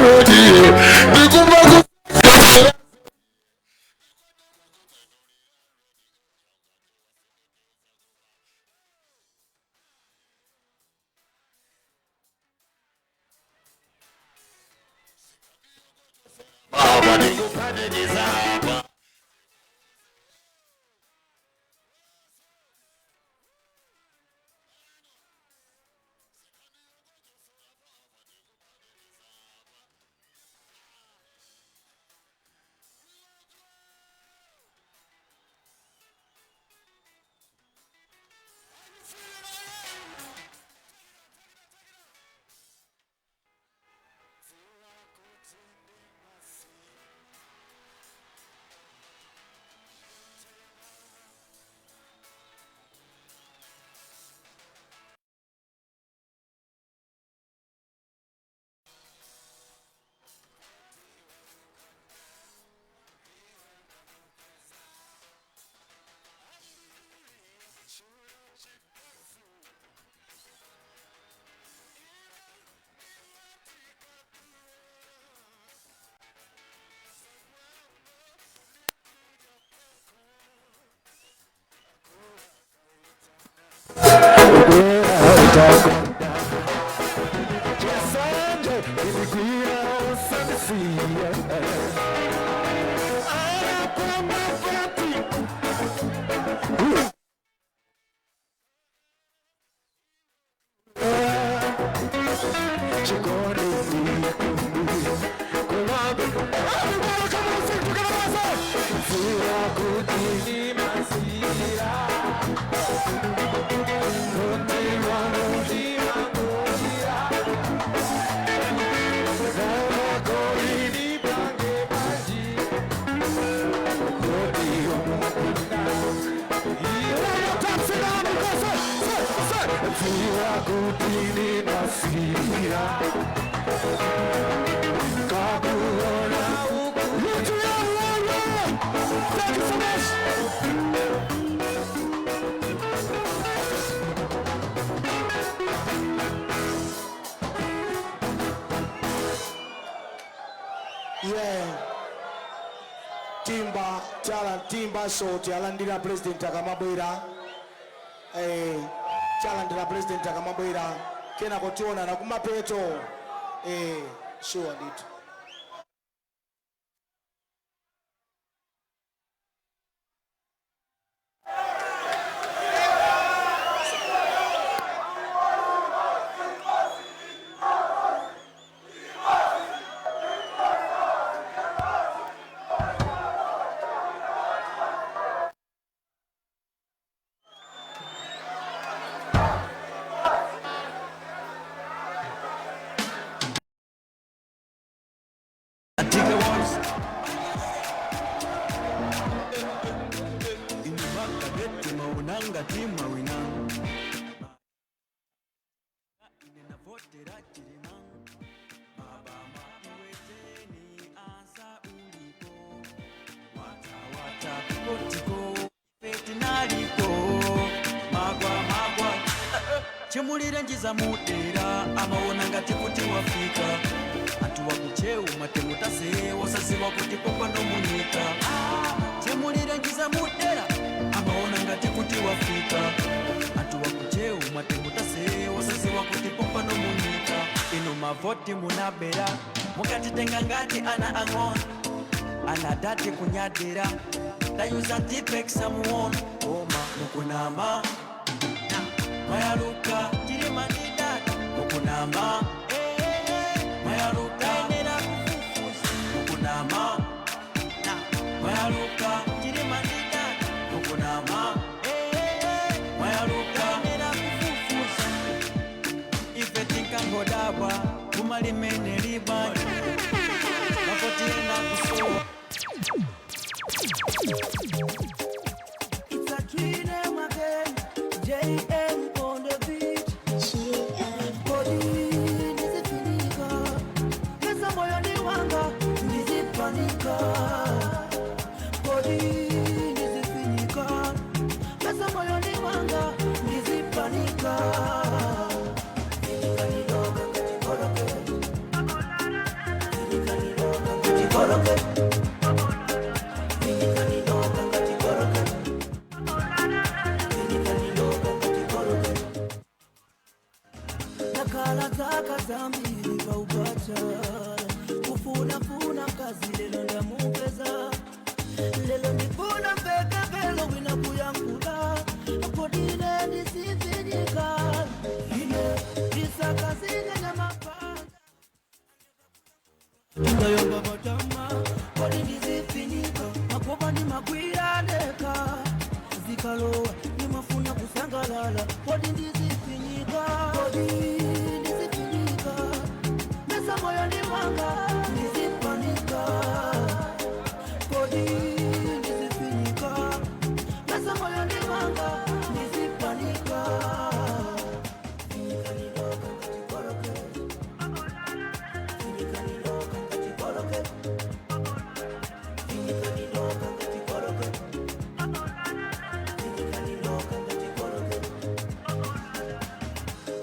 Rodi, ndikumva ku Baba ndikupanikiza apa. Thank you so much. Yeah. Timba chala timba so tialandira President akamabwera, chalandira President akamabwera, kenako tionana kumapeto, sure ndithu. Chimulire njiza mutera amaona ngati kuti wafika anthu wakuchewu matemu tasewo saziwa kuti popano munyika. Chimulire njiza mutera amaona ngati kuti wafika anthu wakuchewu matemu tasewo saziwa kuti popano munyika. Ino mavoti munabera mukatitenga ngati ana ang'ono anadati kunyadira tayuza tipekisa muono koma mukunama mayaluka chilimandidati mukunama mayaluka mukunama mayaluka chilimandidati mukunama mayaluka. Ife tinkangodabwa kumalimene libani makotienda kusowa. It's a dream again, JM on the beat. Kodi nizifinika, pesa moyoni wanga nizipanika. Kodi nizifinika, pesa moyoni wanga nizipanika. Finika niloga katikoroke, ngati Finyika niloka ngati koroket. Finyika niloka ngati koroket. Nakhala zaka zambiri paupacha kufunafuna mkazi lelo ndamupeza lelo ndifuna mpekepelo wina kuyankula kodine ndisifinyika ine ndisakazine nyamapanda ngayomba matama kodi ndizifinyika makopa ndimagwira ndeka zikalowa ndimafuna kusangalala kodi ndizifinyika kodi ndizifinyika mesa moyo ndimwanga ndizipanika kodi ndizifinyika mesa moyo ndimwanga ndizipanika finyika niloka ngatikoroke finyika niloka ngatikoroke finyika niloka ngatikoroke finyika niloka ngatikoroke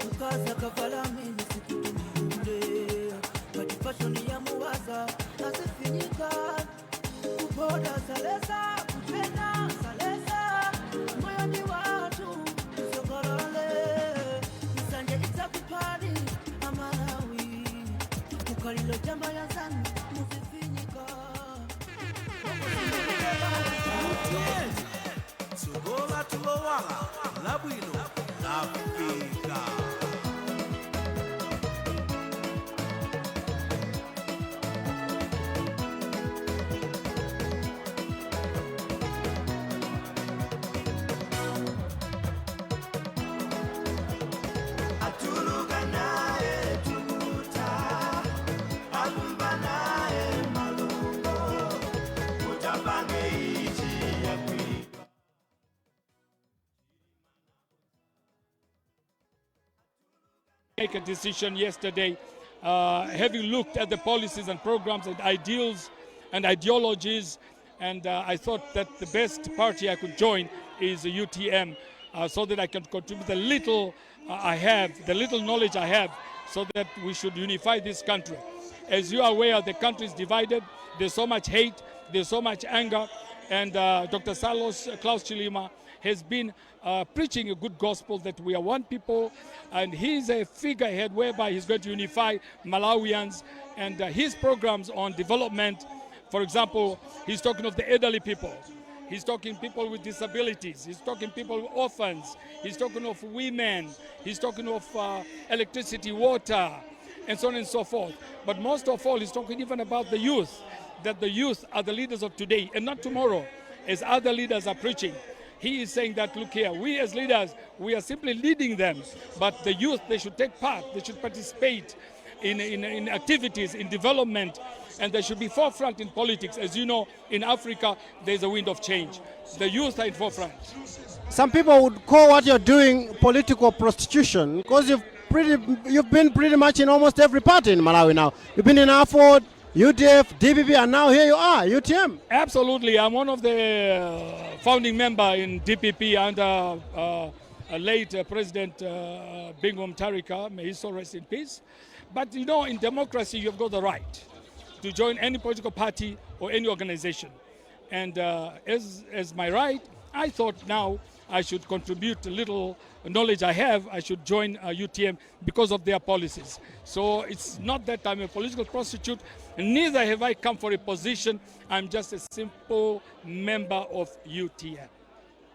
mukazi akavala mini sikutumiule kati fashoni ya muwaza azifinyika kupoda salesa kupenda salesa moyo ni watu sokorole msanje itakupali amalawi ukalilo jamba ya zanu muzifinyika Tsogola tulowala labwino lafika. Atuluka naye tukuta, akumba naye malungo, utapange ichi yakwika. Make a decision yesterday, having looked at the policies and programs and ideals and ideologies, and I thought that the best party I could join is the UTM, so that I can contribute the little I have, the little knowledge I have, so that we should unify this country. As you are aware, the country is divided. There's so much hate, there's so much anger, and Dr. Salos Klaus Chilima has been preaching a good gospel that we are one people, and he's a figurehead whereby he's going to unify Malawians, and his programs on development, for example, he's talking of the elderly people. He's talking people with disabilities. He's talking people with orphans. He's talking of women. He's talking of electricity, water, and so on and so forth. But most of all, he's talking even about the youth, that the youth are the leaders of today and not tomorrow, as other leaders are preaching. He is saying that, look here, we as leaders, we are simply leading them, but the youth, they should take part, they should participate in activities, in development, and they should be forefront in politics. As you know, in Africa, there's a wind of change. The youth are in forefront. Some people would call what you're doing political prostitution because you've been pretty much in almost every party in Malawi now. You've been in AFORD, UDF, DPP, and now here you are, UTM. Absolutely. I'm one of the founding member in DPP under late President Bingu Mutharika. May he so rest in peace. But you know, in democracy, you've got the right to join any political party or any organization. And as my right, I thought now I should contribute a little knowledge I have. I should join UTM because of their policies. So it's not that I'm a political prostitute, neither have I come for a position. I'm just a simple member of UTM.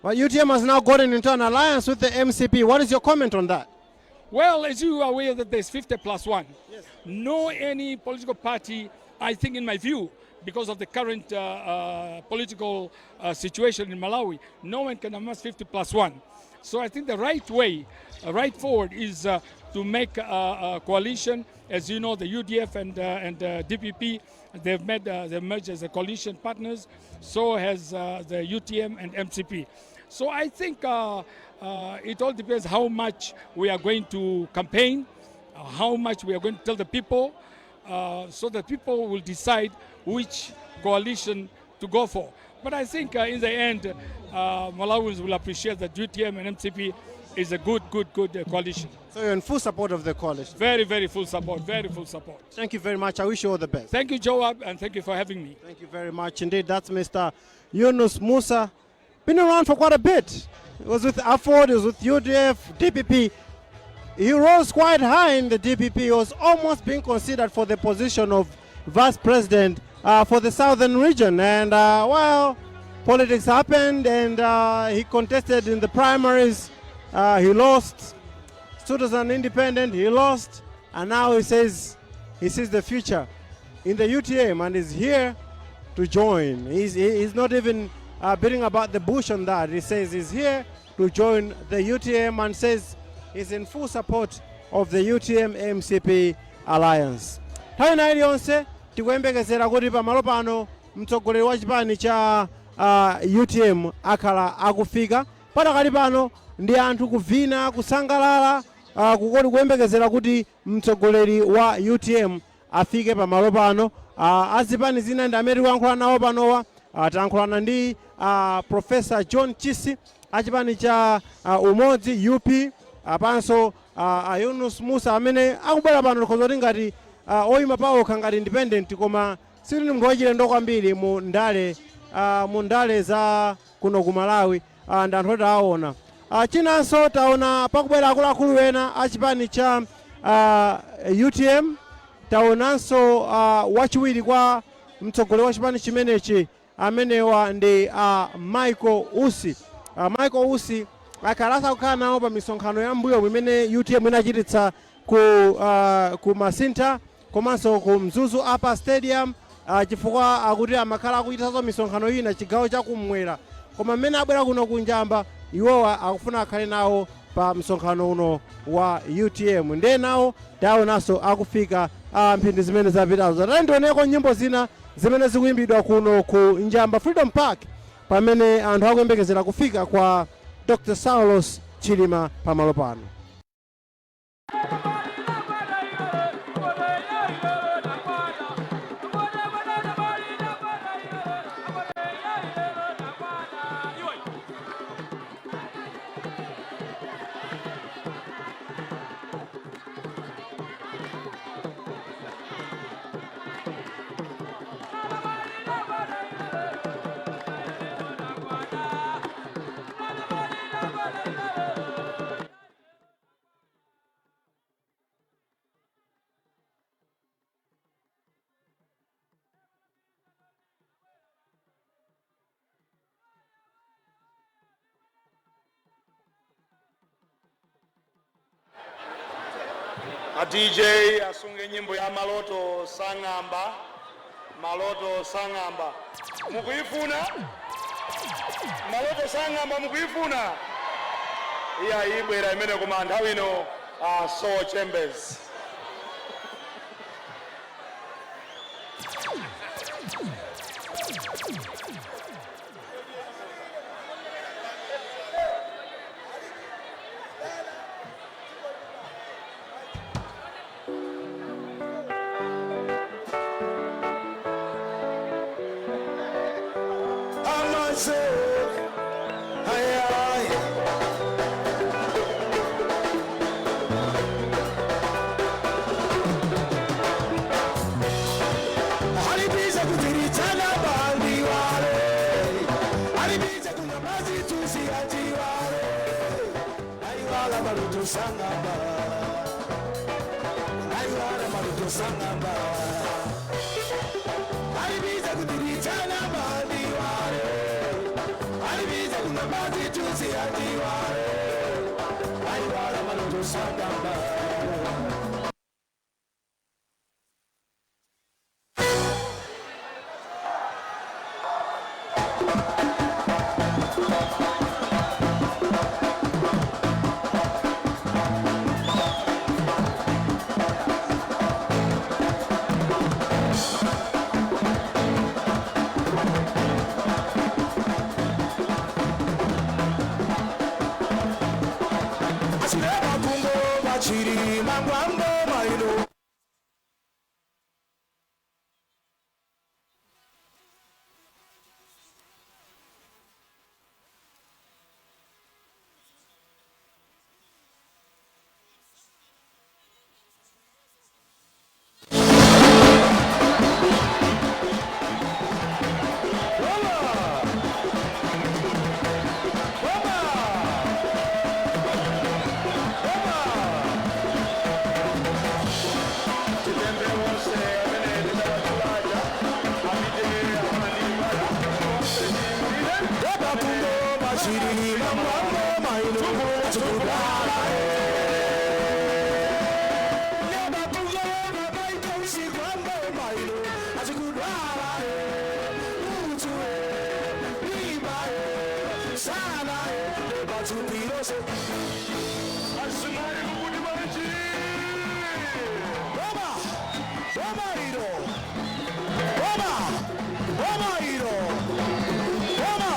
Well, UTM has now gotten into an alliance with the MCP. What is your comment on that? Well, as you are aware that there's 50 plus 1. Yes. No any political party, I think in my view, because of the current political situation in Malawi, no one can amass 50 plus 1. So I think the right way, right forward is to make a coalition. As you know, the UDF and DPP, they've made, they've merged as a coalition partners. So has the UTM and MCP. So I think it all depends how much we are going to campaign, how much we are going to tell the people, so that people will decide which coalition to go for. But I think in the end, Malawians will appreciate that UTM and MCP Is a good, good, good coalition. So you're in full support of the coalition. Very, very full support, very full support. Thank you very much. I wish you all the best. Thank you, Joab, and thank you for having me. Thank you very much indeed. That's Mr. Yunus Musah. Been around for quite a bit. He was with AFORD, he was with UDF, DPP. He rose quite high in the DPP. He was almost being considered for the position of vice president for the southern region. And well, politics happened, and he contested in the primaries. He lost. Stood as an independent, he lost. And now he says he sees the future in the UTM and is here to join. He's not even beating about the bush on that. He says he's here to join the UTM and says he's in full support of the UTM MCP alliance. Nthawi ina iliyonse tikuyembekezera kuti pamalo pano mtsogoleri wa chipani cha UTM akhala akufika. Patakali pano ndi anthu kuvina, kusangalala, kukoti kuyembekezera kuti mtsogoleri wa UTM afike pamalo pano. Azipani zina ndi amene tikuyankhula nawo panowa. Tayankhulana ndi Professor John Chisi achipani cha Umodzi UP, apanso Yunus Musah amene akubwera pano, tikhoza kuti ngati oyima pawokha ngati independent, koma sili munthu wachilendo kwambiri mu ndale za kuno ku Malawi. Ndi anthu oti aona. Chinanso taona pakubwera akuluakulu ena achipani cha UTM. Taonanso wachiwiri kwa mtsogoleri wa chipani chimenechi, amenewa ndi Michael Usi. Michael Usi akhala asakukhala nawo pa misonkhano ya mbuyo imene UTM inachititsa ku Masintha komanso ku Mzuzu Upper Stadium, chifukwa akuti amakhala akuchitanso misonkhano ina chigawo chakummwera, koma mmene abwera kuno kunjamba, iwowa akufuna akhale nawo pa msonkhano uno wa UTM. Ndiye nawo taonanso akufika mphindi zimene zapitazo. Tati ndioneko nyimbo zina zimene zikuyimbidwa kuno ku Njamba Freedom Park pamene anthu akuyembekezera kufika kwa Dr Saulos Chilima pamalo pano. A DJ asunge nyimbo ya "Maloto Sang'amba". "Maloto Sang'amba" mukuifuna? "Maloto Sang'amba" mukuifuna? Iya, ibwera imene, koma nthawi ino Soul Chambers. Amaze, ay, ay. Alibiza kutiritsana bandiwale, alibiza kunamazi tusi atiwale, aiwala maloto sangamba, aiwala maloto sangamba. Alibiza kutiritsana bandiwale, alibiza kunamazi tusi atiwale, aiwala maloto sangamba. Achireva kungo vachiri mangwambo maino. Achikudwala. Azimayi mukuti bwanji? Boma, boma ilo, boma, boma ilo, boma,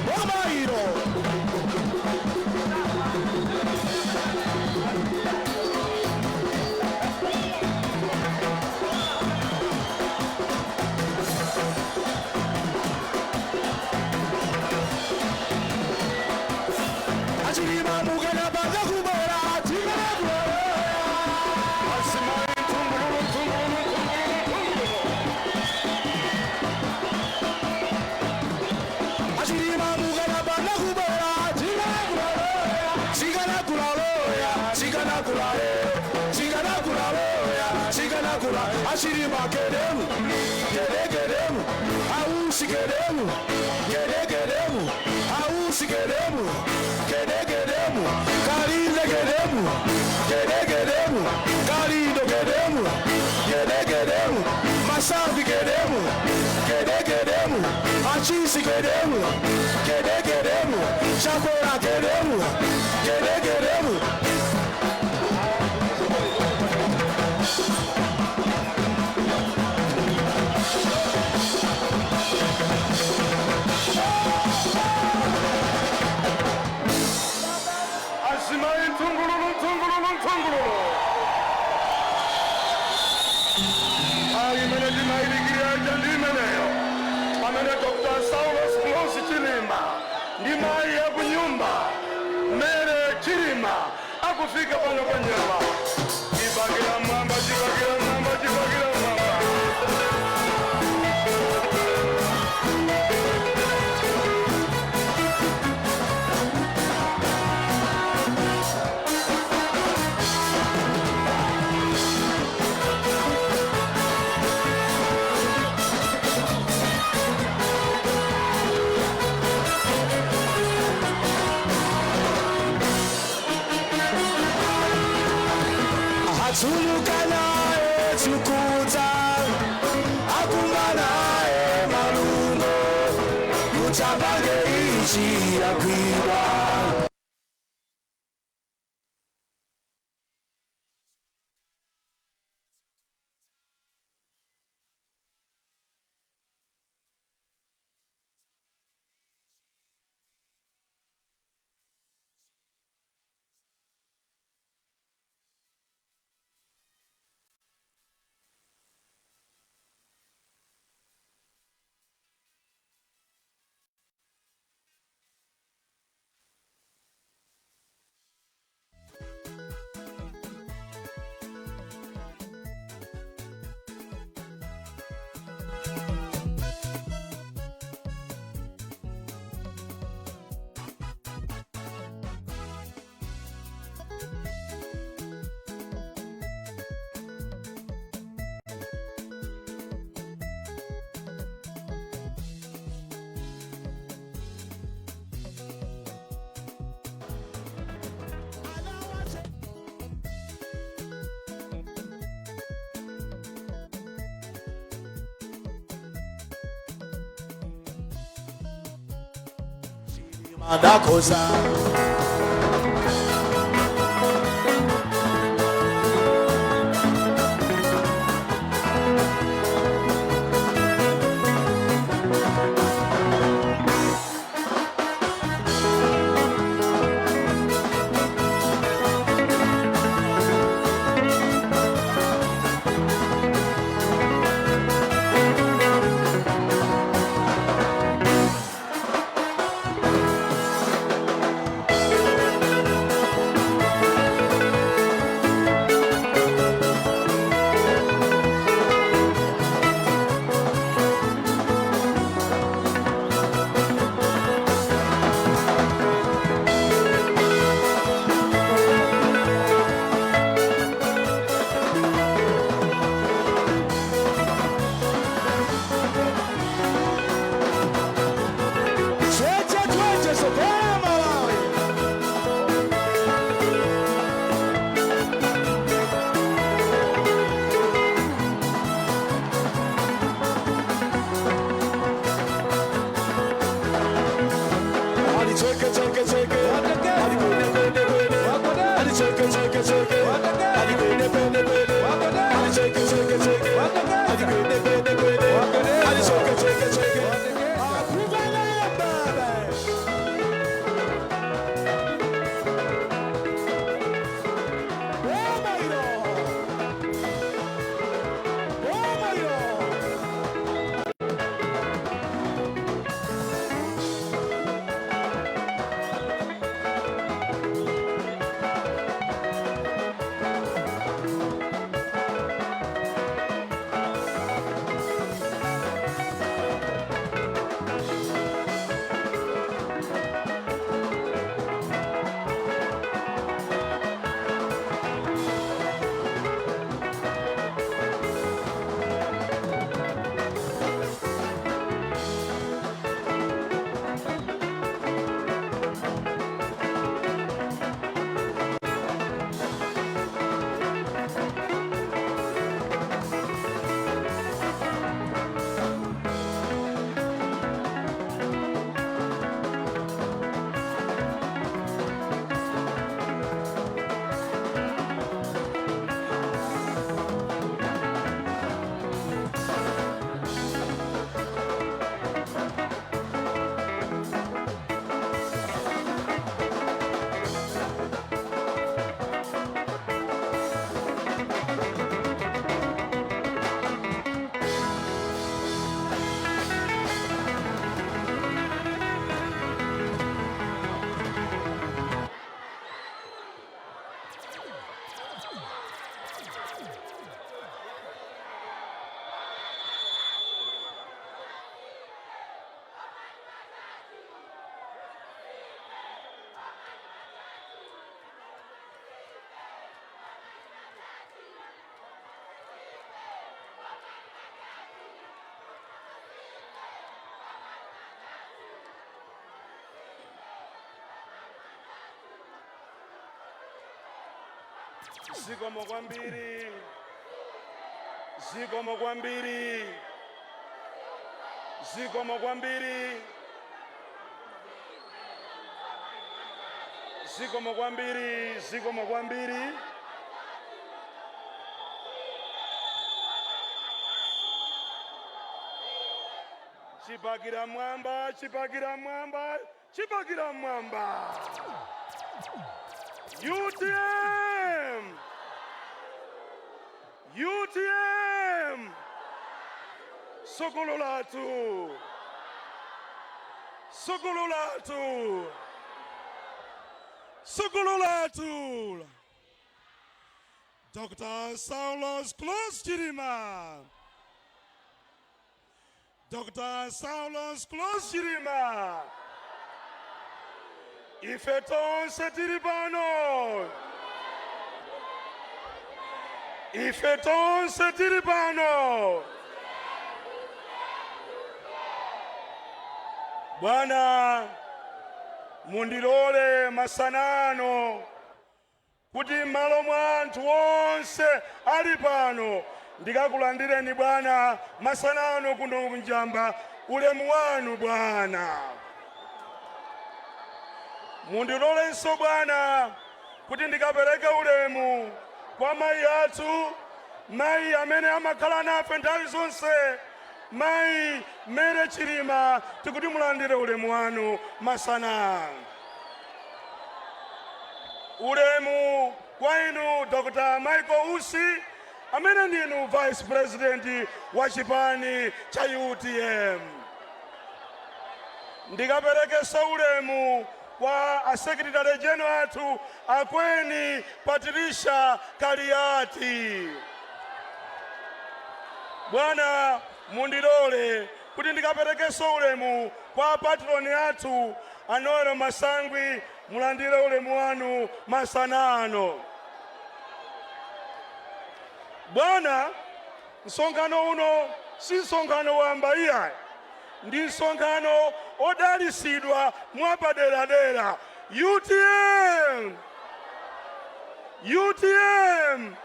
boma ilo. Achilima mugana banga kubora, chimene kubora. Azimayi mthungululu, mthungululu, mthungululu, mthungululu. Achilima mugana banga kubora, chimene kubora. Chigana kulaloya, chigana kulale, chigana kulaloya, chigana kula. Achilima kedemu, kede kedemu, ausi kedemu, kede kedemu, ausi kedemu, kede kedemu, kalinde kedemu, kede kedemu, kalindo kedemu, kede kedemu, masafi kedemu, kede kedemu, achisi kedemu, kede kedemu, chakora kedemu, kede kedemu. Azimayi mthungululu, mthungululu, mthungululu. Ayi, imene timayilikira ija ndi imeneyo, pamene Dr. Saulos Klaus Chilima ndi mayi ya kunyumba Mere Chilima akufika pano pa nyumba. Chibakira mwamba, chibakira mwamba, chibakira mwamba. Atsuluka naye tsukudza, akumba naye malungo, mutsapange ichi yakwidwa. Madakosa. Zikomo kwambiri, zikomo kwambiri, zikomo kwambiri, zikomo kwambiri, zikomo kwambiri. Chipakira mwamba, chipakira mwamba, chipakira mwamba. UTM, UTM, tsogolo lathu, tsogolo lathu, tsogolo lathu. Dr. Saulos Klaus Chilima. Dr. Saulos Klaus Chilima. Ife tonse tili pano. Ife tonse tili pano. Bwana, mundilole masana ano kuti m'malo mwa anthu onse ali pano ndikakulandireni, bwana, masana ano kuno kuNjamba. Ulemu wanu, bwana. Mundilolenso, bwana, kuti ndikapereke ulemu kwa mayi athu, mayi amene amakhala nafe nthawi zonse, Mayi Mary Chilima. Tikuti mulandire ulemu wanu masana. Ulemu kwa inu, Dr. Michael Usi, amene ndinu Vice President wa chipani cha UTM. Ndikaperekenso ulemu kwa a Secretary General athu, Akweni Patricia Kaliati. Bwana, mundilole kuti ndikaperekenso ulemu kwa patron athu, a Noel Masangwi. Mulandire ulemu wanu masana ano. Bwana, msonkhano uno si msonkhano wamba iyayi, ndi msonkhano odalisidwa mwapaderadera. UTM, UTM.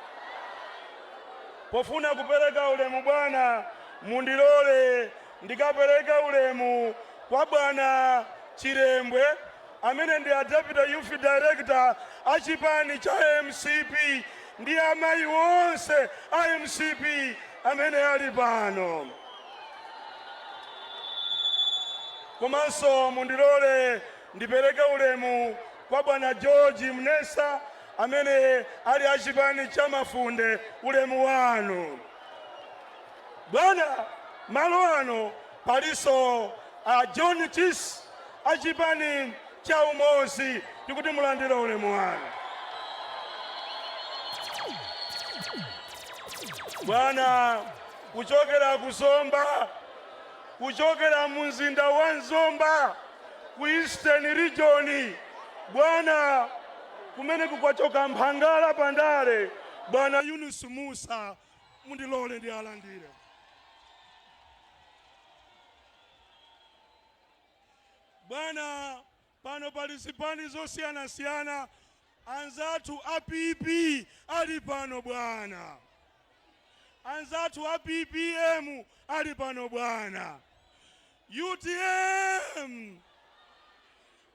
Pofuna kupereka ulemu, bwana, mundilole ndikapereka ulemu kwa Bwana Chilembwe, amene ndi a Deputy Youth Director a chipani cha MCP, ndi amayi onse a MCP amene ali pano. Komanso mundilole ndipereke ulemu kwa Bwana George Mnesa, amene ali a chipani cha Mafunde. Ulemu wanu, bwana. Malo ano palinso a John Chis a chipani cha Umodzi. Tikuti mulandire ulemu wanu, bwana. Kuchokera kuZomba, kuchokera mu mzinda wa Zomba ku Eastern Region, bwana, kumene kukwachoka mphangala pandale, Bwana Yunus Musa, mundilole ndi alandire. Bwana, pano pali zipani zosiyanasiyana. Anzathu a PP ali pano, bwana. Anzathu a PPM ali pano, bwana. UTM.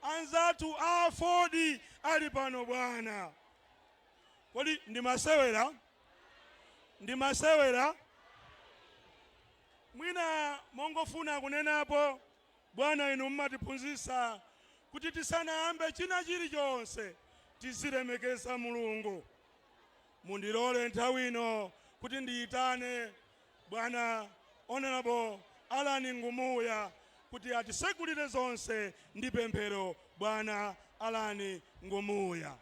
Anzathu a AFORD ali pano, bwana. Kodi ndimasewera? Ndimasewera? Mwina mongofuna kunenapo, bwana, inu mmatiphunzitsa kuti tisanayambe china chilichonse tizilemekeza Mulungu. Mundilole nthawi ino kuti ndiyitane Bwana Honorable Alan Ngumuya kuti atisegulire zonse ndi pemphero. Bwana Alan Ngumuya.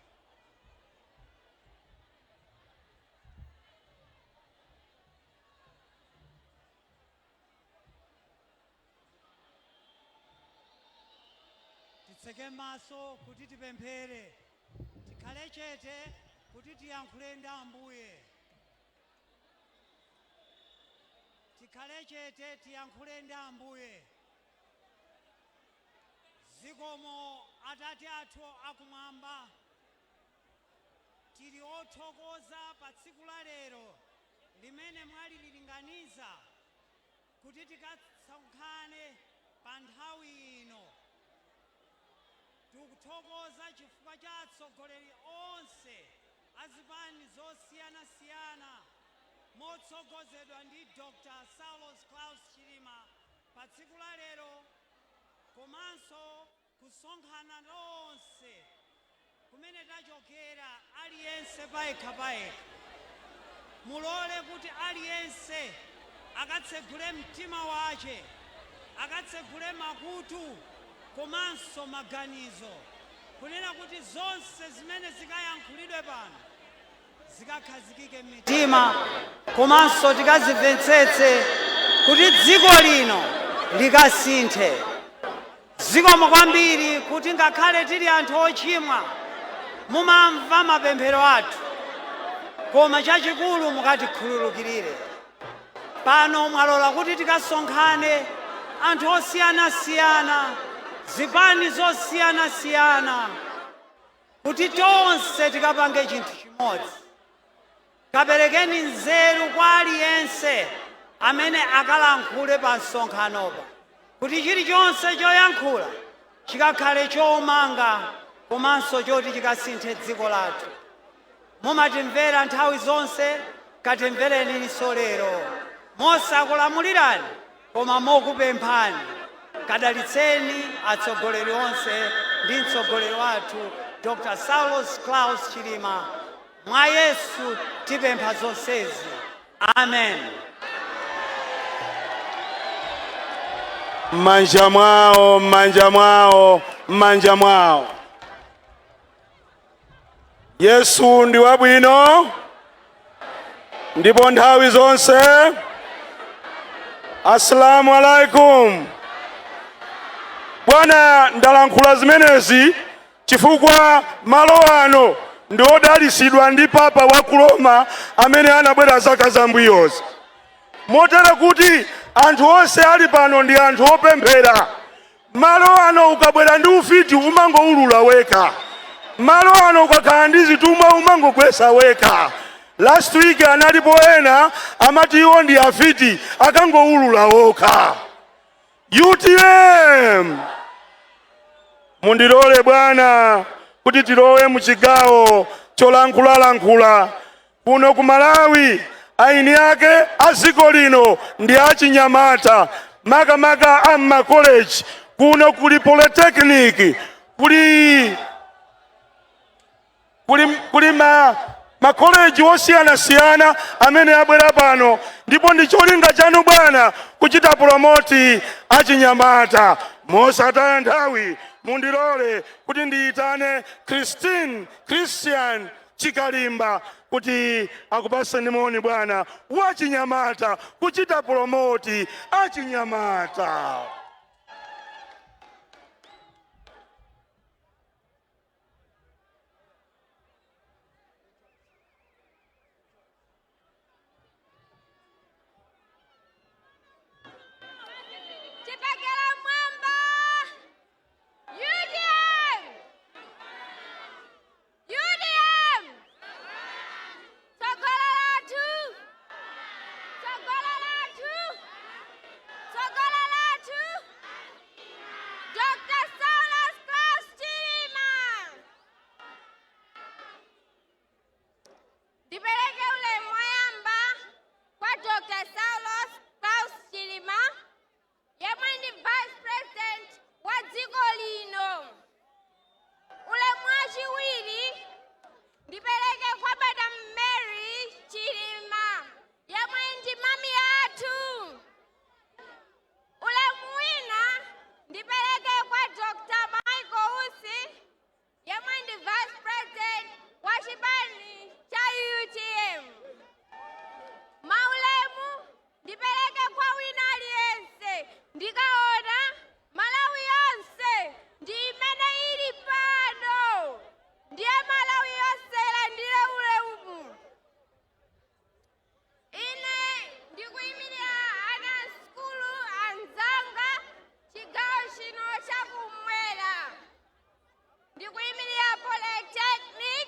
Titseke maso kuti tipemphere, tikhale chete kuti tiyankhule ndi Ambuye. Tikhale chete, tiyankhule ndi Ambuye. Zikomo, Atate athu akumwamba. Tili othokoza pa tsiku la lero limene mwalililinganiza kuti tikasonkhane pa nthawi ino. Tikuthokoza chifukwa cha atsogoleri onse azipani zosiyanasiyana motsogozedwa ndi Dr. Saulos Klaus Chilima pa tsiku la lero, komanso kusonkhana lonse kumene tachokera, aliyense payekha payekha. Mulole kuti aliyense akatsegule mtima wace, akatsegule makutu komanso maganizo, kunena kuti zonse zimene zikayankhulidwe pano zikakhazikike m'mitima, komanso tikazimvetsetse kuti dziko lino likasinthe. Zikomo kwambiri kuti ngakhale tili anthu ochimwa, mumamva mapemphero athu, koma chachikulu mukatikhululukirire. Pano mwalola kuti tikasonkhane anthu osiyanasiyana, zipani zosiyanasiyana, kuti tonse tikapange chinthu chimodzi. Kaperekeni nzeru kwa aliyense amene akalankhule pa msonkhanopa, kuti chilichonse choyankhula chikakhale chomanga komanso choti chikasinthe dziko lathu. Mumatimvera nthawi zonse, katimvereninso lero, mosakulamulirani koma mokupemphani. Kadalitseni atsogoleri onse ndi mtsogoleri wathu Dr. Saulos Klaus Chilima. Mwa Yesu tipempha zonsezi, amen. M'manja mwawo, m'manja mwawo, m'manja mwawo. Yesu ndi wabwino ndipo nthawi zonse. Assalamu alaikum. Bwana, ndalankhula zimenezi chifukwa malo ano ndi odalisidwa ndi Papa wa ku Roma amene anabwera zaka zambuyozi, motero kuti anthu onse ali pano ndi anthu opemphera. Malo ano ukabwera ndi ufiti umangoulula weka. Malo ano ukakhala ndi zitumwa umangogwesa weka. Last week analipo ena amati iwo ndi afiti, akangoulula wokha. UTM, mundilole bwana kuti tilowe muchigawo cholankhulalankhula. Kuno ku Malawi aini ake a dziko lino ndi achinyamata, makamaka a m'makoleji. Kuno kuli polytechnic, kuli makoleji osiyanasiyana amene abwera pano, ndipo ndi cholinga chanu bwana kuchita promote achinyamata. Mosataya nthawi, mundilole kuti ndiyitane Christine Christian Chikalimba kuti akupaseni moni bwana wachinyamata, kuchita promote achinyamata. Chipakela mwamba! UTM! UTM! Tsogolo lathu! Tsogolo lathu! Tsogolo lathu! Dr. Saulos Klaus Chilima! Ndipereke ulemu woyamba kwa Dr. Saulos Klaus Chilima, yemwe ndi Vice President wa dziko lino. Ulemu wachiwiri ndipereke kwa Madam Mary Chilima, yemwe ndi mami athu. Ulemu wina ndipereke kwa Dr. Michael Usi, yemwe ndi Vice President wa chipani cha UTM. Maulemu ndipereke kwa wina aliyense. Ndikaona Malawi yonse ndi imene ili pano, ndiye Malawi yonse ilandire ulemu. Ine ndikuyimirira ana sukulu anzanga chigawo chino chakumwera. Ndikuyimirira Polytechnic.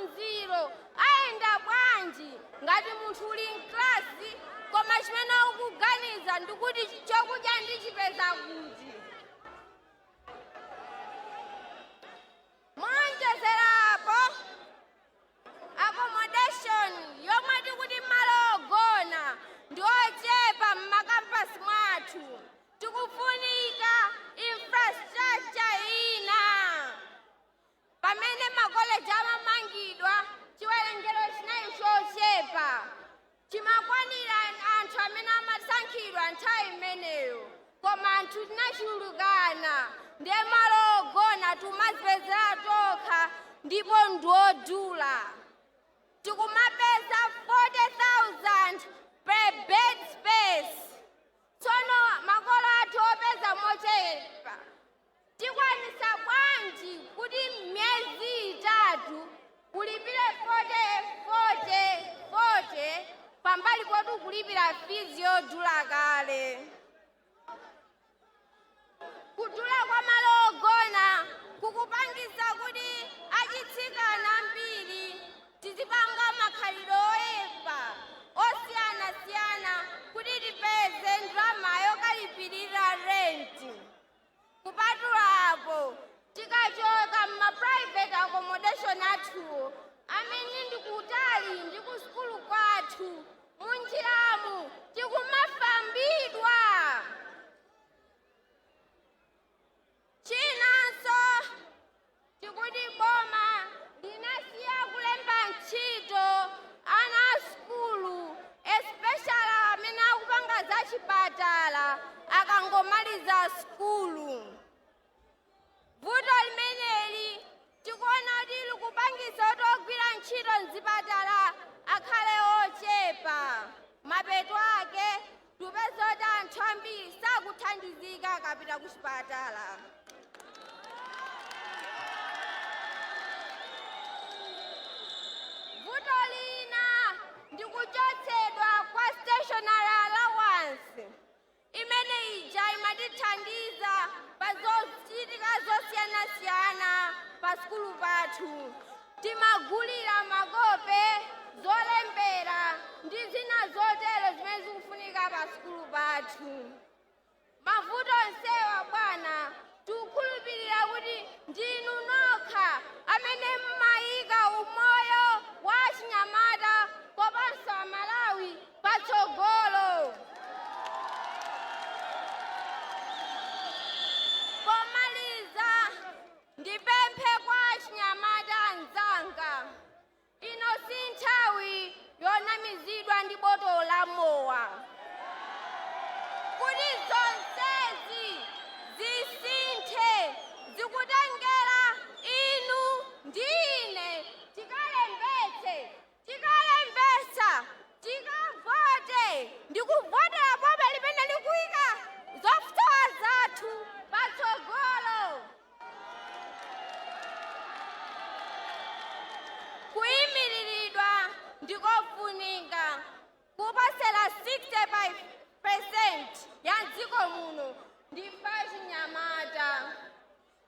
Maphunziro ayenda bwanji ngati munthu uli mklasi koma chimene ukuganiza ndikuti chokudya ndichipeza kuti? Monjezerapo, accommodation yomwe tikuti malo ogona ndi ochepa m'makampasi mwathu. Tikufunika infrastructure ina. Pamene makoleji amamangidwa, chiwerengero chinali chochepa, chimakwanira anthu amene amasankhidwa nthawi imeneyo, koma anthu tinachulukana, ndiye malo ogona timazipezera tokha ndipo ndiodula. Tikumapeza 40,000 per bed space. Tsono makolo athu opeza mochepa tikwanisa bwanji kuti miyezi 3 kulipire 40 40 40, pambali poti kulipira fees yodula kale? Kudula kwa malo ogona kukupangisa kuti achitsikana ambiri tizipanga makhalidwe oyipa osiyanasiyana kuti tipeze ndalama yokalipirira renti. Kupatula apo, tikachoka mma private accommodation athuwo amene ndikutali ndi ku sukulu kwathu, munjiramu tikumafambidwa. Chinanso, tikuti boma linasiya kulemba ntchito ana a sukulu, especially amene akupanga zachipatala akangomaliza sukulu. Vuto limeneli tikuona kuti likupangisa kuti ogwira ntchito mzipatala akhale ochepa. Mapeto ake tupeza kuti anthu ambiri sakuthandizika akapita ku chipatala. Vuto lina ndi kuchotsedwa kwa stationary allowance imene ija imatithandiza pa zochitika zosiyanasiyana pa sukulu pathu. Timagulira makope, zolembera ndi zina zotero zimene zikufunika pa sukulu pathu. Mavuto onsewa, bwana, tikukhulupirira kuti ndinu nokha amene mmayika umoyo wa achinyamata komanso Amalawi patsogolo. Pomaliza, ndipemphe kwa achinyamata anzanga: ino si nthawi yonamizidwa ndi botolo la mowa. Kuti zonsezi zisinthe, zikutengera inu ndi ine. Tikalembetse, tikalembetsa, tikavote ndikuvotera boma limene likuyika zosowa zathu patsogolo. Kuyimiriridwa ndikofunika. Kuposera 65% ya dziko muno ndi achinyamata,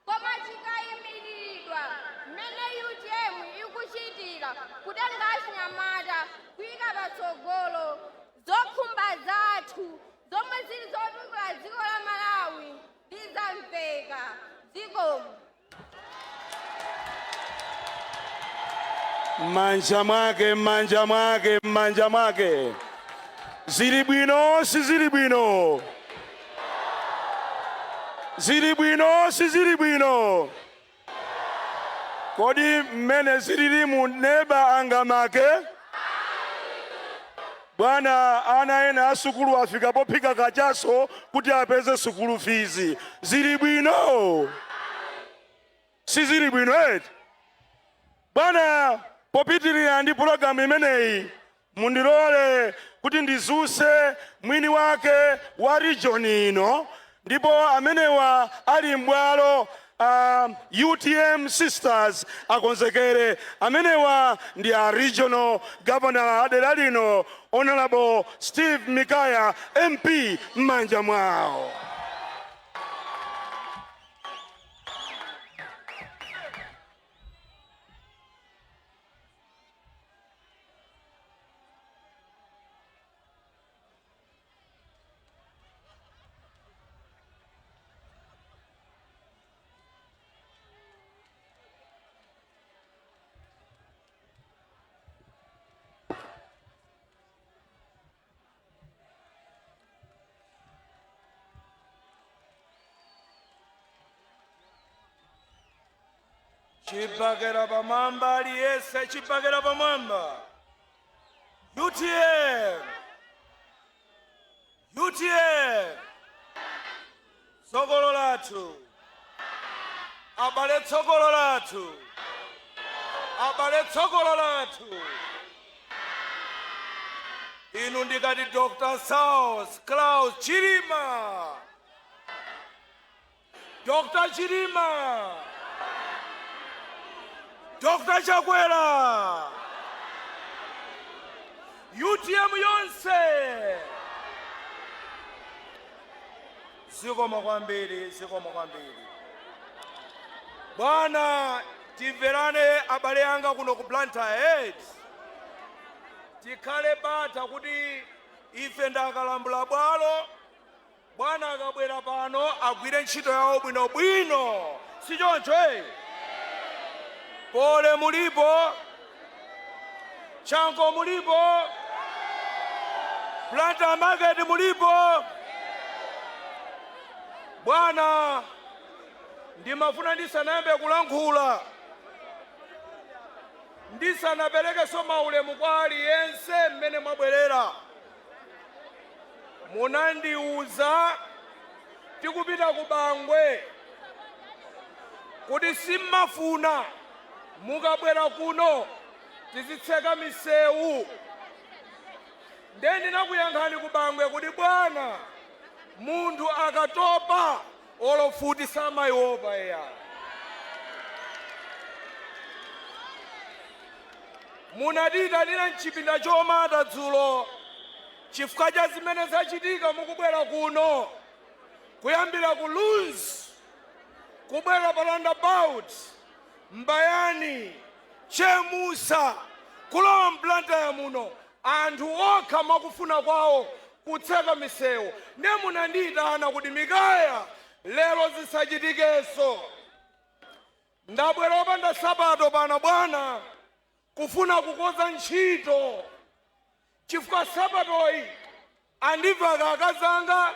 koma tikayimiriridwa mmene UTM ikuchitira, kutenga achinyamata kuyika patsogolo, zokhumba zathu zomwe zili zotukula dziko la Malawi lizamveka dzikomo. M'manja mwake, m'manja mwake, m'manja mwake. Zili bwino, sizili bwino? Zili bwino, sizili bwino? Kodi mmene zililimu neba angamake? Bwana, ana ena asukulu afika pophika kachaso kuti apeze sukulu fees. Zili bwino, sizili bwino eti? Bwana, popitirira ndi pulogalamu imeneyi, mundilole kuti ndizuse mwini wake wa region ino, ndipo amenewa ali m'bwalo. UTM sisters akonzekere. Amenewa ndi a regional governor adera lino, Honorable Steve Mikaya MP, m'manja mwawo. Chibakera pamwamba aliyese, chibakera pamwamba. UTM, UTM, tsogolo lathu abale, tsogolo lathu abale, tsogolo lathu. Inu ndikati Dr. Saulos Klaus Chilima, Dr. Chilima, Dr. Chakwera, UTM yonse. Zikomo kwambiri, zikomo kwambiri bwana. Timverane abale anga kuno ku Blantyre, tikhale bata kuti ife ndakalambula bwalo. Bwana akabwera pano agwire ntchito yawo bwinobwino, si choncho? Eh, pole mulipo, Chanco mulipo, Blantyre Market mulipo. Bwana, ndimafuna ndisanayambe kulankhula, ndisanaperekenso maulemu kwa aliyense mmene mwabwerera, munandiuza tikupita ku Bangwe kuti simmafuna mukabwera kuno tizitseka misewu. Ndiye ndinakuyankhani ku Bangwe kuti bwana, munthu akatopa olo mfuti samayiopa eya. Munatiyitanira mchipinda chomata dzulo chifukwa cha zimene zachitika mukubwera kuno, kuyambira ku Lunzu, kubwera pa roundabout Mbayani, Chemusa, kulowa m'Blantyre muno, anthu okha mwakufuna kwawo kutseka misewu. Ndiye munandiyitana kuti Mikaya, lero zisachitikenso. Ndabwera opanda nsapato pano bwana, kufuna kukonza ntchito, chifukwa nsapatoyi andivaka akazanga,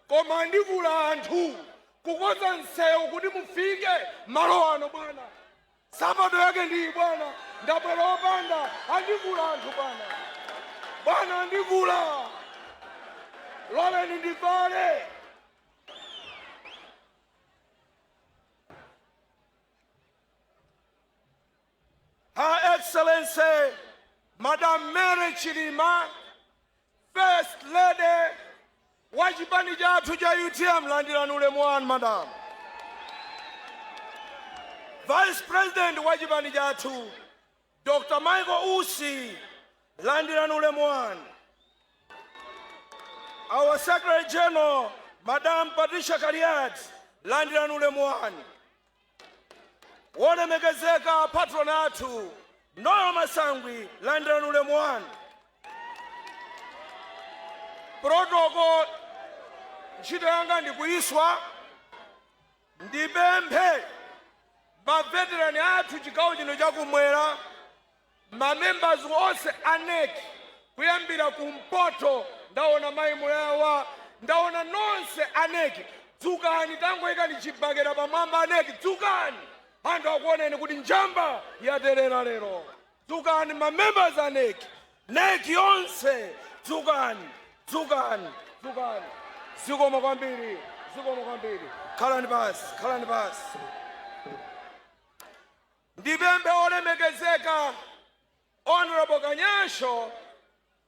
koma andivula anthu kukonza msewu kuti mufike malo ano bwana. Nsapato yake ndiyi bwana, ndabwera opanda, andivula anthu bwana. Bwana, andivula, loleni ndivale. Her Excellency Madam Mary Chilima, First Lady wa chipani chathu cha UTM, landirani ulemu wanu madam. Vice President wa chipani chathu Dr. Michael Usi, landirani ulemu wanu. Our Secretary General Madam Patricia Kaliati, landirani ulemu wanu. Wolemekezeka patron athu Noel Masangwi, landirani ulemu wanu. Protocol, ntchito yanga ndikuyiswa. Ndipemphe maveterani athu chigawo chino chakumwera, mamembers onse a NEC kuyambira kumpoto, ndaona mayi Mulawa, ndaona nonse a NEC, dzukani, tangoyikani chibakera pamwamba. A NEC, dzukani, anthu akuoneni kuti njamba yaterera lero. Dzukani mamembers a NEC, NEC yonse, dzukani, dzukani, dzukani. Zikomo kwambiri, zikomo kwambiri. Khalani pasi, khalani pasi. Ndipemphe olemekezeka Honorable Kanyasho,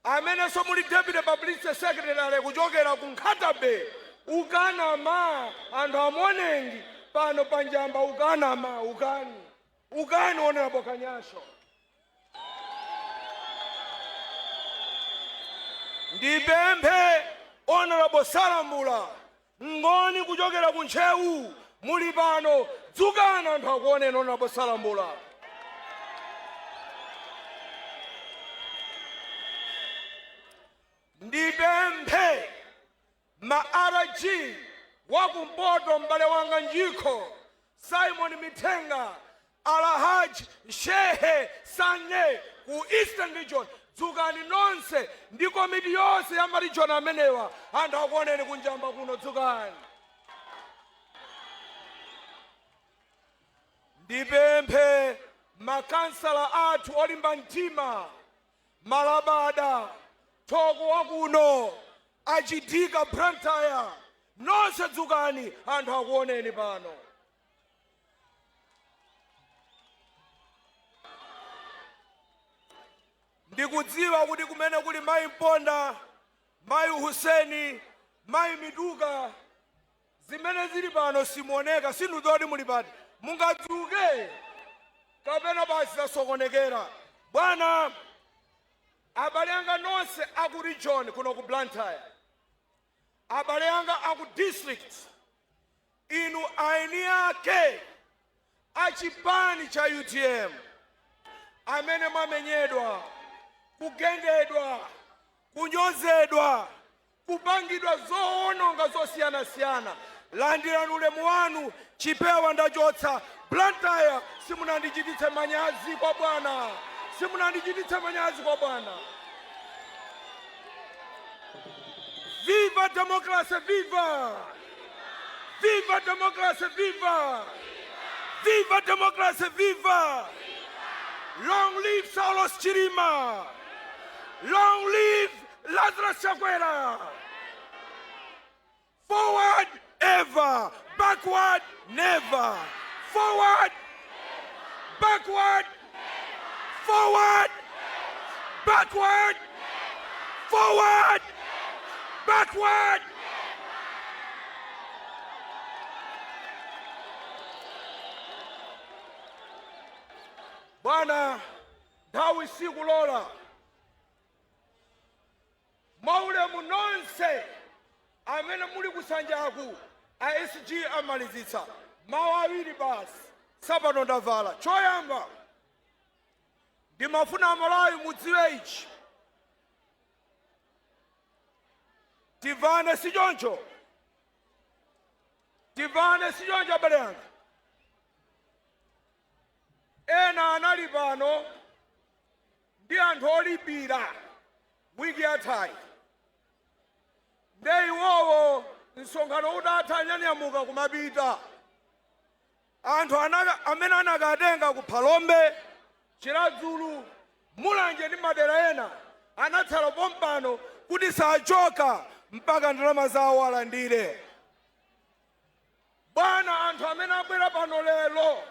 amenenso muli deputy publicity secretary kuchokera ku Nkhata Bay, ukanama anthu amonengi pano panjamba, ukanama, ukani, ukani, Honorable Kanyasho. Ndipemphe Honorable Salambula Ngoni kuchokera ku Ntcheu, muli pano, dzukani anthu akuoneni, Honorable Salambula. Ndipemphe ma RG wakumpoto, m'bale wanga Njikho Simon Mithenga, Alhaji Shehe Sange ku Eastern Region, dzukani nonse ndi komiti yonse ya maregion amenewa, anthu akuoneni kunjamba kuno, dzukani. Ndipemphe makansala athu olimba mtima, Malabada, Thoko wakuno, Achidika, Blantyre, nonse dzukani, anthu akuoneni pano. Ndikudziwa kuti kumene kuli Mayi Mponda, Mayi Huseni, Mayi Mituka, zimene zili pano simuoneka, sindidziwa kuti muli pati. Mungadzuke kapena basi zasokonekera? Bwana, abale anga nonse aku region kuno ku Blantyre, abale anga aku district, inu aeni ake achipani cha UTM amene mwamenyedwa, kugendedwa, kunyozedwa, kupangidwa zoononga zosiyanasiyana, landirani ulemu wanu. Chipewa ndachotsa. Blantyre, simunandichititse manyazi kwa bwana, simunandichititse manyazi kwa bwana. Viva democracy, viva! Viva democracy, viva! Viva democracy, viva! Long live Saulos Chilima! Long live Lazarus Chakwera! Forward ever, backward never. Forward, backward, forward, backward, forward, backward. Bwana, nthawi sikulola. Mwaulemu nonse amene muli kusanjaku, a SG amalizitsa. Mawu awiri basi, nsapato ndavala. Choyamba, ndimafuna Amalawi mudziwe ichi. Timvane, si choncho? Timvane, si choncho, abale anga? Ena anali pano ndi anthu olipira wiki yathayi, nde iwowo msonkhano utatha anyanyamuka kumapita. Anthu amene anakatenga ku Phalombe, Chiradzulu, Mulanje ndi madera ena anatsala pompano kuti sachoka mpaka ndalama zawo alandire. Bwana, anthu amene abwera pano lero,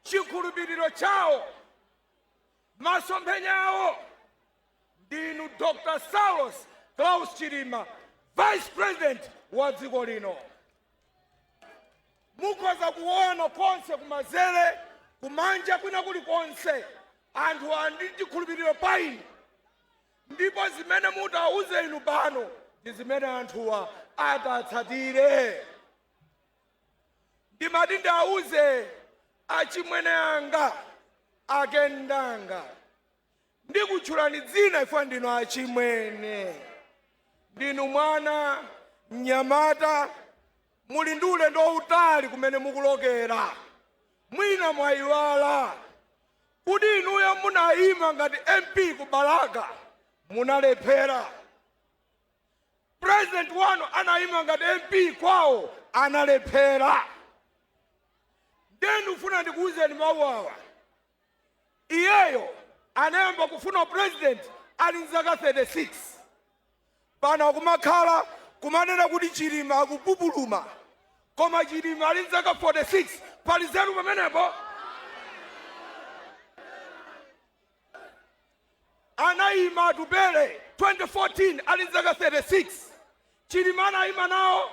chikhulupiriro chawo, masomphenya awo ndinu Dr Saulos Klaus Chilima, Vice President wa dziko lino. Mukhoza kuona konse kumanzere, kumanja, kwina kulikonse, anthu ali ndi chikhulupiriro pa inu, ndipo zimene mutauze inu pano ndi zimene anthuwa atatsatire. Ndimati ndiauze achimwene anga akendanga, ndikutchulani dzina ifo, ndinu achimwene, ndinu mwana mnyamata, muli ndi ulendo wautali kumene mukulokera. Mwina mwayiwala kuti inuyo munayima ngati MP ku Balaka, munalephera. President wanu anayima ngati MP kwawo, analephera. Ndiye ndikufuna ndikuwuzeni mawu awa. Iyeyo anayamba kufuna president ali mzaka 36. Pano akumakhala kumanena kuti Chilima akupupuluma, koma Chilima ali mzaka 46. Pali zeru pamenepo? Anayima Atupele 2014 ali mzaka 36. Chilima anayima nawo?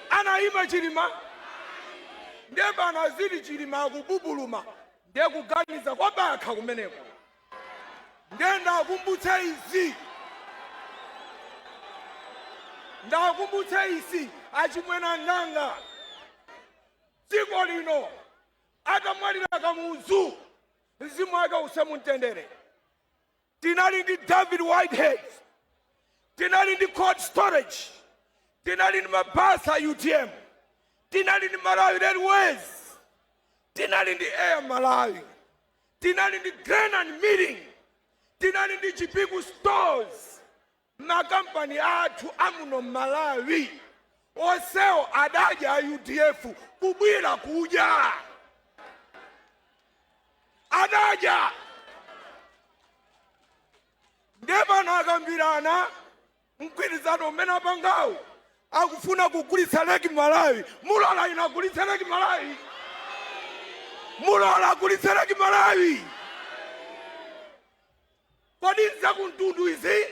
Anayima Chilima? Ndiye pano aziti Chilima akupupuluma, ndiye kuganiza kwa bakha kumeneko. Ndiye ndakumbutse izi, ndakumbutse izi, achimwene anganga. Dziko lino atamwalira Kamuzu, mzimu wake uuse mumtendere, tinali ndi David Whitehead, tinali ndi cold storage, tinali ndi mabasi a UTM, tinali ndi Malawi Railways, tinali ndi Air Malawi, tinali ndi Grain and Milling, tinali ndi Chipiku Stores. Makampani athu amuno Malawi. Onsewo adadya a UDF kubwira kudya. Adadya. Ndiye pano akambirana mgwirizano umene apangawo akufuna kugulitsa Lake Malawi. Mulola inu agulitse Lake Malawi? Mulola agulitse Lake Malawi? Kodi nzakumtundu izi?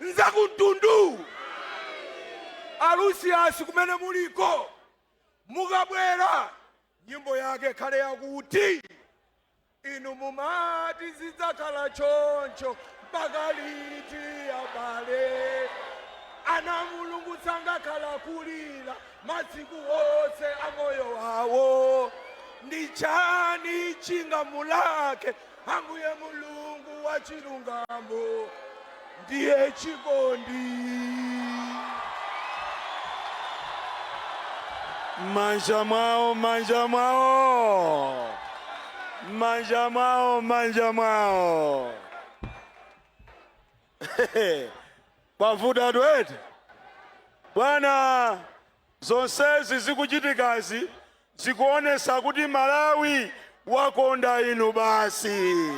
Nzakumtundu? Alucius kumene muliko mukabwera nyimbo yake khale yakuti inu mumati zidzakhala choncho mpaka liti abale ana Mulungu sangakhala kulira masiku onse a moyo wawo ndi chani chingamulake Ambuye Mulungu wa chilungamo ndiye chikondi. Manja mwawo, manja mwawo, manja mwawo, manja mwawo. Kwavuta twete bwana. Zonsezi zikuchitikazi zikuonesa kuti Malawi wakonda inu basi.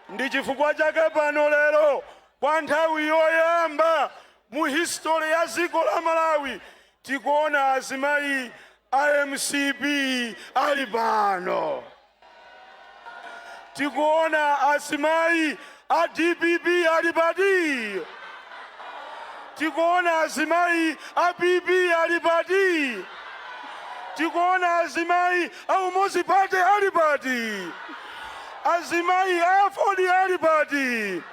Ndi chifukwa chake pano lero kwa nthawi yoyamba mu history ya dziko la Malawi tikuona azimayi a MCP ali pano, tikuona azimayi a DPP ali pati, tikuona azimayi a PP ali pati, tikuona azimayi a Umodzi Party ali pati, azimayi a AFORD ali pati,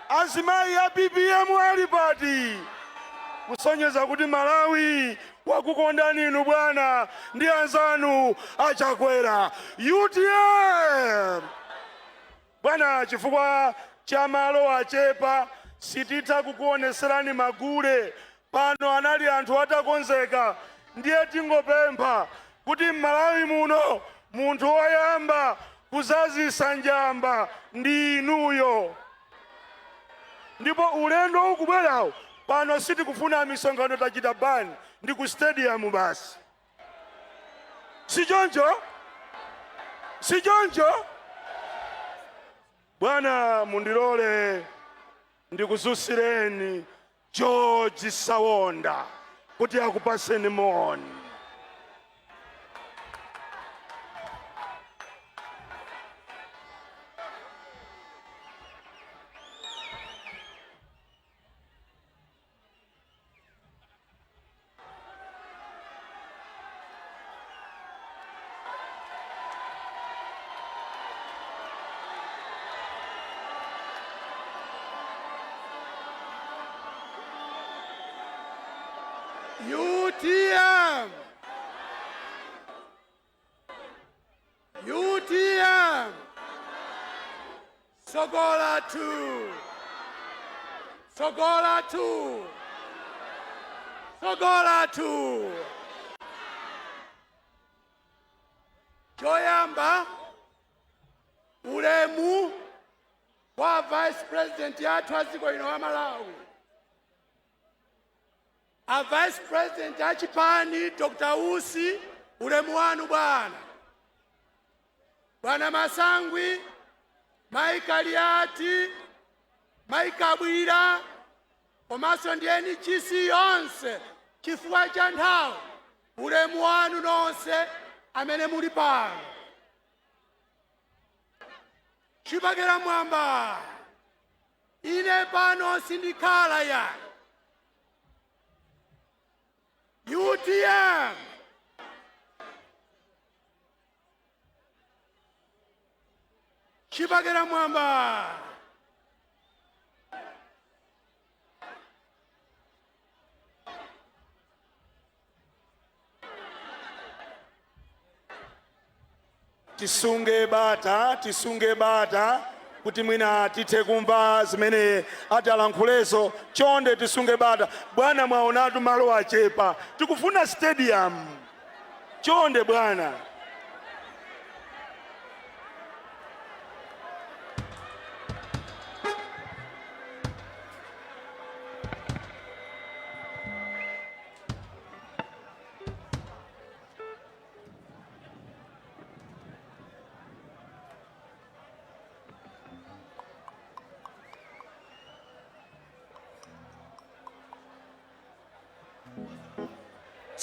azimayi a PPM ali pati, kusonyeza kuti Malawi wakukondani inu bwana ndi anzanu achakwera UTM. Bwana, chifukwa cha malo achepa sititha kukuoneserani magule pano, anali anthu atakonzeka. Ndiye tingopempha kuti m'Malawi muno munthu woyamba kuzazisa njamba ndi inuyo, ndipo ulendo ukubwerawo pano sitikufuna misonkhano, tachita ban, ndi ku stadium basi. Sichoncho? Sichoncho bwana? Mundilole ndikuzusireni George Sawonda kuti akupaseni moni. UTM, UTM, Sogola 2, Sogola 2, Sogola 2. Choyamba, ulemu wa Vice President yathu a dziko lino wa Malawi, a Vice President a chipani Dr. Usi, ulemu wanu bwana. Bwana Masangwi, Mai Kaliati, Mai Kabwira, komanso ndi NGC yonse, chifukwa cha nthawi, ulemu wanu nonse amene muli pano. Chipakera mwamba, ine pano sindikhala ya UTM. Chipakera mwamba. Tisunge bata, tisunge bata kuti mwina tithe kumva zimene atalankhulezo. Chonde tisunge bata bwana, mwaonatu malo achepa, tikufuna stadium. Chonde bwana.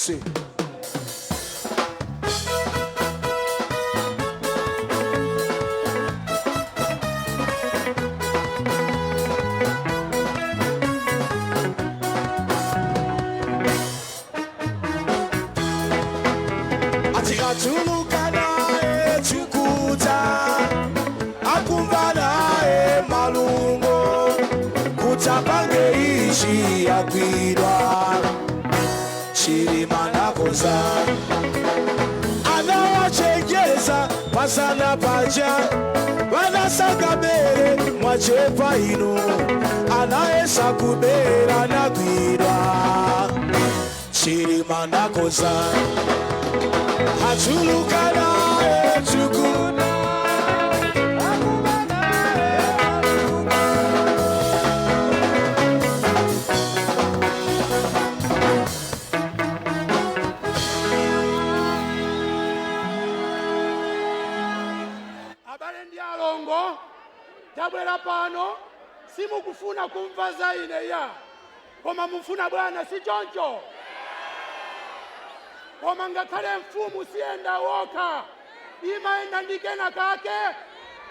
See. Atikachuluka naye chikuta, akumva naye malungo, kutapange ishi yakwidwa Chilima nakoza anawachenjeza pasana paja vanasaka bere mwachepa ino anayesa kubera nakwidwa Chilima nakoza achuluka naye chukuna. Abale ndi alongo, tabwera pano simukufuna kumva za ine ya, koma mufuna bwana, si choncho? Koma ngakhale mfumu siyenda wokha, imayenda ndi kena kake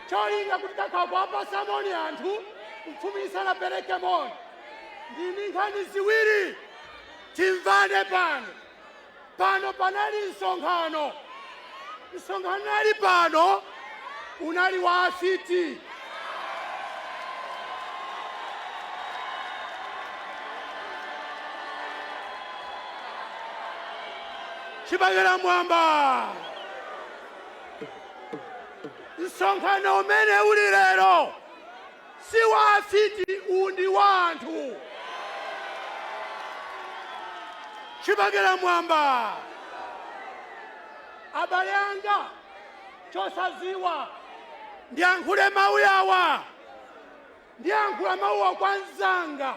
cholinga kuti kakhakwapasa moni anthu mfumu isanapereke moni. Ndini nkhani ziwiri timvane pano. Pano panali msonkhano, msonkhano unali pano unali wa afiti. Chibakera mwamba, msonkhano umene uli lero si wa afiti, undi wa anthu. Chibakera mwamba, abale anga chosaziwa ndiyankhule mawu awa, ndiyankhula mawuwa kwa mzanga.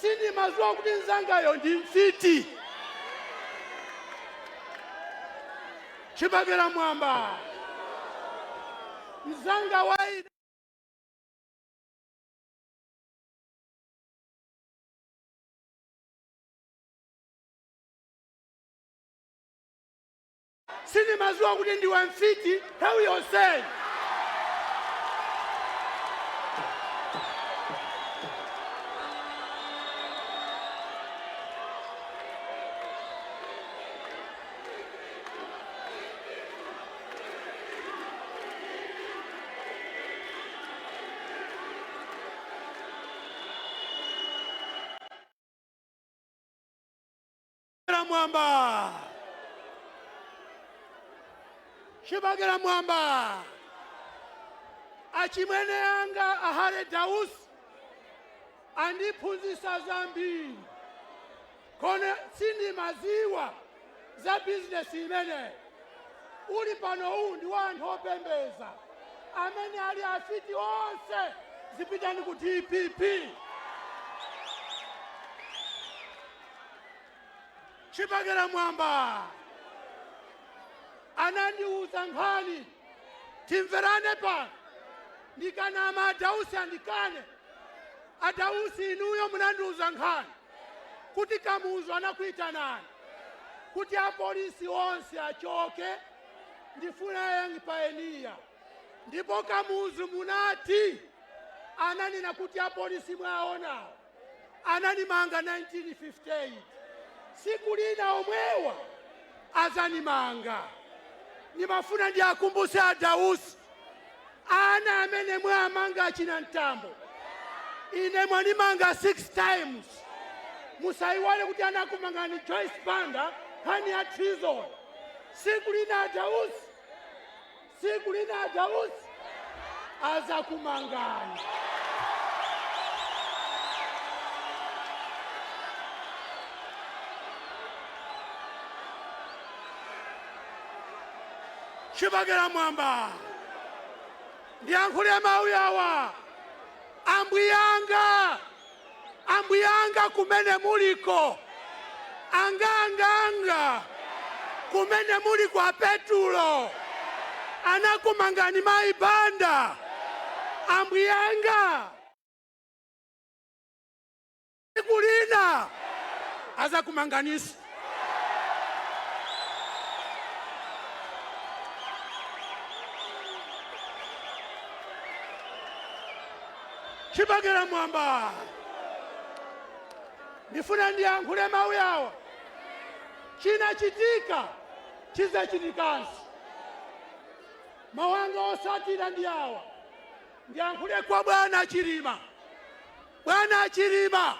Sindimaziwa kuti mzangayo ndi mfiti. Chibakera mwamba, mzanga wa ine sindimaziwa kuti ndiwe mfiti nthawi yonseyi. Mwamba, Chibakera mwamba, achimwene anga ahale Dausi andiphunzisa zambiri, kone sindimaziwa za bizinesi imene uli pano. Uwu ndi wa anthu opembeza amene ali afiti onse, zipitani ku DPP. Chibakera mwamba anandiuza nkhani, timverane pano. Ndikanama Adausi andikane. Adausi, inuyo munandiuza nkhani kuti Kamuzu anakuitanani kuti apolisi onse achoke, ndifuna young pioneer. Ndipo Kamuzu munati ananena kuti apolisi mwaonawo ananimanga 1958, siku lina omwewa azanimanga. Nimafuna ndiakumbuse Adausi, ana amene mwamanga achina Mtambo, ine mwanimanga 6 times. Musaiwale kuti anakumangani Joyce Banda nkhani ya treason. Siku lina Adausi, siku lina Adausi azakumangani. Chibakera mwamba, ndiyankhule mawu awa. Ambwiyanga, ambwiyanga kumene muliko, anganganga kumene muli kwa Petulo anakumangani mayi Banda. Ambwiyanga kulina azakumanganisa. Chibakera mwamba. Ndifuna ndiyankhule mawu yawa. Chinachitika chizachitikanso. Mawu anga osatira ndi awa. Ndiyankhule kwa Bwana Chilima. Bwana Chilima,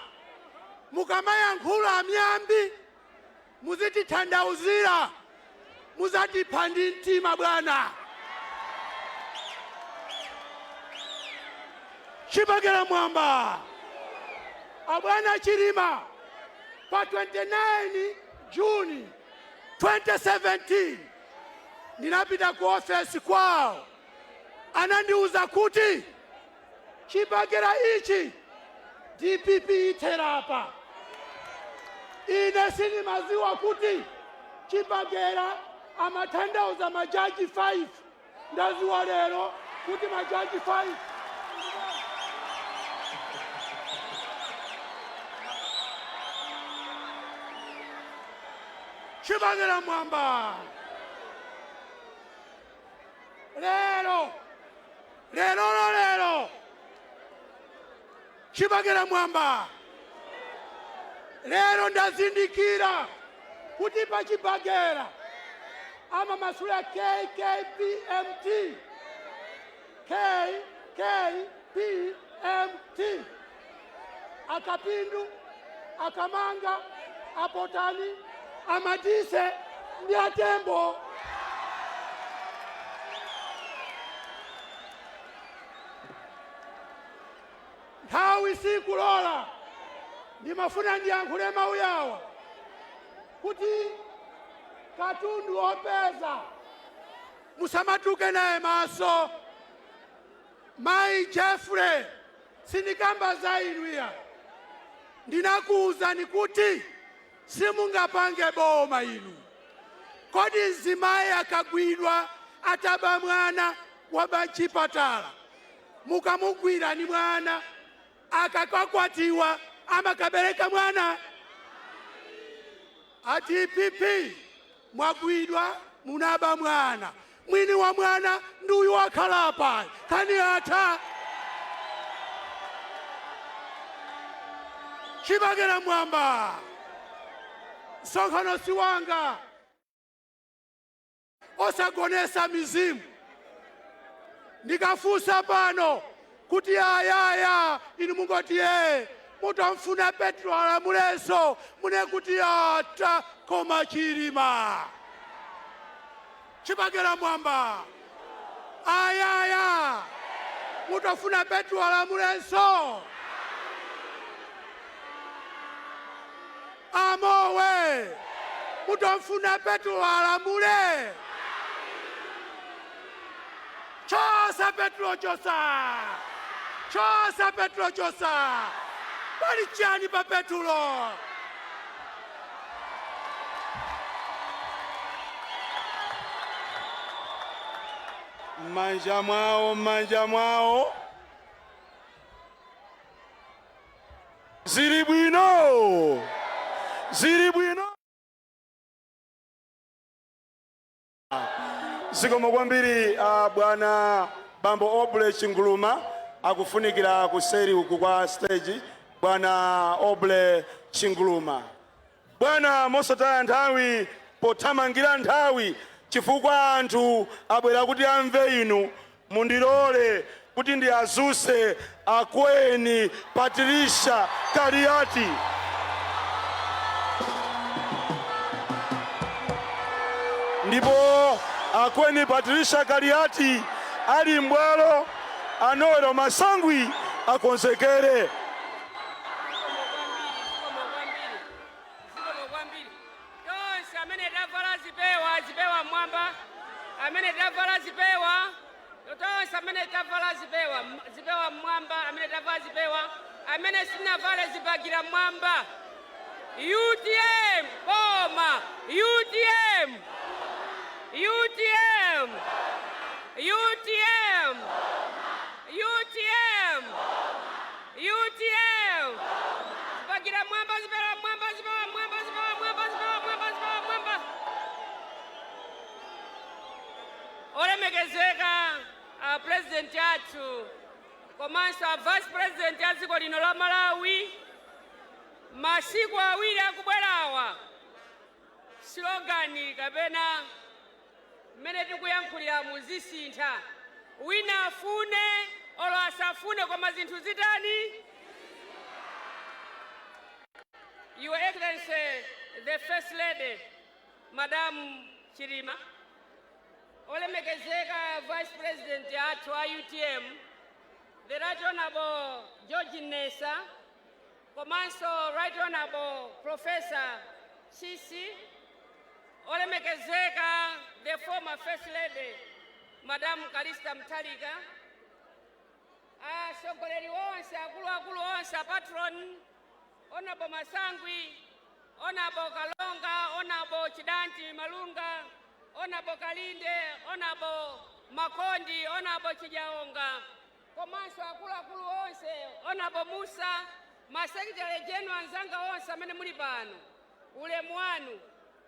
mukamayankhula miyambi muzitithandauzira, muzatipha ndi mtima bwana. Chibakera mwamba. Abwana Chilima, pa 29 Juni 2017 ndinapita ku ofesi kwawo, anandiuza kuti chibakera ichi DPP itherapa. Ine sindimaziwa kuti chibakera amathandauza majaji 5. Ndaziwa lero kuti majaji 5. Chibakera mwamba. Lero lero lero chibakera mwamba. Lero ndazindikira kuti pa chibakera amamasula KKPMT. KKPMT. Akapindu, Akamanga, Apotani, Amadise ndi Atembo. Nthawi sikulola, ndimafuna ndiyankhule mawu yawa kuti katundu opeza musamatuke naye maso. Mayi Jeffrey, sindikamba za inuya, ndinakuwuzani kuti simungapange boma inu. Kodi mzimayi akagwidwa ataba mwana waba mchipatala, mukamugwira ni mwana akakakwatiwa amakabereka mwana? A DPP mwagwidwa munaba mwana, mwini wa mwana ndi uyu wakhala apa, kani atha. Chibakera mwamba. Msonkhano si wanga, osagonesa mizimu. Ndikafunsa pano kuti ayaya, inu mungoti ye mutamfuna Petro alamulenso, mune kuti ata koma Chilima. Chibakera mwamba. Ayaya, mutafuna Petro alamulenso. Amowe, mutamfuna Petro alamule. Chosa Petro, chosa. Chosa Petro, chosa. Pali chani pa Petro? Manja mwao, manja mwao. Zili bwino. Zili bwino. Zikomo kwambiri, bwana Bambo Oble Chinguluma akufunikira kuseri uku kwa stage. Bwana Oble Chinguluma, bwana, mosataya nthawi, pothamangira nthawi chifukwa anthu abwera kuti amve inu, mundilole kuti ndiazuse akweni Patricia Kaliati. Ndipo akweni Patricia Kaliati ali mbwalo, anoro masangwi akonzekere. Tonse amene tavala zipewa, zipewa mwamba, amene tavala zipewa, tonse amene tavala zipewa, zipewa mwamba, amene tavala zipewa, amene sitinavale zibakera mwamba. UTM boma, UTM, UTM, UTM, UTM, UTM. Zibakera mwamba, zipewa mwamba, zipewa mwamba, zipewa mwamba, zipewa mwamba, zipewa mwamba. Olemekezeka president athu Komanso a Vice President a dziko lino la Malawi, masiku 2 akubwerawa, slogan kapena mmene tikuyankhulira muzisintha. Wina afune olo asafune, koma zinthu zitani? Your Excellency, the First Lady, Madam Chilima, olemekezeka Vice President athu a UTM, the Right Honorable George Nesa, komanso Right Honorable Professor Chisi, olemekezeka the former First Lady, Madam Callista Mutharika, atsogoleri onse, akuluakulu onse, a patron, Honorable Masangwi, Honorable Kalonga, Honorable Chidanti Malunga, Honorable Kalinde, Honorable Makondi, Honorable Chijaonga, komanso akuluakulu onse, Honorable Musa, ma secretary general anzanga onse amene muli pano, ulemu wanu.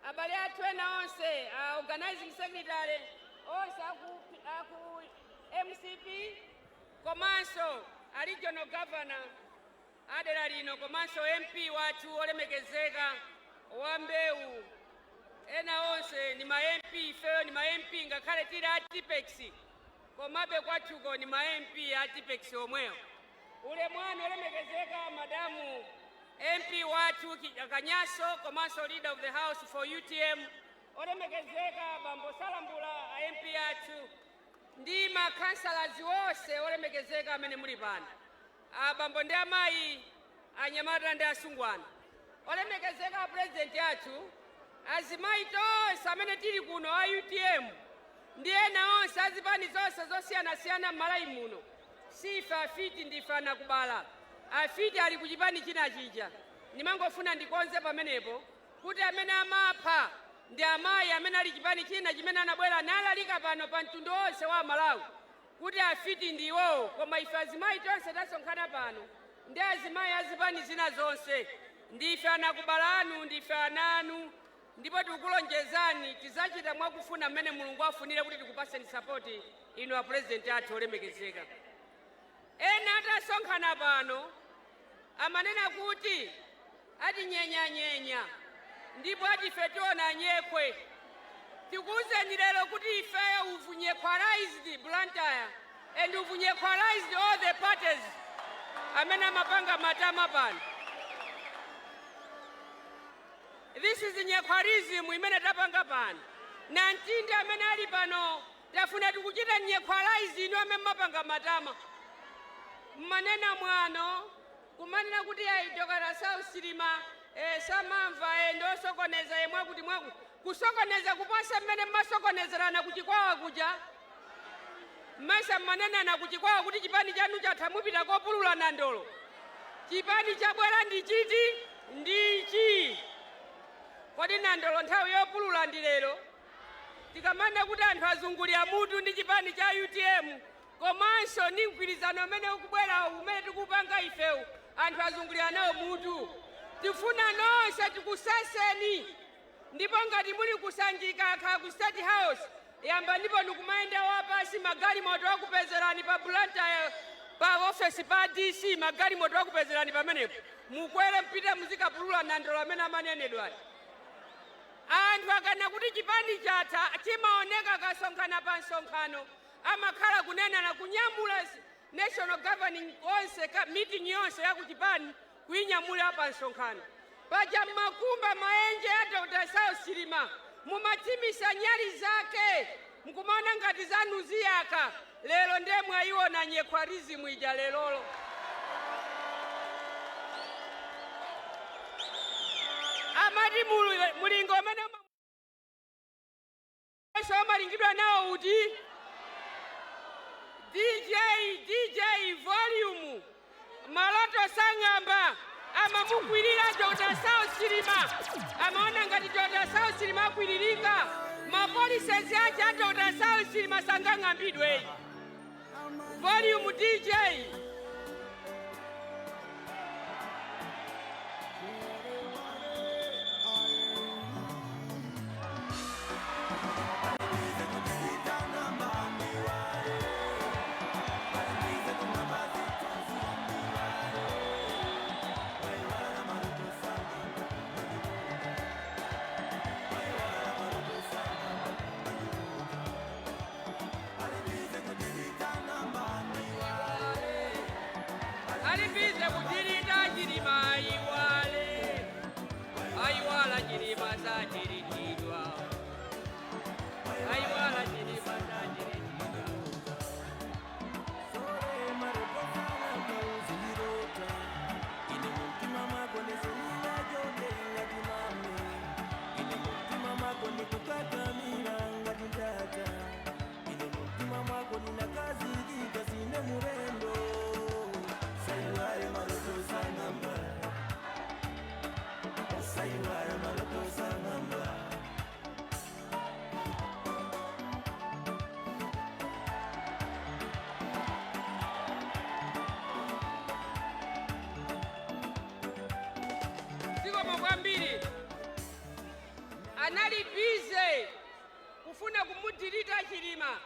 Abale athu ena onse, a organizing secretary onse aku MCP, komanso a regional governor adera lino, komanso MP wathu olemekezeka wa Mbewu. Ena onse ni ma MP, ifeyo ni ma MP ngakhale tili a Tipex, komabe kwathuko ni ma MP a Tipex omweyo. Ulemu wanu, olemekezeka madamu MP wathu Kanyaso, komanso leader of the house for UTM, olemekezeka bambo Salambula, a MP athu, ndi makhansalazi onse olemekezeka amene muli pano, abambo ndi amayi, anyamata ndi asungwana, olemekezeka a president athu, azimayi tonse amene tili kuno a UTM ndi ena onse azipani zonse zosiyanasiyana m'Malawi muno. Sife afiti, ndife anakubala. Afiti ali kuchipani china chija. Ndimangofuna ndikonze pamenepo kuti amene amapha ndi amayi amene ali chipani china chimene anabwera nalalika pano pa mtundu wonse wa Malawi kuti afiti ndi iwowo. Koma ife azimayi tonse tasonkhana pano ndi azimayi azipani zina zonse, ndife anakubala anu, ndife ana anu, ndipo tikukulonjezani tidzachita mwakufuna mmene Mulungu afunire kuti tikupaseni support inu a president athu olemekezeka. Ena atasonkhana pano amanena kuti atinyenyanyenya ndipo atife tiona nyekhwe. Tikuwuzeni lero kuti ifeyo, we've nyekhwalized Blantyre and we've nyekhwalized all the parties amene amapanga matama pano. This is nyekhwalism imene tapanga pano. Nantindi amene ali pano, tafuna tikuchita nyekhwalize inu amene mapanga matama, mmanena mwano kumanena kuti ayi, Dr. Saulos Chilima samamva, ndosokoneza, mwakuti mwakuti. Kusokoneza kuposa mmene mmasokonezerana kuchikwawa kuja. Mmasa mmanenana kuchikwawa kuti chipani chanu chatha, mupita kopulula nandolo. Chipani chabwera ndi chiti? Ndichi. Kodi nandolo nthawi yopulula ndi lero? Tikamana kuti anthu azungulira mutu ndi chipani cha UTM komanso ndi mgwirizano umene ukubwera, umene tikupanga ifewu, anthu azungulira nawo mutu. Tifuna nonse tikusaseni, ndipo ngati muli kusanjika kha ku State House, yamba ndipo ndikumayenda wapasi, magalimoto akupezerani pa Blantyre, pa ofesi pa DC, magalimoto akupezerani pamenepo, mukwere mpite muzikapulula nandolo amene amanenedwayo. Anthu akana kuti chipani chatha, chimaoneka kasonkhana pa msonkhano, amakhala kunenana kunyamula national governing onse meeting yonse ya kuchipani kuyinyamula pa msonkhano paja. Mmakumba maenje a Dr. Saulos Chilima, mumathimisa nyali zake, mkumaona ngati zanu ziyaka. Lero ndiye mwayiona nyekhwarizimu ija lelolo. Amati mulingo umene umalingidwa nawo uti? DJ, DJ volume, maloto sang'amba. Amamukwirira Dr. Saulos Chilima, amaona ngati Dr. Saulos Chilima akwiririka. Ma policies ache a Dr. Saulos Chilima sangang'ambidwe. Volume, DJ. Kufuna kumudirita Chilima.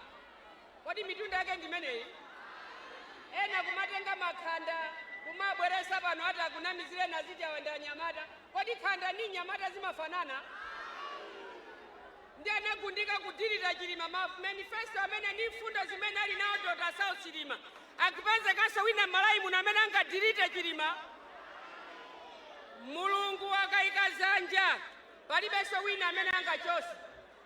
Kodi mitunda yake ndimeneyi? Ena kumatenga makhanda kumabweresa pano ati akunamizire naziti awenda anyamata. Kodi khanda ni nyamata zimafanana? Ndi anagundika kudirita Chilima. Ma manifesto amene ndi mfundo zimene ali nawo Dr. Saulos Chilima, akupezekanso wina m'Malawi muno amene angadirite Chilima? Mulungu akayika zanja, palibenso wina amene angachose.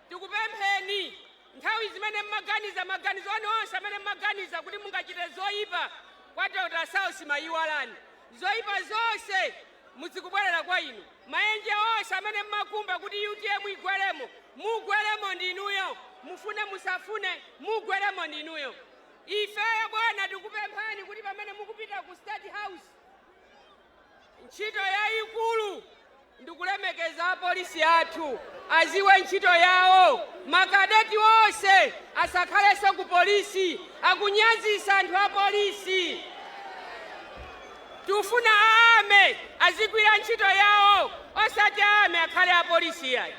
Tikupempheni, nthawi zimene mmaganiza, maganizo anu onse amene mmaganiza kuti mungachite zoyipa kwa Dr. Saulos, mayiwalani. Zoyipa zonse muzikubwerera kwa inu. Maenje onse amene mmakumba kuti UTM igweremo, mugweremo ndinuyo. Mufune musafune, mugweremo ndinuyo. Ifeyo bwana tikupemphani kuti pamene mukupita ku State House, ntchito yayikulu ndikulemekeza apolisi athu, aziwe ntchito yawo. Makadeti onse asakhalenso ku polisi, akunyazisa anthu a polisi. Tufuna aame azigwira ntchito yawo, osati aame akhale apolisi yayi,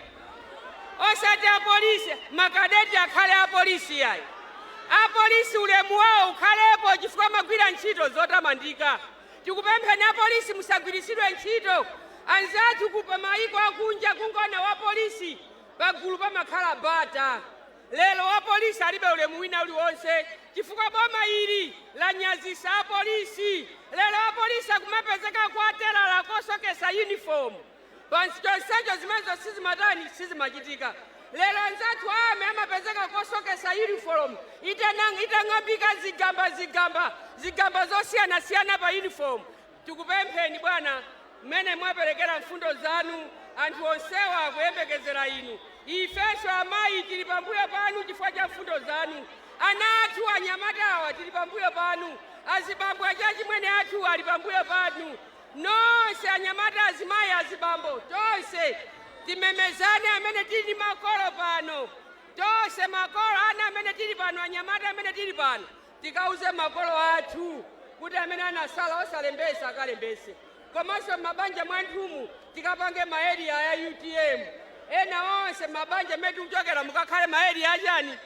osati apolisi makadeti akhale apolisi yayi. Apolisi ulemu wawo ukhalepo chifukwa amagwira ntchito zotamandika. Tikupempheni apolisi, musagwiritsidwe ntchito. Anzathu kupa mayiko akunja, kungona wa polisi pagulu pamakhala bata. Lero wa polisi alibe ulemu wina uliwonse chifukwa boma ili lanyazisa apolisi. Lero apolisi akumapezeka kwaterala kosokesa uniform pansi, chonsecho zimenezo sizimatani, sizimachitika. Lero anzathu ame amapezeka kosokesa uniform itang'ambika, zigamba zigamba zigamba zosiyanasiyana pa uniform. Tikupempheni bwana, mmene mwaperekera mfundo zanu, anthu onsewa akuyembekezera inu. Ifenso amayi tili pambuyo panu chifukwa cha mfundo zanu. Ana athu anyamata awa tili pambuyo panu, azibambo achachimwene athu ali pambuyo panu. Nonse anyamata, azimayi, azibambo, tonse timemezane amene tili ndi makolo pano. Tonse makolo, ana amene tili pano, anyamata amene tili pano, tikauze makolo athu kuti amene anasala osalembesa akalembese. Komanso mabanja mwanthumu tikapange ma area ya UTM. Ena onse mabanja amene tikuchokera, mukakhale ma area achani,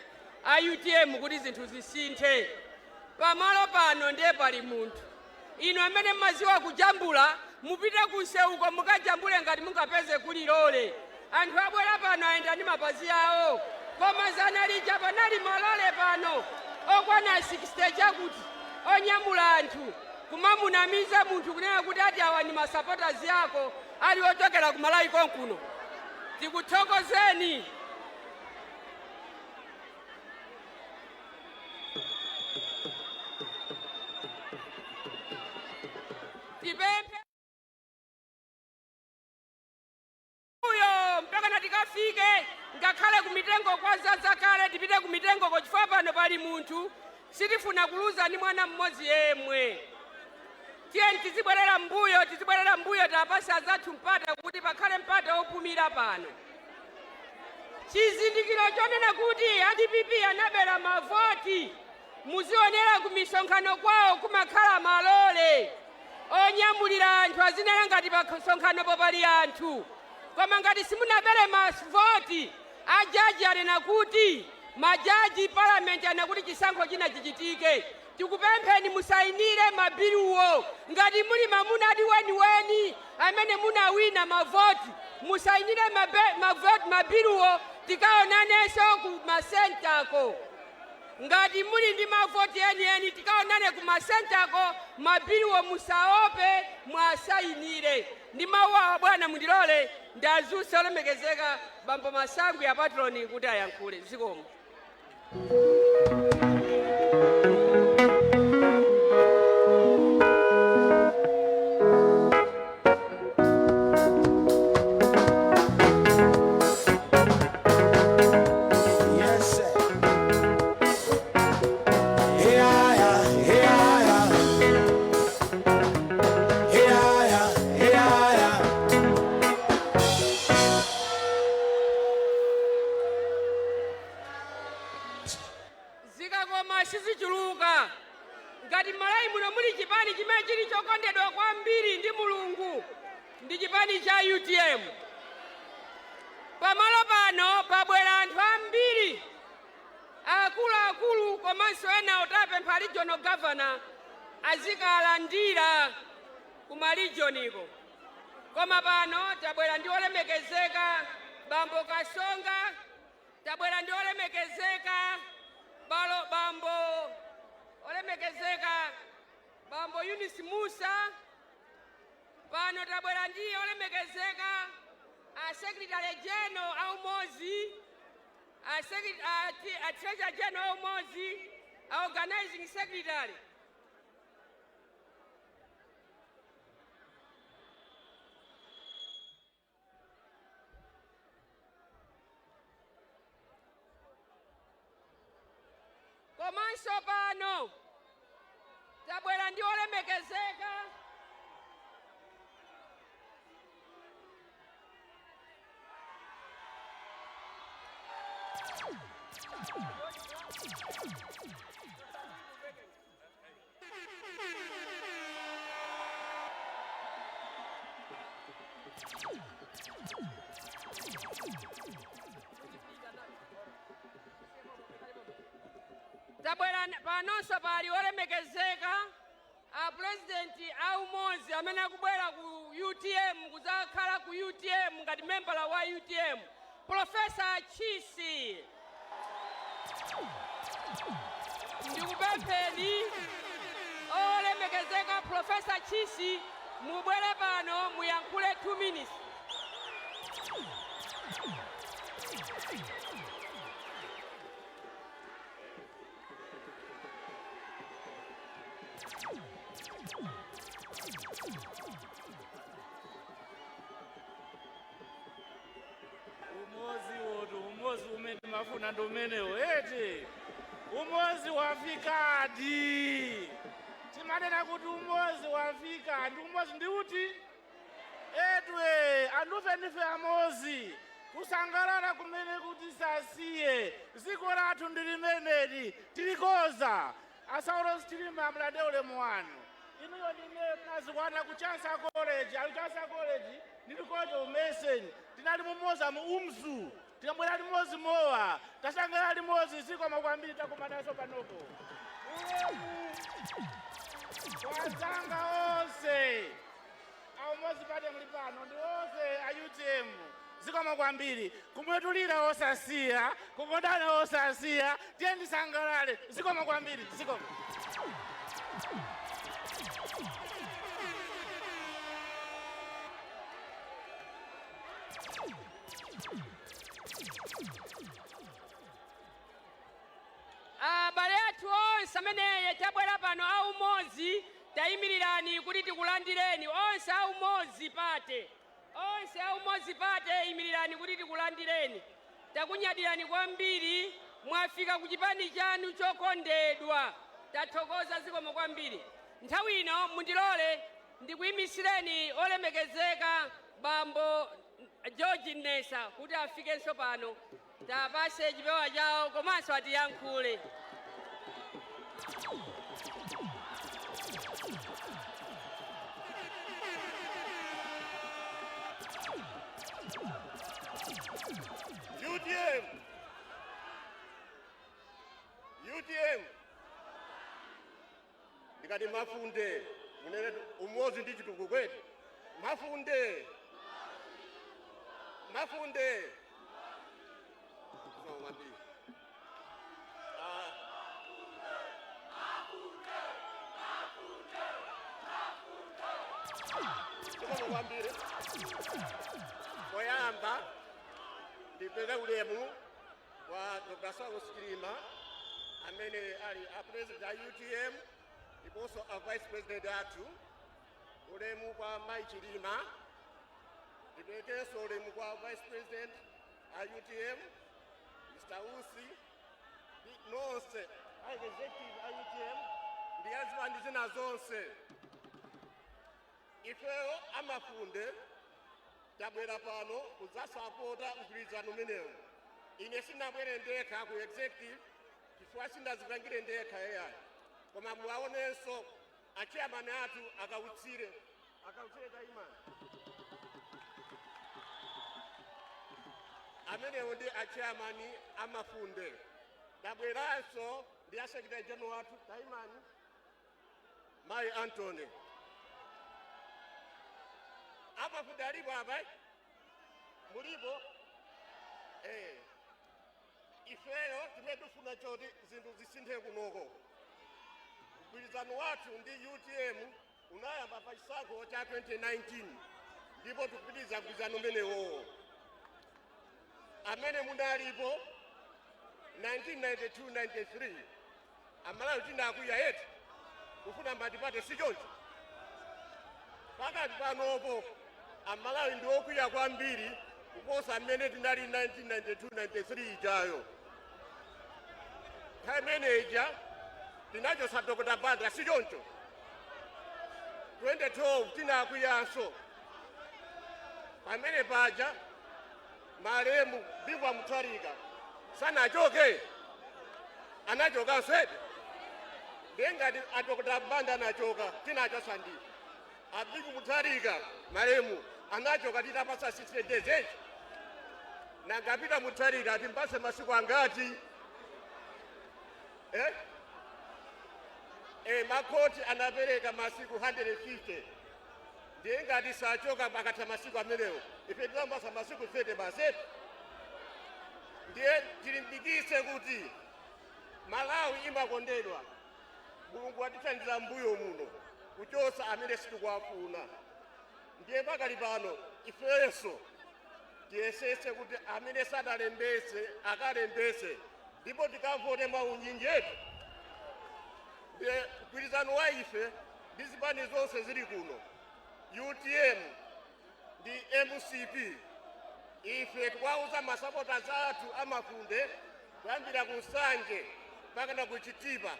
a UTM, kuti zinthu zisinthe. Pamalo pano ndiye pali munthu. Inu amene mmaziwa kujambula, mupite kunsewuko mukajambule ngati mungapeze kulilole. Anthu abwera pano ayenda ndi mapazi awo, koma zana lija panali malole pano okwana 60 chakuti onyamula anthu, kumamunamiza munthu kunena kuti ati awa ndi ma supporters yako ali ochokera ku Malawi konkuno. Tikuthokozeni. Tipemphe uyo mpaka tikafike ngakhale kumitengo kwa zadzakale, tipite kumitengoko chifukwa pano pali munthu. Sitifuna kuluza ni mwana mmodzi yemwe. Tiyeni tizibwerera mbuyo, tizibwerera mbuyo, tapasa zathu mpata kuti pakhale mpata wopumira pano. Chizindikiro chonena kuti a DPP anabera mavoti, muzionera ku misonkhano kwawo kumakhala malole onyamulira anthu, azinena ngati pa msonkhanopo pali anthu. Koma ngati simunabere mavoti, ajaji anena kuti, majaji palamenti anakuti chisankho china chichitike. Tikupempheni musayinire mabiluwo. Ngati muli mamuna adi weniweni amene munawina mavoti, musayinire mabiluwo. Tikaonanenso ku masentako. Ngati muli ndi mavoti enieni, tikaonane ku masentako. Mabiluwo musaope, mwasayinire. Ndi mawu awa bwana, mundilole ndazuse olemekezeka bambo Masangwi ya patroni kuti ayankhule. Zikomo. Yes, sir. Here I am, here I am. Here I am, here I am. Zikakoma sizichuluka. Ngati Malawi muno muli chipani chimene chili chokondedwa kwambiri ndi Mulungu, ndi chipani cha UTM. Pamalo pano pabwera anthu ambiri. amenewo tapempha regional governor azikalandira ku maregioniko. Koma pano tabwera ndi olemekezeka Bambo Kasonga, tabwera ndi olemekezeka balo bambo olemekezeka Bambo Eunice Musa. Pano tabwera ndi olemekezeka a Secretary General a Umodzi, a Treasurer General a Umodzi, a Organizing Secretary. Komanso pano tabwera ndi olemekezeka Tabwera panonso pali olemekezeka a President a Umodzi amene akubwera ku UTM kudzakhala ku UTM ngati membala wa UTM, Professor Chisi. Ndikupempheni olemekezeka Professor Chisi, mubwere pano muyankhule 2 minutes. Umodzi wotu, umodzi umene mafuna ndi umenewo eti. Umodzi wafikadi. Timanena kuti umodzi wafika, ndi umodzi ndi uti etwe andufe ndife amodzi, kusangalala kumene kuti sasiye dziko lathu ndi limeneli tilikoza. A Saulos Chilima, mlande ulemu wanu. Inuyo ndine tinazikwana ku Chancellor College, ali Chancellor College ndili College of Medicine, tinali mumodzi mu UMZU, tinabwera limodzi mowa, tasangalala limodzi. Zikomo kwambiri, takumananso panopo. Ulemu wazanga onse aumodzi pate muli pano ndi onse a UTM, zikomo kwambiri. Kumwetulira osasiya, kukondana osasiya, tiye ndisangalale. Zikomo kwambiri, zikomo. Abale athu onse amene tabwera pano a Umodzi, tayimirirani kuti tikulandireni. Onse a Umodzi Party, onse a Umodzi Party, yimirirani kuti tikulandireni. Takunyadirani kwambiri, mwafika ku chipani chanu chokondedwa. Tathokoza, zikomo kwambiri. Nthawi ino mundilole ndikuyimisireni olemekezeka Bambo George Nesa kuti afikenso pano, tapase chipewa chawo komanso atiyankhule. UTM, UTM, ndikati mafunde munene umodzi ndi chitukuko kwetu. Mafunde, mafunde. Zikomo kwambiri. Ah. Zikomo kwambiri. Poyamba ndipeze ulemu wa Dr. Saulos Chilima amene ali a President a UTM ndiponso a Vice President athu. Ulemu kwa Mai Chilima. Ndiperekenso ulemu kwa Vice President a UTM, Mr. Usi, ndi nonse a executive a UTM ndi azipani zina zonse. Ifeyo amafunde tabwera pano kudzasapota mgwirizano umenewu. Ine sinabwere ndekha ku executive chifukwa sindazipangire ndekha eyayi, koma muwaonenso achairman athu akautsire, akautsire taimani. Amenewo ndi achairman amafunde. Ndabweranso ndi a secretary general wathu, taimani, Mayi Antony. Amafundi alipo apa, eh? Mulipo? Ifeyo timene tifuna choti zinthu zisinthe kunoko. Mgwirizano wathu ndi UTM unayamba pa chisankho cha 2019, ndipo tikupitiriza mgwirizano umenewowo. Amene munalipo 1992-93, Amalawi tinakwiya eti, kufuna multiparty, si choncho? Pakati panopo Amalawi ndi okwiya kwambiri kuposa mmene tinali 1992-93 ijayo. Nthawi imene ija tinachotsa Dr. Banda, si choncho? 2012 tinakwiyanso. Pamene paja malemu Bingu wa Mutharika sanachoke, anachokanso eti. Ndiye ngati a Dr. Banda anachoka, tinachotsa ndife. A Bingu Mutharika malemu anachoka titapatsa 60 days eti. Nanga Peter Mutharika timpatse masiku angati, eh? Makhoti anapereka masiku 150. Ndiye ngati sachoka pakatha masiku amenewo, ife tidzamupatsa masiku 30 basi. Ndiye tilimbikitse kuti Malawi imakondedwa. Mulungu watithandiza mbuyo muno kuchotsa amene sitikuwafuna. Ndiye pakali pano ifenso tiyesetse kuti amene sadalembetse akalembetse, ndipo tikavote mwaunyinji eti. Ndiye mgwirizano wa ife ndi zipani zonse zili kuno, UTM ndi MCP, ife tikuwauza masupporters athu amafunde kuyambira ku Nsanje mpaka ku Chitipa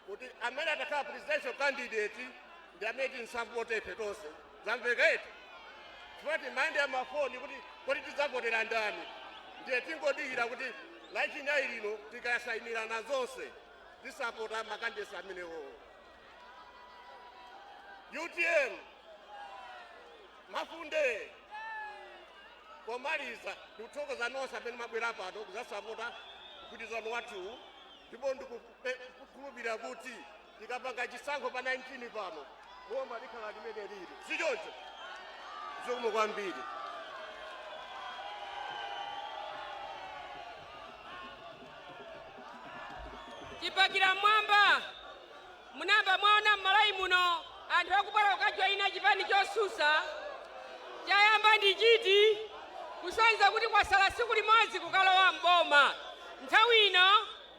kuti amene atakhala presidential candidate ndi amene tinsapote ife tonse. Zamveka eti? Chifukwa timayendera mafoni kuti kodi tidzavotera ndani. Ndiye tingodikira kuti Lachinayi lino tikasayinirana zonse, tisapota macandidates amenewo. UTM mafunde. Pomaliza, ndikuthokoza nonse amene mwabwera pano kudzasapota mgwirizano wathuwu, ndipo ndikukhulupirira kuti tikapanga chisankho pa 19 pano, boma likhala limene lili, si choncho? Zikomo kwambiri. Chipakira mwamba, munamba mwaona m'Malawi muno anthu akubwera kukajoyina chipani chosusa chayamba ndi chiti, kusonyeza kuti kwasala tsiku limodzi kukalowa mboma. Nthawi ino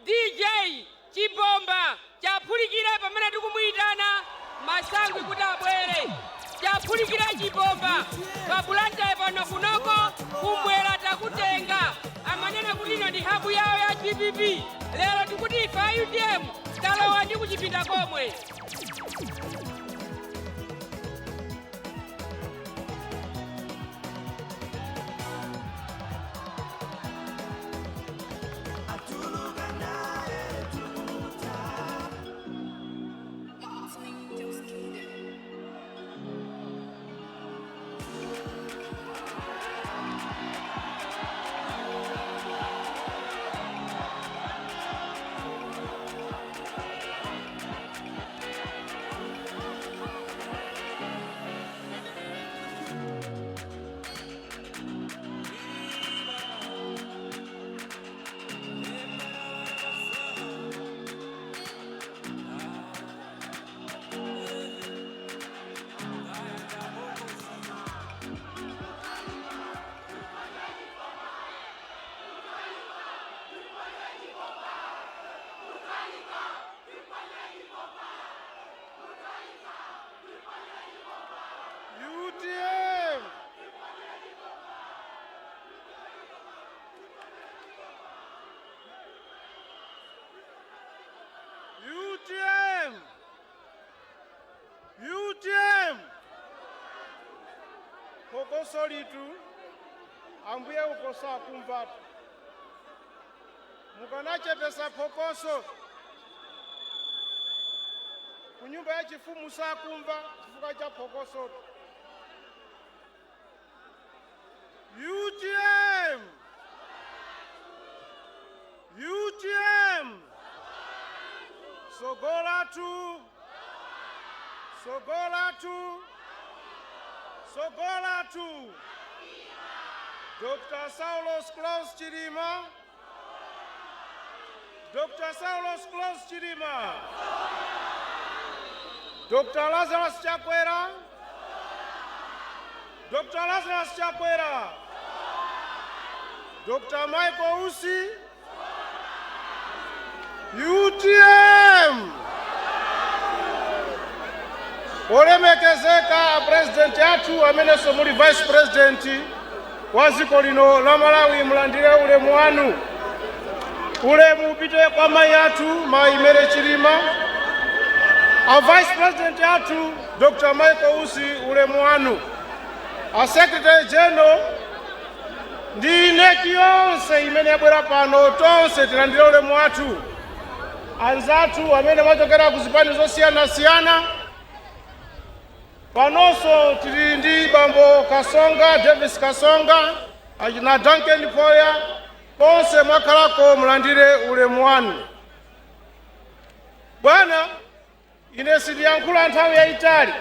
DJ Chibomba chaphulikire pamene tikumuyitana Masangwi kuti abwere. Chaphulikire chibomba pa Blantyre pano, kunoko kumbwera takutenga. Amanena kuti ino ndi hub yawo ya DPP, lero tikuti ife a UTM talowa ndi kuchipinda komwe. UTM. UTM. UTM. Phokoso litu, ambuye uko sakumvatu. Mukanachepesa phokoso, ku nyumba ya chifumu sakumva chifukwa cha phokosotu. UTM. UTM. Sogolatu, sogolatu, sogolatu. Dr. Saulos Klaus Chilima, Dr. Saulos Klaus Chilima, Dr. Lazarus Chakwera, Dr. Lazarus Chakwera, Dr. Michael Usi, UTM. Olemekezeka President athu amenenso muli Vice President wa dziko lino la Malawi, mulandire ulemu wanu. Ulemu upite kwa mayi athu, Mayi Mary Chilima, a Vice President athu Dr. Michael Usi, ulemu wanu, a Secretary General ndi NEC yonse imene yabwera pano, tonse tilandire ulemu wathu. Anzathu amene mwachokera ku zipani zosiyanasiyana panonso, tili ndi Bambo Kasonga, Davis Kasonga, achina Duncan Poya, konse mwakhalako mulandire ulemu wanu. Bwana, ine sindiyankhula nthawi yayitali.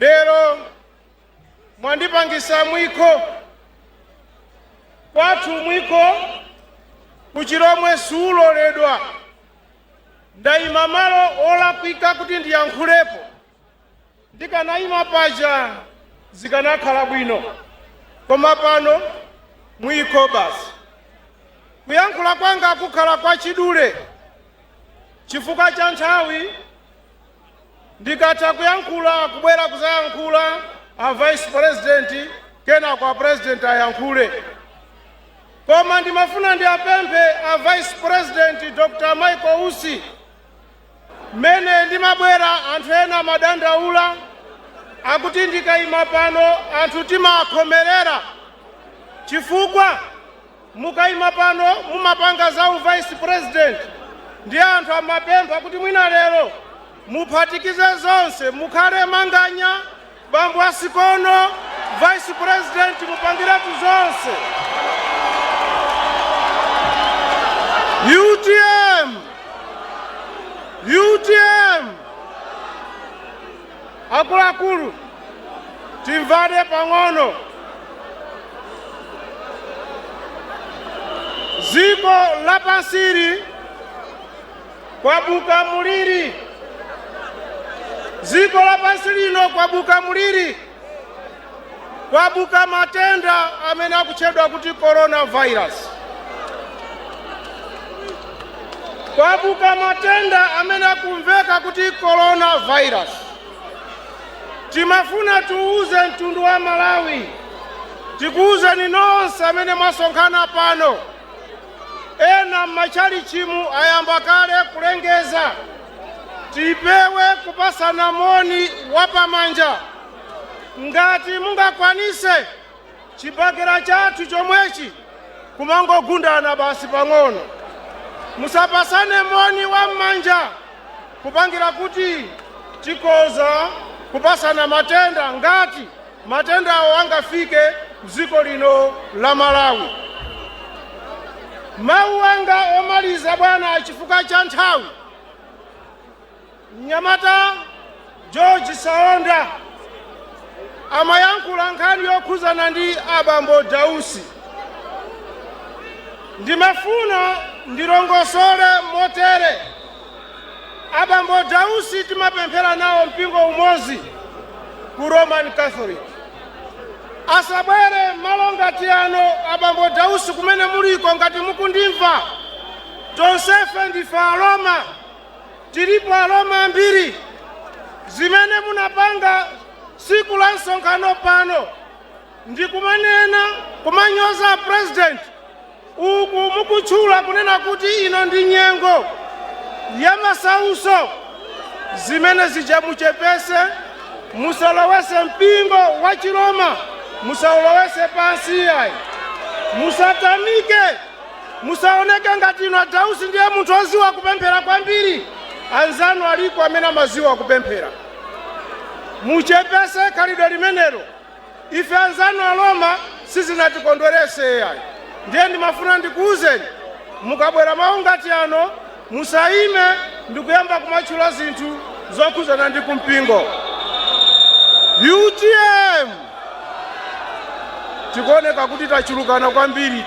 Lero mwandipangisa mwiko. Kwathu mwiko kuchiromwe suloledwa. Ndayima malo olakwika kuti ndiyankhulepo. Ndikanayima paja zikanakhala bwino, koma pano mwiko basi. Kuyankhula kwanga kukhala kwachidule chifukwa cha nthawi. Ndikatha kuyankhula, kubwera kuzayankhula a Vice President, kenako a President ayankhule. Koma ndimafuna ndiapemphe a Vice President Dr. Michael Usi. Mmene ndimabwera, anthu ena amadandaula akuti ndikayima pano anthu timakhomerera, chifukwa mukayima pano mumapanga za Vice President. Ndi anthu amapempha kuti mwina lero muphatikize zonse, mukhale Manganya, bambo asikono, Vice President, mupangiretu zonse. UTM, UTM. Akuluakulu, timvane pang'ono. Dziko lapansili kwabuka muliri. Dziko lapansi lino kwabuka muliri, kwabuka matenda amene akutchedwa kuti coronavirus. Kwabuka matenda amene akumveka kuti coronavirus. Timafuna tiuze mtundu wa Malawi, tikuwuzeni nonse amene mwasonkhana pano. Ena m'matchalichimu ayamba kale kulengeza tipewe kupasana moni wapamanja. Ngati mungakwanise, chibakera chathu chomwechi kumangogundana basi pang'ono, musapasane moni wa m'manja, kupangira kuti tikoza kupasana matenda ngati matendawo angafike mdziko lino la Malawi. Mawu anga omaliza, bwana, chifukwa cha nthawi, mnyamata George Saonda amayankhula nkhani yokhuzana ndi abambo Dausi. Ndimafuna ndilongosole motere: abambo Dausi timapemphera nawo mpingo umodzi ku Roman Catholic. Asabwere malo ngati ano. Abambo Dausi, kumene muliko, ngati mukundimva, tonsefe ndife Aroma, tilipo Aroma ambiri. Zimene munapanga siku la msonkhano pano ndi kumanena, kumanyoza President uku mukutchula kunena kuti ino ndi nyengo ya masauso, zimene zija muchepese. Musalowese mpingo wa Chiroma, musaulowese pansi ayi. Musatamike, musaoneke ngati ino Adausi ndiye munthu oziwa kupemphera kwambiri. Anzanu aliko amene amaziwa kupemphera. Muchepese khalidwe limenelo. Ife anzanu Aloma sizinatikondwerese ayi. Ndiye ndimafuna ndikuwuzeni, mukabwera mawu ngati ano. Musayime ndikuyamba kumatchula zinthu zokhuzana ndi kumpingo. UTM tikuoneka kuti tachulukana kwambiri.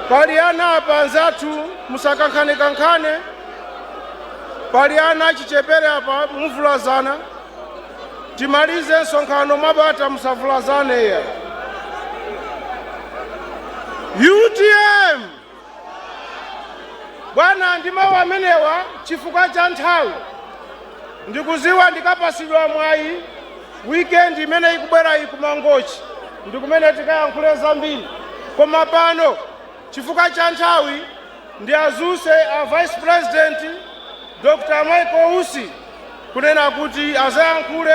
Pali ana apa anzathu, musakankhanekankhane. Pali ana achichepere apa, muvulazana. Timalize msonkhano mwabata, musavulazane ya. UTM bwana, ndi mawu amenewa chifukwa cha nthawi, ndikuziwa ndikapasidwa mwayi weekend imene ikubwera iyi kuMangochi ndikumene tikayankhule zambiri, koma pano chifukwa cha nthawi ndi azuse a Vice President Dr. Michael Usi kunena kuti azayankhule.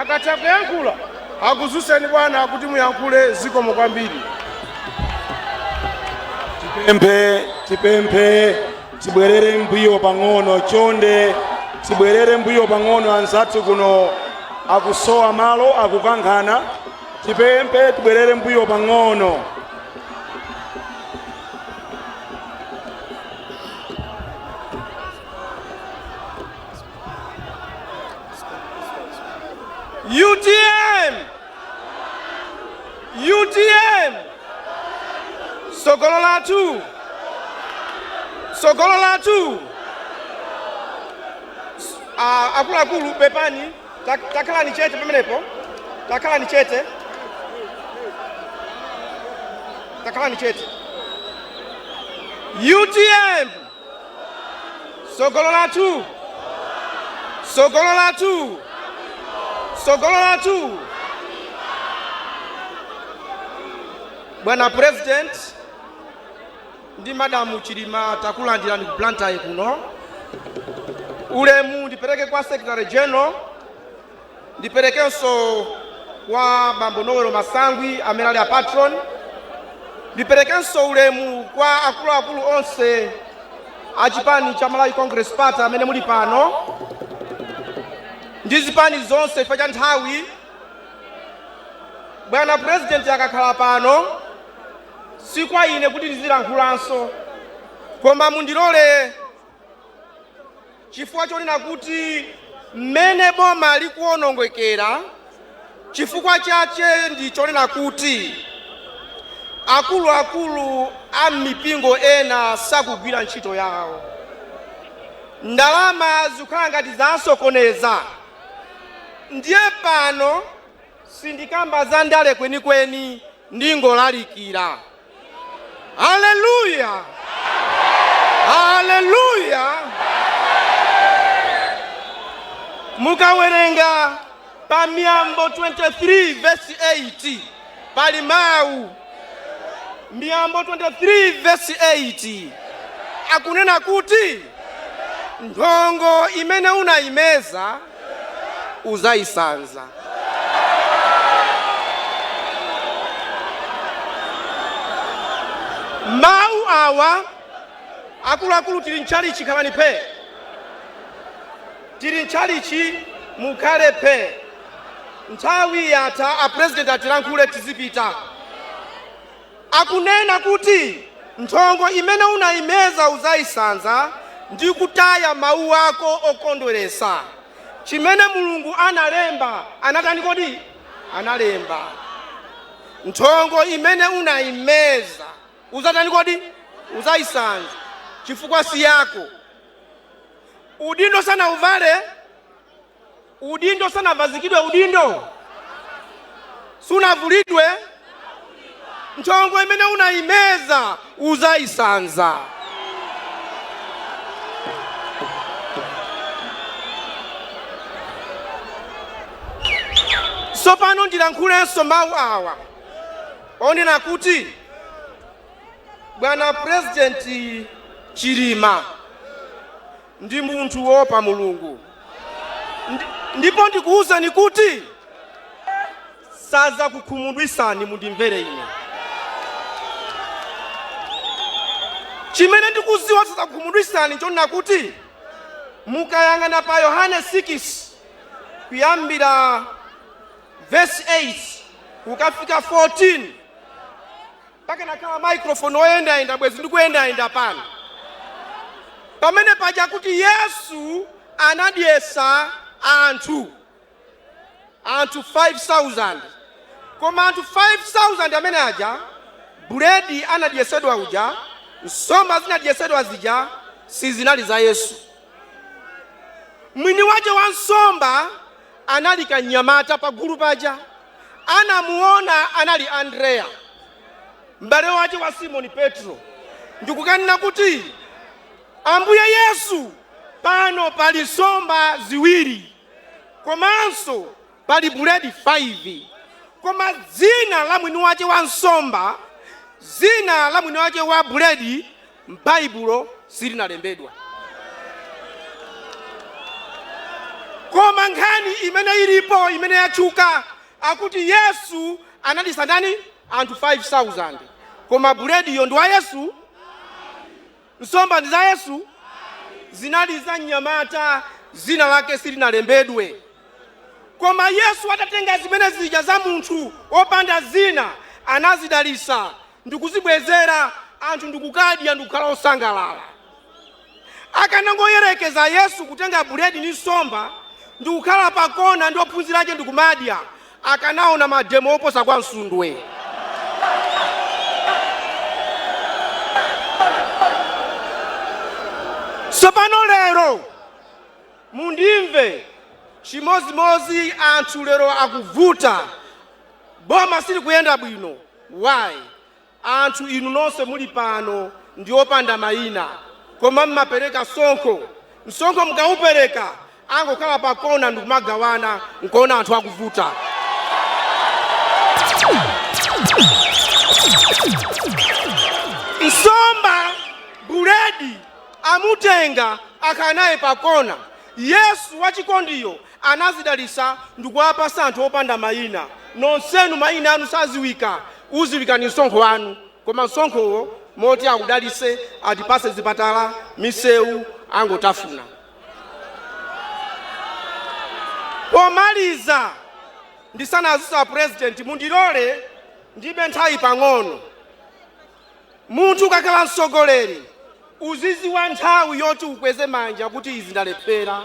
Akatha kuyankhula, akuzuseni bwana kuti muyankhule. Zikomo kwambiri. Tipemphe tibwerere mbuyo pang'ono, chonde tibwerere mbuyo pang'ono. Anzathu kuno akusowa malo, akukankhana. Tipemphe tibwerere mbuyo pang'ono. UTM, UTM, sogolo lathu, sogolo lathu. Akuluakulu, pepani, takhalani chete pamenepo, takhalani chete, takhalani chete. UTM, sogolo lathu, sogolo lathu, sogolo lathu. Bwana President ndi Madamu Chilima, takulandirani ku Blantyre kuno. Ulemu ndipereke kwa Secretary General, ndiperekenso kwa Bambo Noel Masangwi amene ali a patron, ndiperekenso ulemu kwa akuluakulu onse a chipani cha Malawi Congress Party amene muli pano ndi zipani zonse. Chifukwa cha nthawi, bwana President akakhala pano si kwa ine kuti ndizilankhulanso, koma mundilole chifukwa chonena kuti mmene boma likuwonongekera, chifukwa chache ndi chonena kuti akuluakulu a mipingo ena sakugwira ntchito yawo. Ndalama zikukhala ngati zasokoneza. Ndiye pano sindikamba za ndale kwenikweni, ndingolalikira. Haleluya, haleluya! Mukawerenga pa Miyambo 23 verse 8, pali mawu. Miyambo 23 verse 8 akunena kuti nthongo imene unayimeza uzayisanza. Mawu awa, akuluakulu, tili mchalichi, khalani phe. Tili mchalichi, mukhale phe. Nthawi yatha, a President atilankhule, tizipita. Akunena kuti nthongo imene unayimeza uzayisanza ndi kutaya mawu ako okondweresa. Chimene Mulungu analemba, anatani kodi? Analemba. Nthongo imene unayimeza uzatani kodi? Uzayisanza, chifukwa si yako. Udindo sanauvale, udindo sanavazikidwe, udindo sunavulidwe. Nthongo imene unayimeza uzayisanza. Tsopano ndilankhulenso mawu awa onena kuti bwana President Chilima ndi munthu wopa Mulungu. Ndipo ndikuwuzani kuti sazakukhumudwisani. Mundimvere ine, chimene ndikuziwa sazakukhumudwisani chonena kuti mukayang'ana pa Yohane 6 kuyambira verse 8 kukafika 14, pakanakhala microphone oyendayenda bwezi ndikuyendayenda pano. Pamene paja kuti Yesu anadyesa anthu, anthu 5,000. Koma anthu 5,000 amene aja, buledi anadyesedwa uja, nsomba zinadyesedwa zija, sizinali za Yesu. Mwini wache wa nsomba anali kanyamata pagulu paja, anamuona anali Andreya, m'bale wache wa Simoni Petro, ndikukanena kuti, Ambuye Yesu, pano pali nsomba ziwiri komanso pali buledi 5. Koma dzina la mwini wache wa nsomba, dzina la mwini wache wa buledi m'Baibulo silinalembedwa. Koma nkhani imene ilipo imene yatchuka akuti Yesu anadyetsa ndani? Anthu 5,000. Koma bulediyo ndi wa Yesu? Nsomba ndi za Yesu? Zinali za mnyamata, dzina lake silinalembedwe. Koma Yesu atatenga zimene zija za munthu wopanda dzina, anazidalitsa ndikuzibwezera anthu ndikukadya ndikukhala osangalala. Akanangoyerekeza Yesu kutenga buledi ndi nsomba ndikukhala pakona ndi ophunzira ake ndikumadya, akanaona mademo oposa kwa Msundwe. Tsopano lero mundimve, chimodzimodzi anthu lero akuvuta, boma silikuyenda bwino. Why? Anthu inu nonse muli pano ndi opanda mayina, koma mmapereka msonkho. Msonkho mukaupereka angokhala pa kona ndikumagawana nkuona anthu akuvuta. Nsomba, buledi amutenga akhala naye pa kona. Yesu wachikondiyo Anazidalisa ndikuwapasa anthu opanda mayina. Nonsenu mayina anu saziwika, uziwika ndi msonkho wanu. Koma msonkhowo moti audalise atipase zipatala, misewu, angotafuna. Pomaliza ndisanazise a president mundilole ndibe nthawi pang'ono. Munthu ukakhala mtsogoleri uziziwa nthawi yoti ukweze manja kuti izi ndalephera.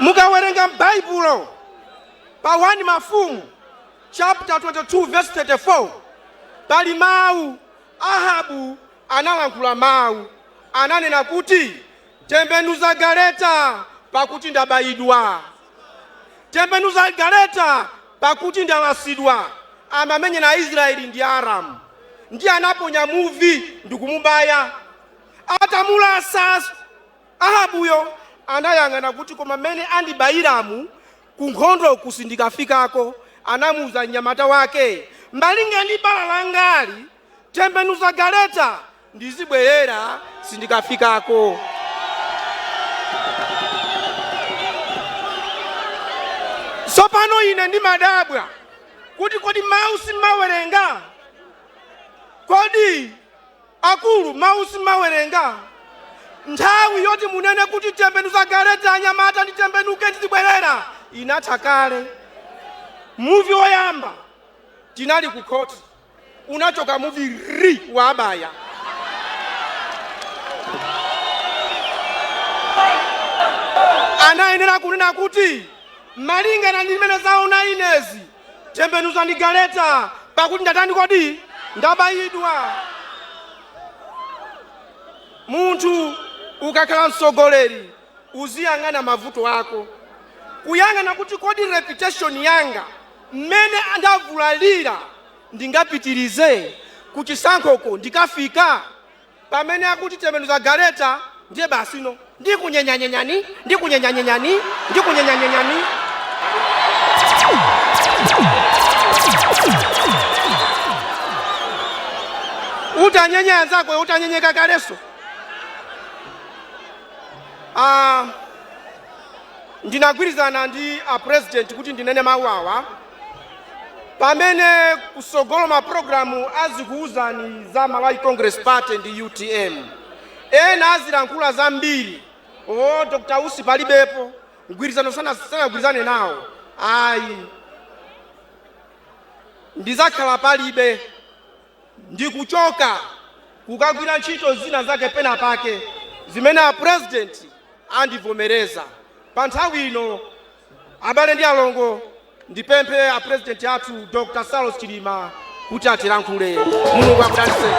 Mukawerenga m'Baibulo pa 1 Mafumu chapter 22 verse 34 pali mawu, Ahabu analankhula mawu, ananena kuti tembenuza galeta pakuti ndabayidwa. Tembenuza galeta, pakuti ndalasidwa. Amamenyana Aisraeli ndi Aaramu. Ndiye anaponya muvi ndikumubaya. Atamulasa Ahabuyo anayang'ana kuti koma mmene andibayiramu kunkhondoku sindikafikako. Anamuuza mnyamata wake, malinga ndi bala langali, tembenuza galeta ndizibwerera sindikafikako. Tsopano ine ndimadabwa kuti kodi mawu simmawerenga? Kodi akulu mawu simmawerenga? Nthawi yoti munene kuti tembenuza galeta anyamata nditembenuke ndizibwerera inatha kale. Muvi woyamba tinali ku khoti. Unachoka muvi ri wabaya. Anayenera kunena kuti malingana ndi zimene zaona inezi, tembenuzani galeta pakuti ndatani kodi? Ndabayidwa. Munthu ukakhala mtsogoleri uziyang'ana mavuto ako, kuyang'ana kuti kodi reputation yanga mmene ndavulalira ndingapitirize kuchisankhoko ndikafika pamene akuti tembenuza galeta ndiye basi no ndikunyenyanyenyani ndikunyenyanyenyani ndikunyenyanyenyani. Utanyenya anzako utanyenyeka kaleso. Ah, ndinagwirizana ndi a president kuti ndinene mawu awa pamene kusogolo mapulogalamu azikuwuzani za Malawi Congress Party ndi UTM. Ena azilankhula zambiri, o Dr. Usi palibepo mgwirizano, sanagwirizane nawo. Ayi, ndizakhala palibe, ndikuchoka. Kukagwira ntchito zina zake pena pake zimene a president andivomereza pa nthawi ino. Abale ndi alongo, ndipemphe a president athu Dr. Saulos Chilima kuti atilankhule. Mulungu akudalitseni.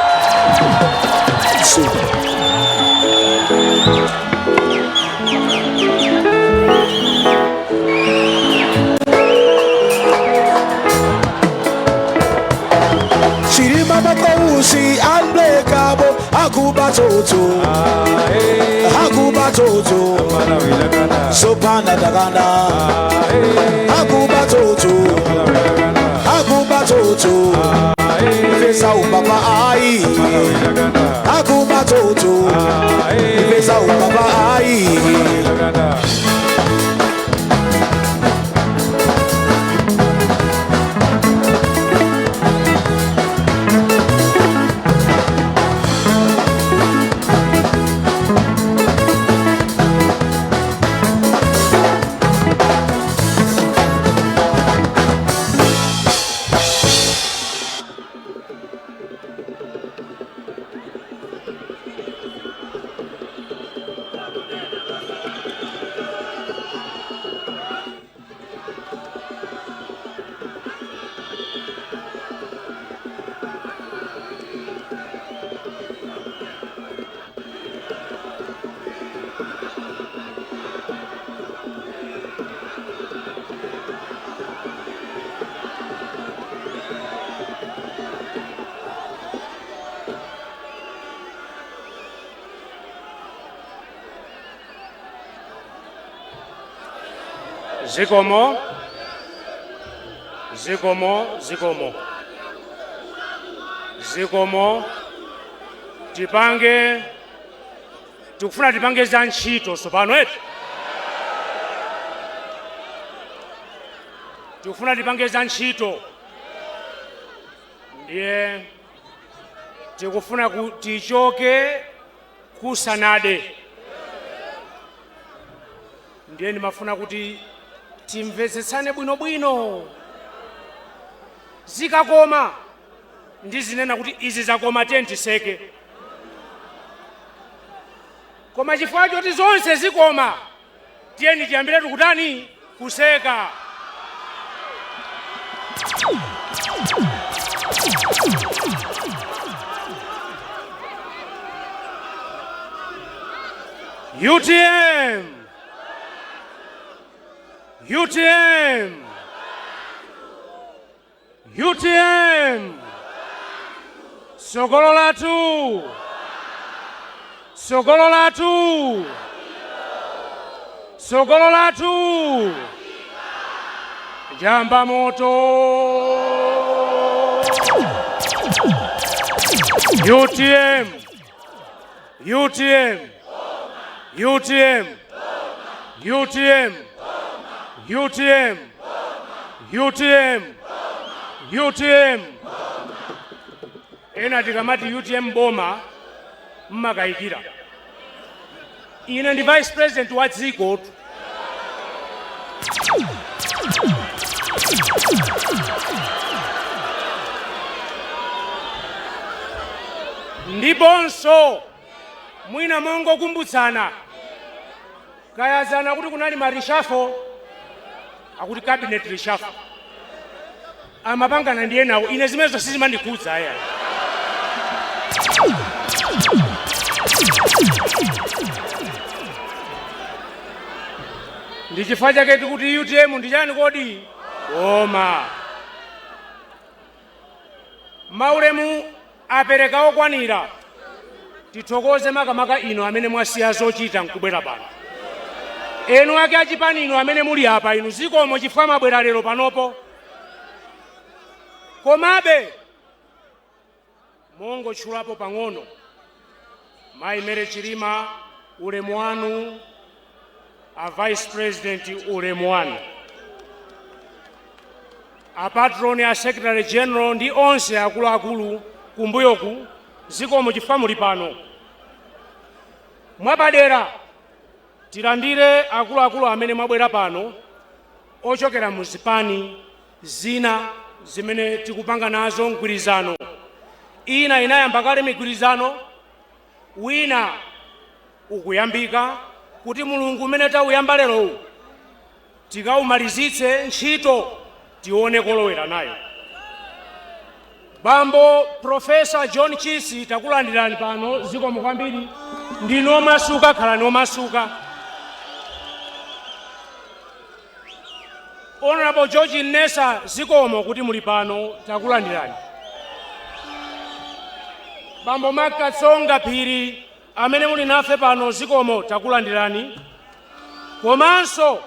Chilima Michael Usi unbreakable, akuba toto, akuba toto, sopanda takanda, akuba toto, akuba toto, pesa ubaba ai, akuba toto, pesa ubaba ai. Zikomo, zikomo, zikomo, zikomo. Tipange, tikufuna tipange za ntchito sopano eti, tikufuna tipange za ntchito, ndiye tikufuna tichoke kusanade, ndiye ndimafuna kuti timvetsetsane bwinobwino. Zikakoma ndizinena kuti izi zakoma, tentiseke, koma chifukwa choti zonse zikoma, tiyeni tiyambire tikutani kuseka. UTM, UTM, UTM, sogolo lathu, sogolo lathu, sogolo lathu, jamba moto. UTM, UTM, UTM, UTM, UTM, UTM, UTM. Ena tikamati UTM boma mmakayikira. Ine ndi vice president wa dziko. Ndiponso mwina mongokumbutsana, kayazana kuti kunali ma reshuffle, akuti cabinet reshuffle amapangana ndiye nawo. Ine zimenezo sizimandikhudza aya. Ndi chifukwa chake tikuti UTM ndi chani kodi? Boma. Maulemu apereka okwanira. Tithokoze makamaka ino amene mwasiya zochita nkubwera pano, enu ake achipani ino amene muli apa, inu zikomo chifukwa mwabwera lero panopo. Komabe mongotchulapo pang'ono, Mayi Mary Chilima, ulemu wanu, a vice president, ulemu wanu, a patron, a secretary general ndi onse akuluakulu kumbuyoku, zikomo chifukwa muli pano. Mwapadera tilandire akuluakulu amene mwabwera pano ochokera mu zipani zina zimene tikupanga nazo mgwirizano. Ina inayamba kale migwirizano, wina ukuyambika, kuti Mulungu umene tauyamba lerowu tikaumalizitse ntchito, tione kolowera nayo. Bambo Profesa John Chisi, takulandirani pano, zikomo kwambiri. Ndinu omasuka, khalani omasuka. Honorable George Nesa, zikomo kuti muli pano, takulandirani. Bambo Mark Katsonga Phiri, amene muli nafe pano, zikomo, takulandirani. Komanso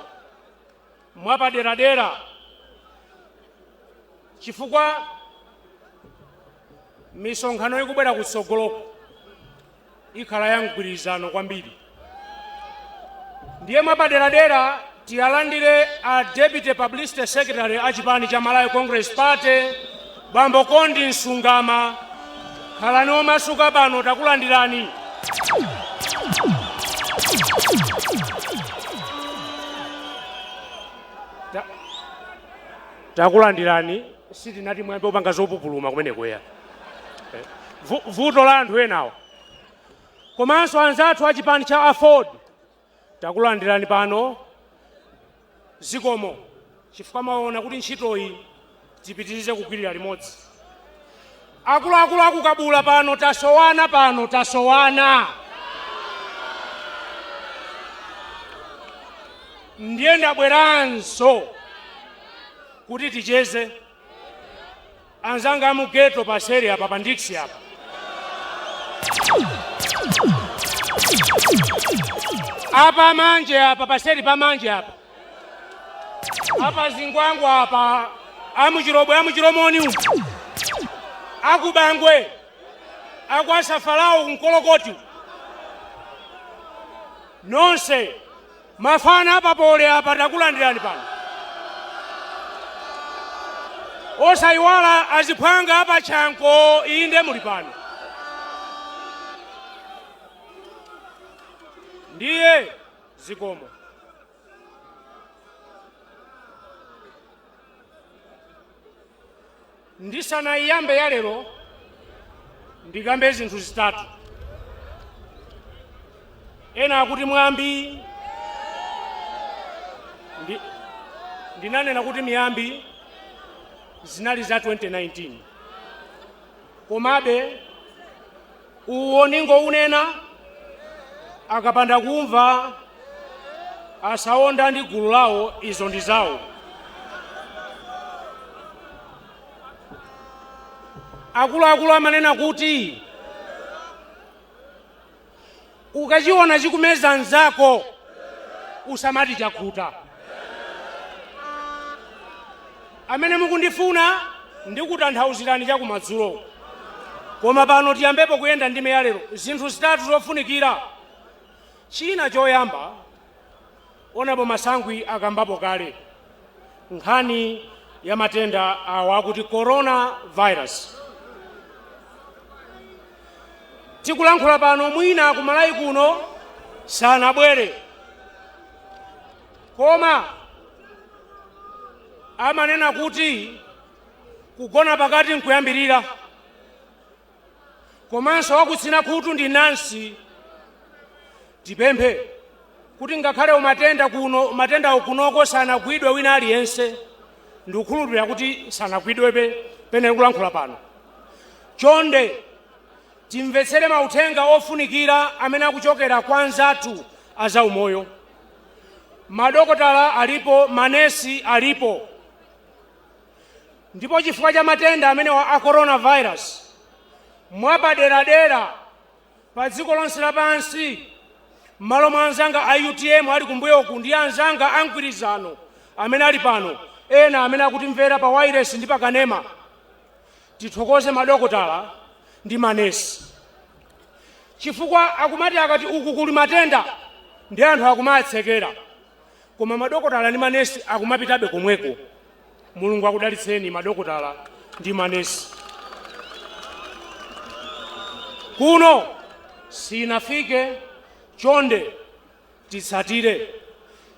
mwapaderadera, chifukwa misonkhano ikubwera kutsogoloko ikhala ya mgwirizano kwambiri, ndiye mwapaderadera tiyalandire a Deputy Publicity Secretary a chipani cha Malawi Congress Party, Bambo Kondi Msungama. Khalani omasuka pano, takulandirani. Takulandirani. Sitinati mwambe upanga zopupuluma kumeneko ya. Vuto la anthu enawa. Komanso anzathu a chipani cha AFORD, takulandirani pano, zikomo chifukwa mwaona kuti ntchitoyi tipitirize kugwirira limodzi. Akuluakulu akukabula pano, tasowana pano, tasowana. Ndiye ndabweranso kuti ticheze. Anzanga amugeto paseri apa, pandiksi apa, apa manje apa paseri pamanje apa, apa zingwangwa apa, amuchirobwe, amuchiromoni umu, akubangwe, akwasafalawo, kumkolokoti, nonse mafana apapole apa, takulandirani pano. Osayiwala aziphwanga apachanko, inde muli pano. Ndiye zikomo. Ndisanayiyambe ya lero, ndikambe zinthu zitatu. Ena akuti mwambi. Ndinanena kuti miyambi zinali za 2019, komabe uwo ningounena, akapanda kumva asaonda ndi gulu lawo, izo ndi zawo. Akuluakulu amanena kuti ukachiona chikumeza mnzako usamati chakhuta. Amene mukundifuna, ndikutanthauzirani chakumadzulo, koma pano tiyambepo kuyenda ndime ya lero. Zinthu zitatu zofunikira. China choyamba, Honorable Masangwi akambapo kale nkhani ya matenda awa akuti coronavirus. Tikulankhula pano mwina kumalawi kuno sanabwere, koma amanena kuti kugona pakati nkuyambirira, komanso wakutsina khutu ndi nansi. Tipemphe kuti ngakhale umatenda kuno, matenda kunoko sanagwidwe wina aliyense, ndikukhulupirira kuti sanagwidwebe pene kulankhula pano, chonde timvetsere mauthenga ofunikira amene akuchokera kwa anzathu azaumoyo. Madokotala alipo, manesi alipo. Ndipo chifukwa cha matenda amenewa a coronavirus, mwapaderadera pa dziko lonse lapansi, m'malo mwa anzanga a UTM ali kumbuyoku ndi anzanga a mgwirizano amene ali pano, ena amene akutimvera pa wireless ndi pa kanema, tithokoze madokotala ndi manesi, chifukwa akumati akati uku kuli matenda ndi anthu akumatsekera, koma madokotala ndi manesi akumapitabe komweko. Mulungu akudalitseni madokotala ndi manesi. Kuno sinafike, chonde titsatire.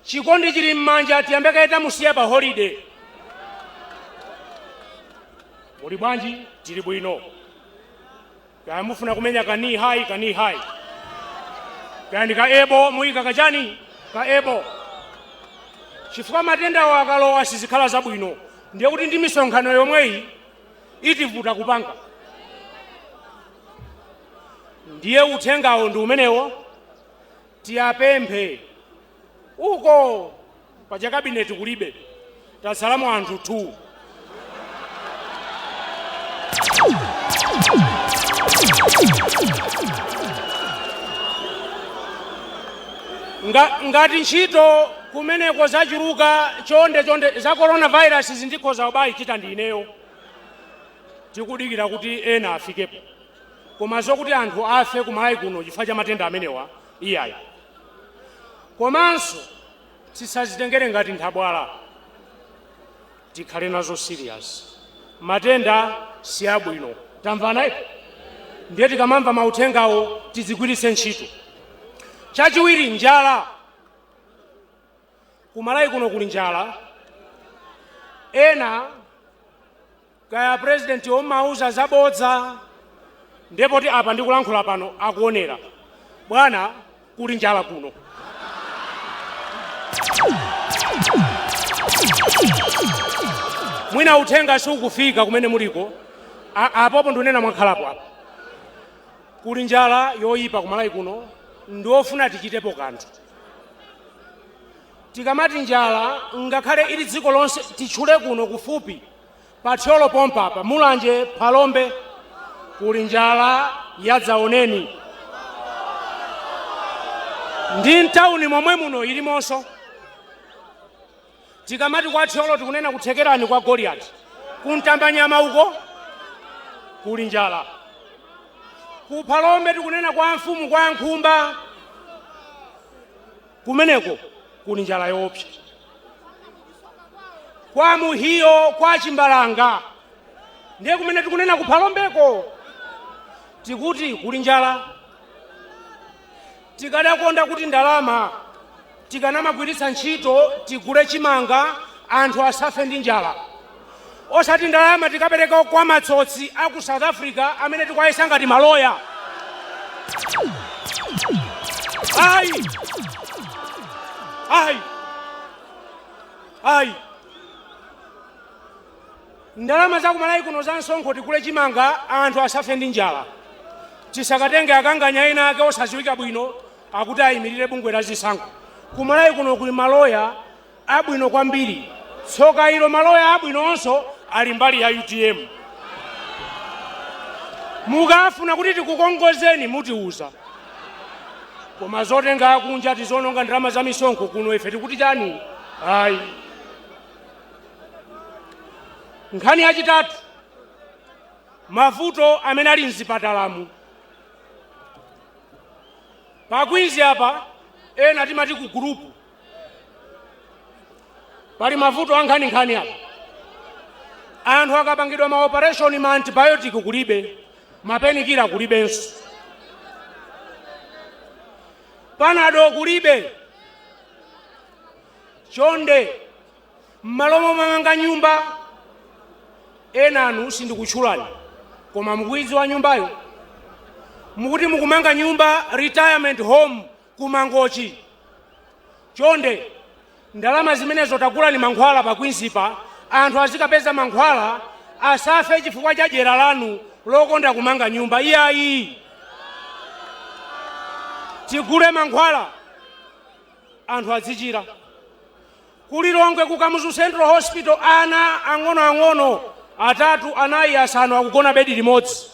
Chikondi chili m'manja, tiyambe kaye tamusiya pa holiday. Muli bwanji? Tili bwino. Kaya mufuna kumenya ka knee high, ka knee high, kaya ndi ka ebo muyika kachani ka ebo, chifukwa matendawo akalowa sizikhala zabwino. Ndiye kuti ndi misonkhano yomweyi itivuta kupanga. Ndiye uthengawo ndi umenewo. Tiyapemphe uko paja kabineti kulibe, tatsalamo anthu 2. Ngati ntchito kumeneko zachuluka, chonde chonde, za coronavirus zindikhoza kubayichita ndi ineyo, tikudikira kuti ena afikepo. Koma zokuti anthu afe ku Malawi kuno chifukwa cha matenda amenewa, iyayi. Komanso tisazitengere ngati nthabwala, tikhale nazo serious. Matenda si abwino, tamvana eti? Ndiye tikamamva mauthengawo tizigwiritse ntchito. Chachiwiri, njala. Ku Malawi kuno kuli njala. Ena kaya president omauza zabodza, ndipo ti apa ndikulankhula pano akuonera, bwana, kuli njala kuno. Mwina uthenga siukufika kumene muliko. Apopo ndikunena mwakhalapo apa, kuli njala yoyipa ku Malawi kuno, ndiofuna tichitepo kanthu. Tikamati njala, ngakhale ili dziko lonse, titchule kuno kufupi pa Thyolo pompapa, Mulanje, Phalombe, kuli njala yadzaoneni, ndi mtawuni momwe muno ilimonso. Tikamati kwa Thyolo tikunena kuthekerani kwa Goliati, kuntambanyama uko kuli njala. Ku Phalombe tikunena kwa mfumu kwa Nkhumba, kumeneko kuli njala yoopsa. Kwa Muhiyo, kwa Chimbalanga, ndiye kumene tikunena ku Phalombeko, tikuti kuli njala. Tikadakonda kuti ndalama tikanamagwiritsa ntchito tigule chimanga, anthu asafe ndi njala, osati ndalama tikapereka kwa matsotsi a ku South Africa amene tikuwayesa ngati maloya. Ayi, ayi, ayi. Ndalama za kumalawi kuno za msonkho tigule chimanga, anthu asafe ndi njala. Tisakatenge akanganya ena ake osaziwika bwino akuti ayimirire bungwe la zisankho. Kumalawi kuno kuli maloya abwino kwambiri. Tsoka ilo, maloya abwinonso ali mbali ya UTM. Mukafuna kuti tikukongozeni mutiuza, koma zotenga akunja tizononga ndalama za misonkho kuno ife tikuti chani? Ayi. Nkhani yachitatu, mavuto amene ali mzipatalamu. Pa Queens apa, ena timati ku gurupu, pali mavuto ankhaninkhani apa. Anthu akapangidwa ma operation, ma antibiotic kulibe, ma painkiller kulibenso, Panado kulibe. Chonde, m'malo momamanga nyumba, enanu sindikutchulani koma mukuidziwa nyumbayo, mukuti mukumanga nyumba retirement home ku Mangochi, chonde ndalama zimenezo tagulani mankhwala pa Queensipa, anthu azikapeza mankhwala, asafe chifukwa cha dyera lanu lokonda kumanga nyumba. Iyayi, tigule mankhwala, anthu adzichira. Ku Lilongwe ku Kamuzu Central Hospital ana ang'onoang'ono atatu, anayi, asanu akugona bedi limodzi,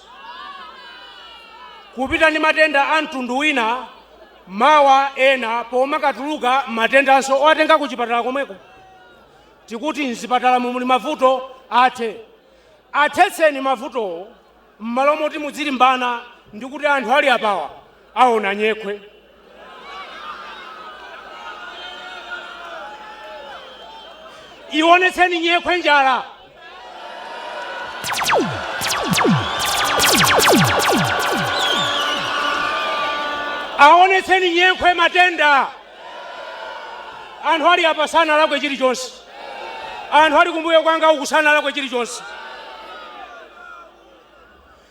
kupita ndi matenda a mtundu wina, mawa ena pomakatuluka matendanso owatenga ku chipatala komweko. Tikuti mzipatala muli mavuto, athe athetseni mavutowo m'malo moti mudzilimbana ndi kuti anthu ali apawa aona nyekhwe. Ionetseni nyekhwe njala. Aonetseni nyekhwe matenda. Anthu ali apa sanalakwe chilichonse, anthu ali kumbuyo kwanga uku sanalakwe chilichonse.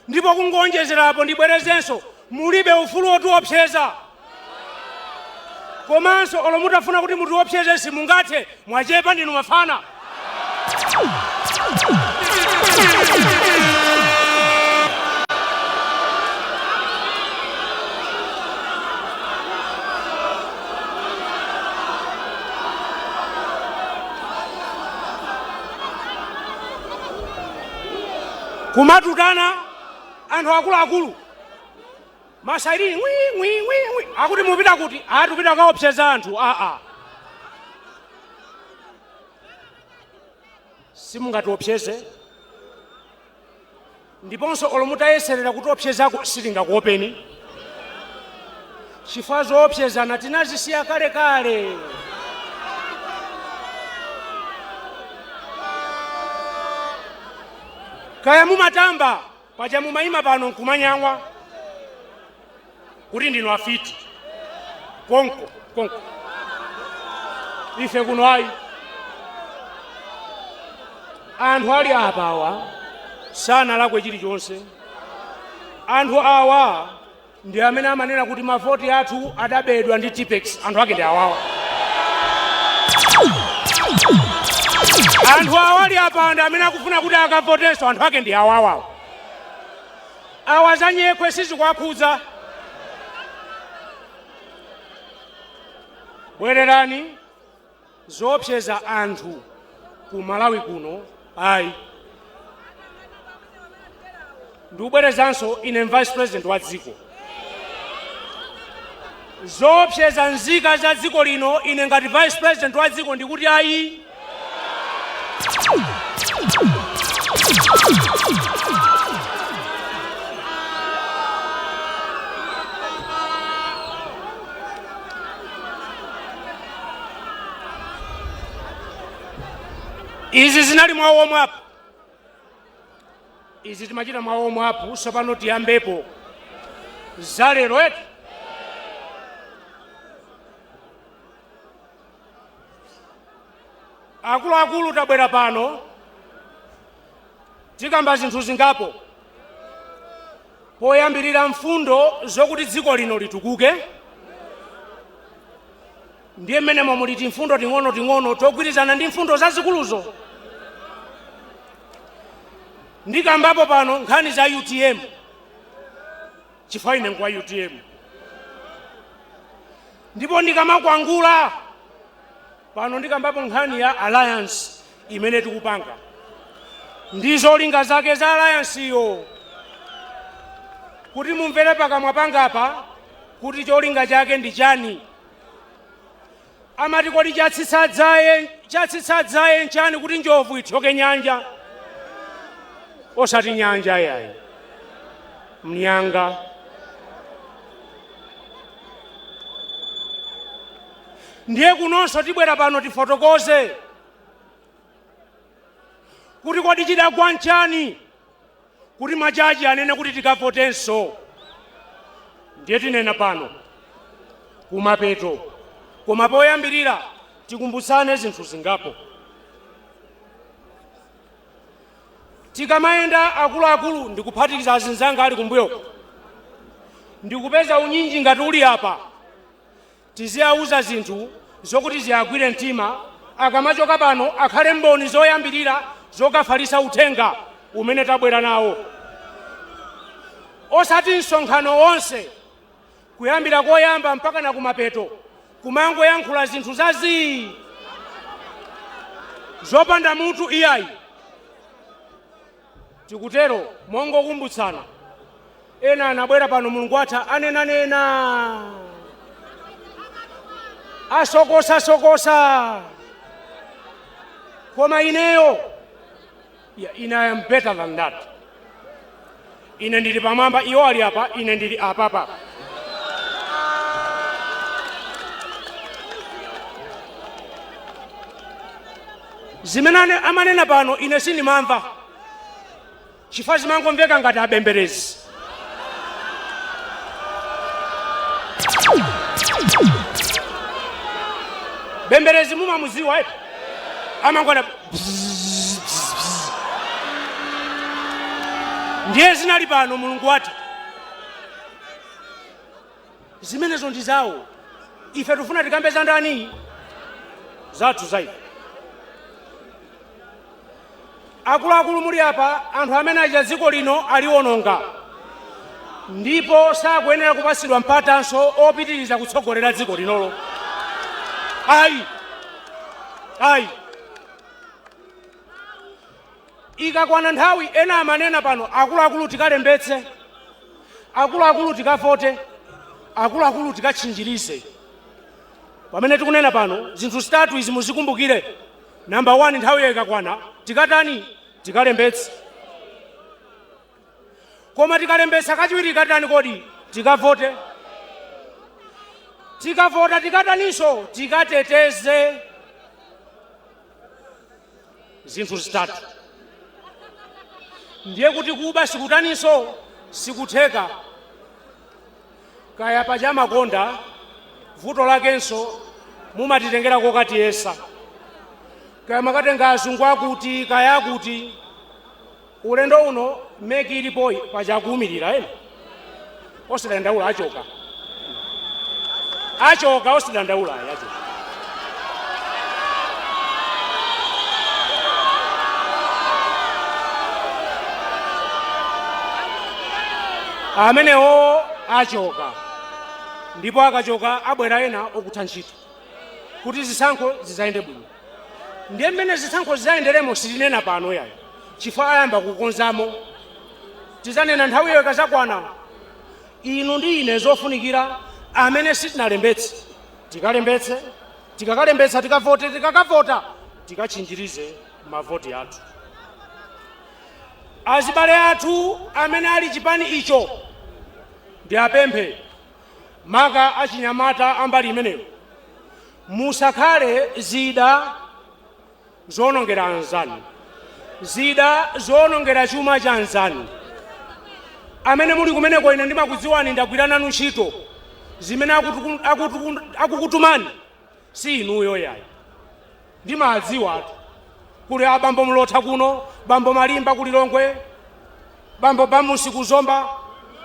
Ndipo kungoonjezerapo ndibwerezenso, mulibe ufulu wotiopseza. Komanso olo mutafuna kuti mutiopseze simungathe, mwachepa ndinu mafana. Kumatutana anthu akuluakulu masairini ngwi ngwi ngwi ngwi, akuti mupita kuti? Atupita kaopseza anthu. Aa, simungatiopseze, ndiponso olo mutayeserera kutiopsezako sitingakuopeni, chifukwa zoopsezana tinazisiya kalekale. Kaya mumatamba paja mumayima pano nkumanyang'wa kuti ndinu afiti konko konko, ife kuno ayi. Anthu ali apawa sanalakwe chilichonse. Anthu awa ndi amene amanena kuti mavoti athu adabedwa ndi Tipex. Anthu ake ndi awawa. Anthu awa ali apa ndi amene akufuna kuti akavotenso. Anthu ake ndi awawa. Awa za nyekhwe sizikuwakhudza. Bwererani zoopseza anthu ku Malawi kuno ayi. Ndikubwerezanso, ine vice president wa dziko, zoopseza nzika za dziko lino, ine ngati vice president wa dziko ndikuti ayi. Izi zinali mwa warm up, izi timachita mwa warm up. Tsopano tiyambepo zalero eti. Akuluakulu, tabwera pano tikamba zinthu zingapo. Poyambirira, mfundo zokuti dziko lino litukuke. Ndiye mmenemo muli timfundo ting'ono-ting'ono togwirizana ndi mfundo zazikuluzo. Ndikambapo pano nkhani za UTM, chifukwa ine ngwa UTM, ndipo ndikamakwangula pano ndikambapo nkhani ya alliance imene tikupanga ndi zolinga zake za alliance iyo, kuti mumvere pakamwa pangapa kuti cholinga chake ndi chani. Amati kodi chatsitsa dzaye nchani kuti njovu ithyoke nyanja? Osati nyanja yayi, mnyanga. Ndiye kunonso tibwera pano tifotokoze kuti kodi chidagwa nchani kuti majaji anene kuti tikavotenso. Ndiye tinena pano kumapeto, koma poyambirira tikumbutsane zinthu zingapo. Tikamayenda akuluakulu, ndikuphatikiza azinzanga ali kumbuyoko, ndikupeza unyinji ngati uli apa, tiziyauza zinthu zokuti ziyagwire mtima, akamachoka pano akhale mboni zoyambirira zokafalitsa uthenga umene tabwera nawo, osati msonkhano wonse kuyambira koyamba mpaka na kumapeto kumangoyankhula zinthu zazii zopanda mutu, iyayi. Tikutero mongokumbutsana. Ena anabwera pano Mulungu atha anenanena, asokosasokosa, koma ineyo, yeah, ine I am better than that. Ine ndili pamwamba, iwo ali apa, ine ndili apapa. Zimene amanena pano ine sindimamva, chifukwa zimangomveka ngati abemberezi. Bemberezi mumamuziwa eti? Amangona. Ndiye zinali pano Mulungu watha. Zimenezo ndi zawo. Ife tifuna tikambe za ndani? Zathu za ife. Akuluakulu muli apa, anthu amene aja dziko lino aliwononga ndipo sakuyenera kupatsidwa mpatanso opitiriza kutsogolera dziko linolo. Ayi, ayi. Ikakwana nthawi, ena amanena pano, akuluakulu tikalembetse, akuluakulu tikavote, akuluakulu tikatchinjirize. Pamene tikunena pano, zinthu zitatu izi muzikumbukire. Namba 1, nthawi ikakwana tikatani? Tikalembetse. Koma tikalembetsa kachiwiri tikatani kodi? Tikavote. Tikavota tikataninso? Tikateteze. Zinthu zitatu. Ndiye kuti kuba sikutaninso? Sikutheka. Kaya paja makonda vuto lakenso mumatitengera kokatiyesa, kaya makatenga azungu akuti kaya akuti. Ulendo uno MEC ilipoyi paja akuwumirira ena, osadandaula, achoka, achoka, osadandaula, ayi, achoka. Amenewo achoka, ndipo akachoka abwera ena okutha ntchito kuti zisankho zizayende bwino. Ndiye mmene zisankho zizayenderemo sitinena pano yayi, chifukwa ayamba kukonzamo. Tizanena nthawiyo ikazakwana. Inu ndi ine zofunikira amene sitinalembetse tikalembetse, tikakalembetsa tikavote, tikakavota tikatchinjirize mavoti athu. Azibale athu amene ali chipani icho ndi apemphe, maka achinyamata ambali imeneyo, musakhale zida zoonongera anzanu, zida zoonongera chuma cha anzanu. Amene muli kumeneko, ine ndimakudziwani, ndagwira nanu ntchito. Zimene akukutumani si inuyo yayi, ndimadziwatu. Kuli abambo Mlotha kuno, bambo Malimba ku Lilongwe, bambo Bamusi ku Zomba,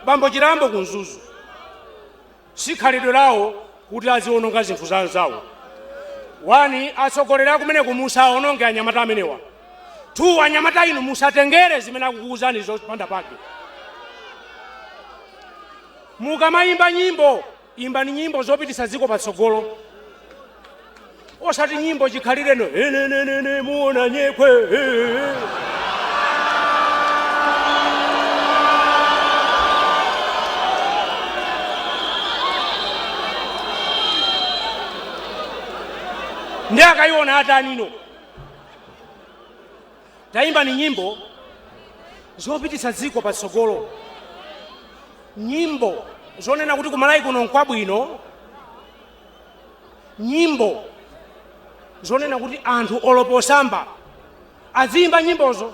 bambo Chirambo ku Mzuzu. Si khalidwe lawo kuti aziononga zinthu za anzawo. 1, atsogoleri akumeneko musaononge anyamata amenewa. 2, anyamata inu musatengere zimene akukuwuzani zopanda pake. Mukamayimba nyimbo, imbani nyimbo zopititsa dziko patsogolo, osati nyimbo chikhalireno enenenene muona nyekwe. Ndi akayiona atanino? Tayimbani nyimbo zopititsa dziko patsogolo, nyimbo zonena kuti kumalawi kuno nkwabwino, nyimbo zonena kuti anthu oloposamba aziyimba nyimbozo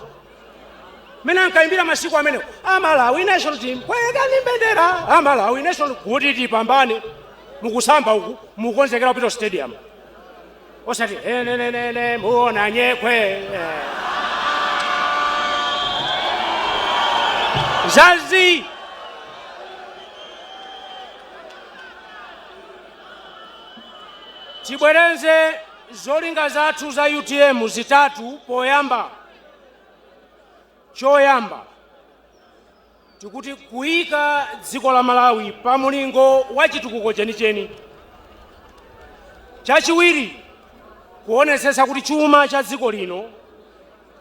mene ankayimbira masiku amenewo, Amalawi national team, kwekani mbendera, Amalawi national, kuti tipambane. Mukusamba uku mukonzekera kupita stadium, osati enenenene muona nyekwe zazi. Tibwerenze zolinga zathu za UTM zitatu. Poyamba, choyamba tikuti kuyika dziko la Malawi pa mulingo wa chitukuko chenicheni. Chachiwiri, kuonetsetsa kuti chuma cha dziko lino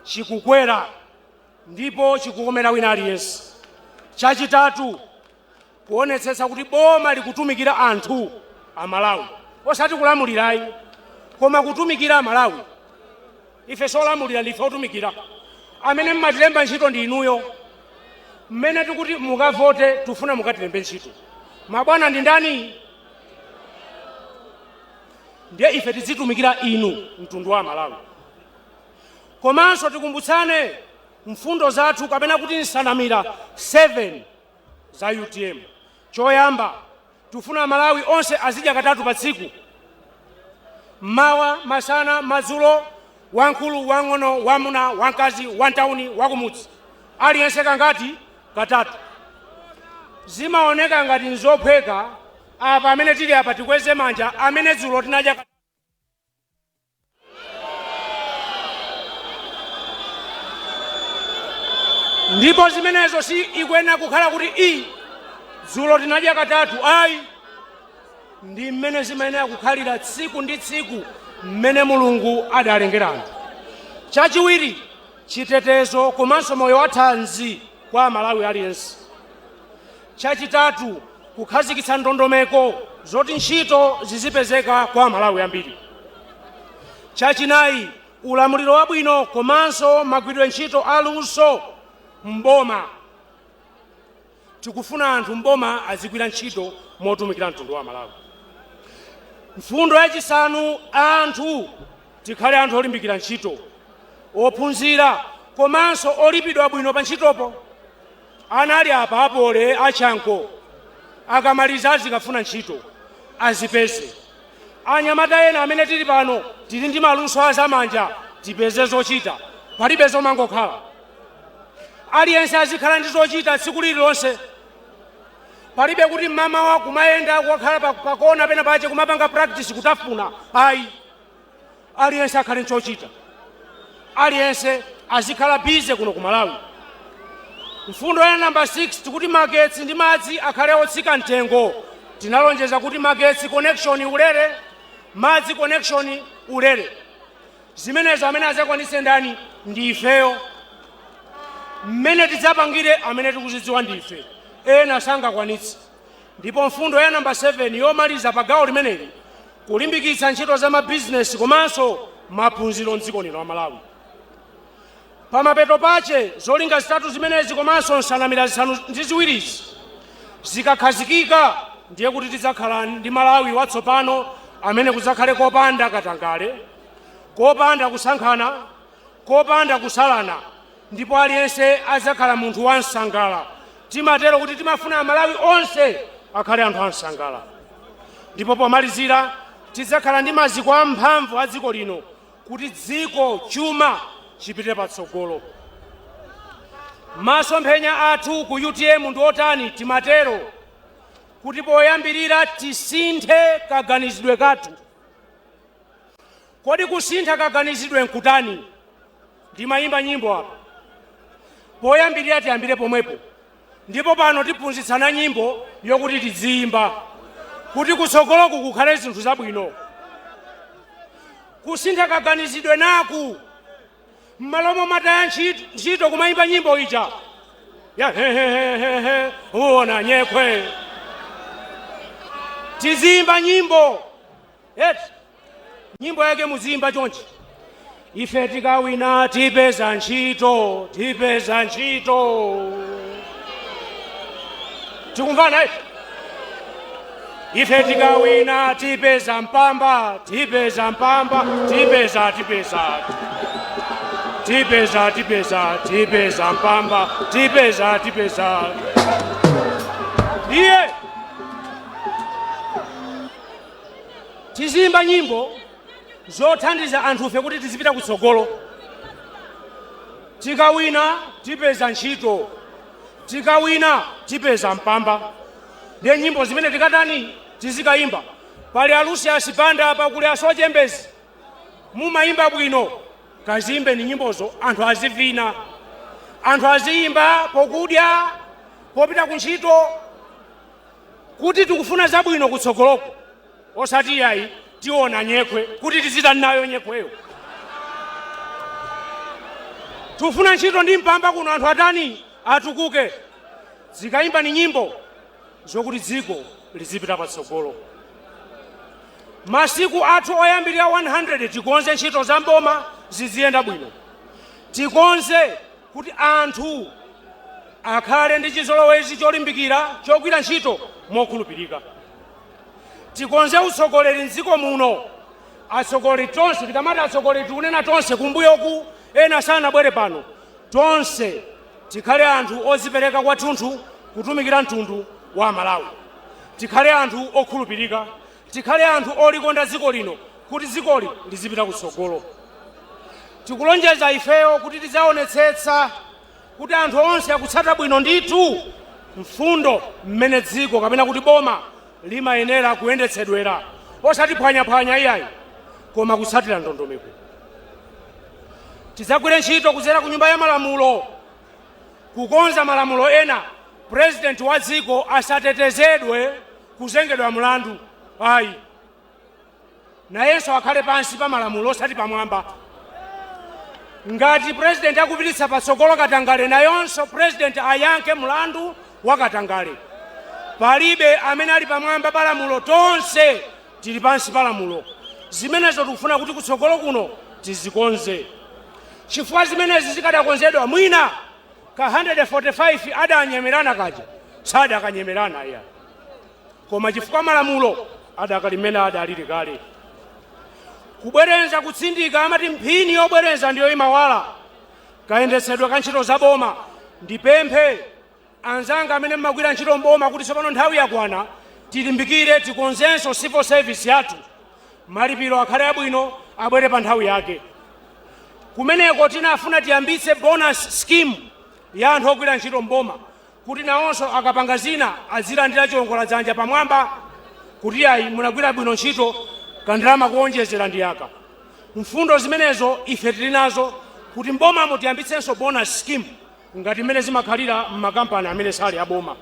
chikukwera ndipo chikukomera wina aliyense. Chachitatu, kuonetsetsa kuti boma likutumikira anthu Amalawi, osati kulamulirayi, koma kutumikira Amalawi. Ife solamulira, ndife otumikira. Amene mmatilemba ntchito ndi inuyo. Mmene tikuti mukavote, tifuna mukatilembe ntchito. Mabwana ndi ndani? Ndiye ife tizitumikira inu, mtundu wa Malawi. Komanso tikumbutsane mfundo zathu, kapena kuti nsanamira 7 za UTM. Choyamba, tifuna Malawi onse azidya katatu pa tsiku, mmawa, masana, madzulo, wamkulu, wang'ono, wamuna, wamkazi, wamtawuni, wakumudzi, aliyense kangati? Katatu. Zimaoneka ngati nzophweka. Apa amene tili apa tikweze manja amene dzulo tinadya. Ndipo zimenezo si ikuyenera kukhala kuti i dzulo tinadya katatu, ayi, ndi mmene zimayenera kukhalira tsiku ndi tsiku mmene Mulungu adalengera anthu. Chachiwiri, chitetezo komanso moyo wathanzi kwa Amalawi aliyense. Chachitatu, kukhazikitsa ndondomeko zoti ntchito zizipezeka kwa Amalawi ambiri. Chachinayi, ulamuliro wabwino komanso magwiridwe ntchito aluso m'boma. Tikufuna anthu m'boma azigwira ntchito motumikira mtundu wa Malawi. Mfundo yachisanu, anthu tikhale anthu olimbikira ntchito, ophunzira komanso olipidwa bwino pa ntchitopo. Ana ali apa apole achanko akamaliza azikafuna ntchito azipeze. Anyamata ena amene tili pano tili ndi maluso azamanja, tipeze zochita, palibe zomangokhala. Aliyense azikhala ndi zochita tsiku lililonse. Palibe kuti mmamawa kumayenda kukakhala pakona pena pache kumapanga practice kutafuna, ayi. Aliyense akhale nchochita, aliyense azikhala busy kuno ku Malawi. Mfundo ya namba 6, tikuti magetsi ndi madzi akhale otsika mtengo. Tinalonjeza kuti magetsi connection ulere, madzi connection ulere. Zimenezo amene adzakwanitse ndani? Ndi ifeyo. Mmene tidzapangire amene tikuzidziwa ndife, ena sangakwanitse. Ndipo mfundo ya namba 7 yomaliza pa gawo limeneli, kulimbikitsa ntchito za mabizinesi komanso maphunziro mdziko lino la Malawi. Pamapeto pache, zolinga zitatu zimenezi komanso nsanamira zisanu ndi ziwirizi zikakhazikika, ndiye kuti tidzakhala ndi Malawi watsopano amene kudzakhale kopanda katangale, kopanda kusankhana, kopanda kusalana, ndipo aliyense adzakhala munthu wansangala. Timatero kuti timafuna Amalawi onse akhale anthu ansangala. Ndipo pomalizira, tidzakhala ndi maziko amphamvu a dziko lino kuti dziko chuma chipite patsogolo. Masomphenya athu ku UTM ndi otani? Timatero kuti poyambirira tisinthe kaganizidwe kathu. Kodi kusintha kaganizidwe nkutani? Ndimayimba nyimbo apa. Poyambirira tiyambire pomwepo, ndipo pano tiphunzitsana nyimbo yokuti tidziyimba kuti kutsogoloku kukhale zinthu zabwino. Kusintha kaganizidwe naku, m'malo momataya ntchito kumayimba nyimbo ija ya hehehehe uona nyekhwe, tiziyimba nyimbo eti nyimbo yake muziyimba chonchi: ife tikawina tipeza ntchito, tipeza ntchito. Tikumvana eti? Ife tikawina tipeza mpamba, tipeza mpamba, tipeza, tipeza, tipeza, tipeza, tipeza mpamba, tipeza, tipeza. Ndiye tiziyimba nyimbo zothandiza anthufe kuti tizipita kutsogolo. Tikawina tipeza ntchito, tikawina tipeza mpamba. Ndiye nyimbo zimene tikatani tizikayimba. Pali a Lucius Banda apa, kuli asochembezi, mumayimba bwino, kaziyimbeni nyimbozo, anthu azivina, anthu aziyimba pokudya, popita ku ntchito, kuti tikufuna zabwino kutsogoloko, osati yayi tiona nyekhwe kuti tizitani nayo nyekhweyo. Tikufuna ntchito ndi mpamba kuno, anthu atani? Atukuke. Zikayimba ni nyimbo zokuti dziko lizipita patsogolo. Masiku athu oyambirira 100 tikonze ntchito za mboma ziziyenda bwino, tikonze kuti anthu akhale ndi chizolowezi cholimbikira chogwira ntchito mokhulupirika, tikonze utsogoleri mdziko muno. Atsogoleri tonse, tikamati atsogoleri tikunena tonse, kumbuyoku ena sanabwere pano, tonse tikhale anthu odzipereka kwathunthu kutumikira mtundu wa Malawi, tikhale anthu okhulupirika, tikhale anthu olikonda dziko lino kuti dzikoli lizipita kutsogolo. Tikulonjeza ifeyo kuti tidzaonetsetsa Kuti anthu onse akutsata bwino ndithu mfundo mmene dziko kapena kuti boma limayenera kuyendetsedwera, osati phwanyaphwanya iyayi, koma kutsatira ndondomeko. Tidzagwire ntchito kudzera ku Nyumba ya Malamulo kukonza malamulo ena. President wa dziko asatetezedwe kuzengedwa mlandu ayi, nayenso akhale pansi pa malamulo, osati pamwamba. Ngati president akupititsa patsogolo katangale, nayonso president ayankhe mlandu wa katangale. Palibe amene ali pamwamba pa lamulo, tonse tili pansi pa lamulo. Zimenezo tikufuna kuti kutsogolo kuno tizikonze, chifukwa zimenezi zikadakonzedwa, mwina ka 145 adanyemerana kaja sadakanyemerana iya, koma chifukwa malamulo adakali mmene adalili kale. Kubwerenza, kutsindika, amati mphini yobwerenza ndiyo imawala. Kayendetsedwe ka ntchito za boma, ndipemphe anzanga amene mmagwira ntchito mboma kuti tsopano nthawi yakwana, tilimbikire, tikonzenso civil service yathu, malipiro akhale abwino, abwere pa nthawi yake. Kumeneko tinafuna tiyambitse bonus scheme ya anthu ogwira ntchito mboma, kuti nawonso akapanga zina azilandira chiwongoladzanja pamwamba, kuti ayi, munagwira bwino ntchito, kandalama kuonjezera ndi aka. Mfundo zimenezo ife tili nazo, kuti mbomamo tiyambitsenso bonus scheme ngati mmene zimakhalira m'makampani amene sali aboma.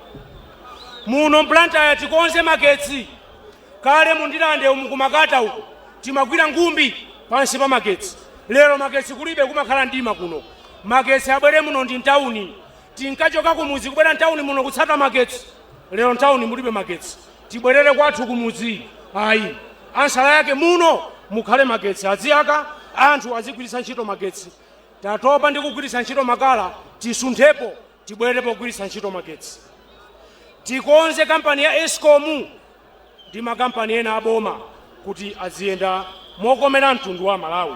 Muno m'Blantyre tikonze magetsi. Kale mu Ndirande umu, kumakata uku, timagwira ngumbi pansi pa magetsi. Lero magetsi kulibe, kumakhala mdima kuno. Magetsi abwere muno, ndi mtawuni. Tinkachoka kumudzi kubwera mtawuni muno kutsata magetsi. Lero mtawuni mulibe magetsi, tibwerere kwathu kumudzi? Ayi. Answer yake, muno mukhale magetsi, aziyaka, anthu azigwiritsa ntchito magetsi. Tatopa ndi kugwiritsa ntchito makala, tisunthepo, tibwere pogwiritsa ntchito magetsi. Tikonze kampani ya ESCOM ndi makampani ena aboma kuti aziyenda mokomera mtundu wa Malawi.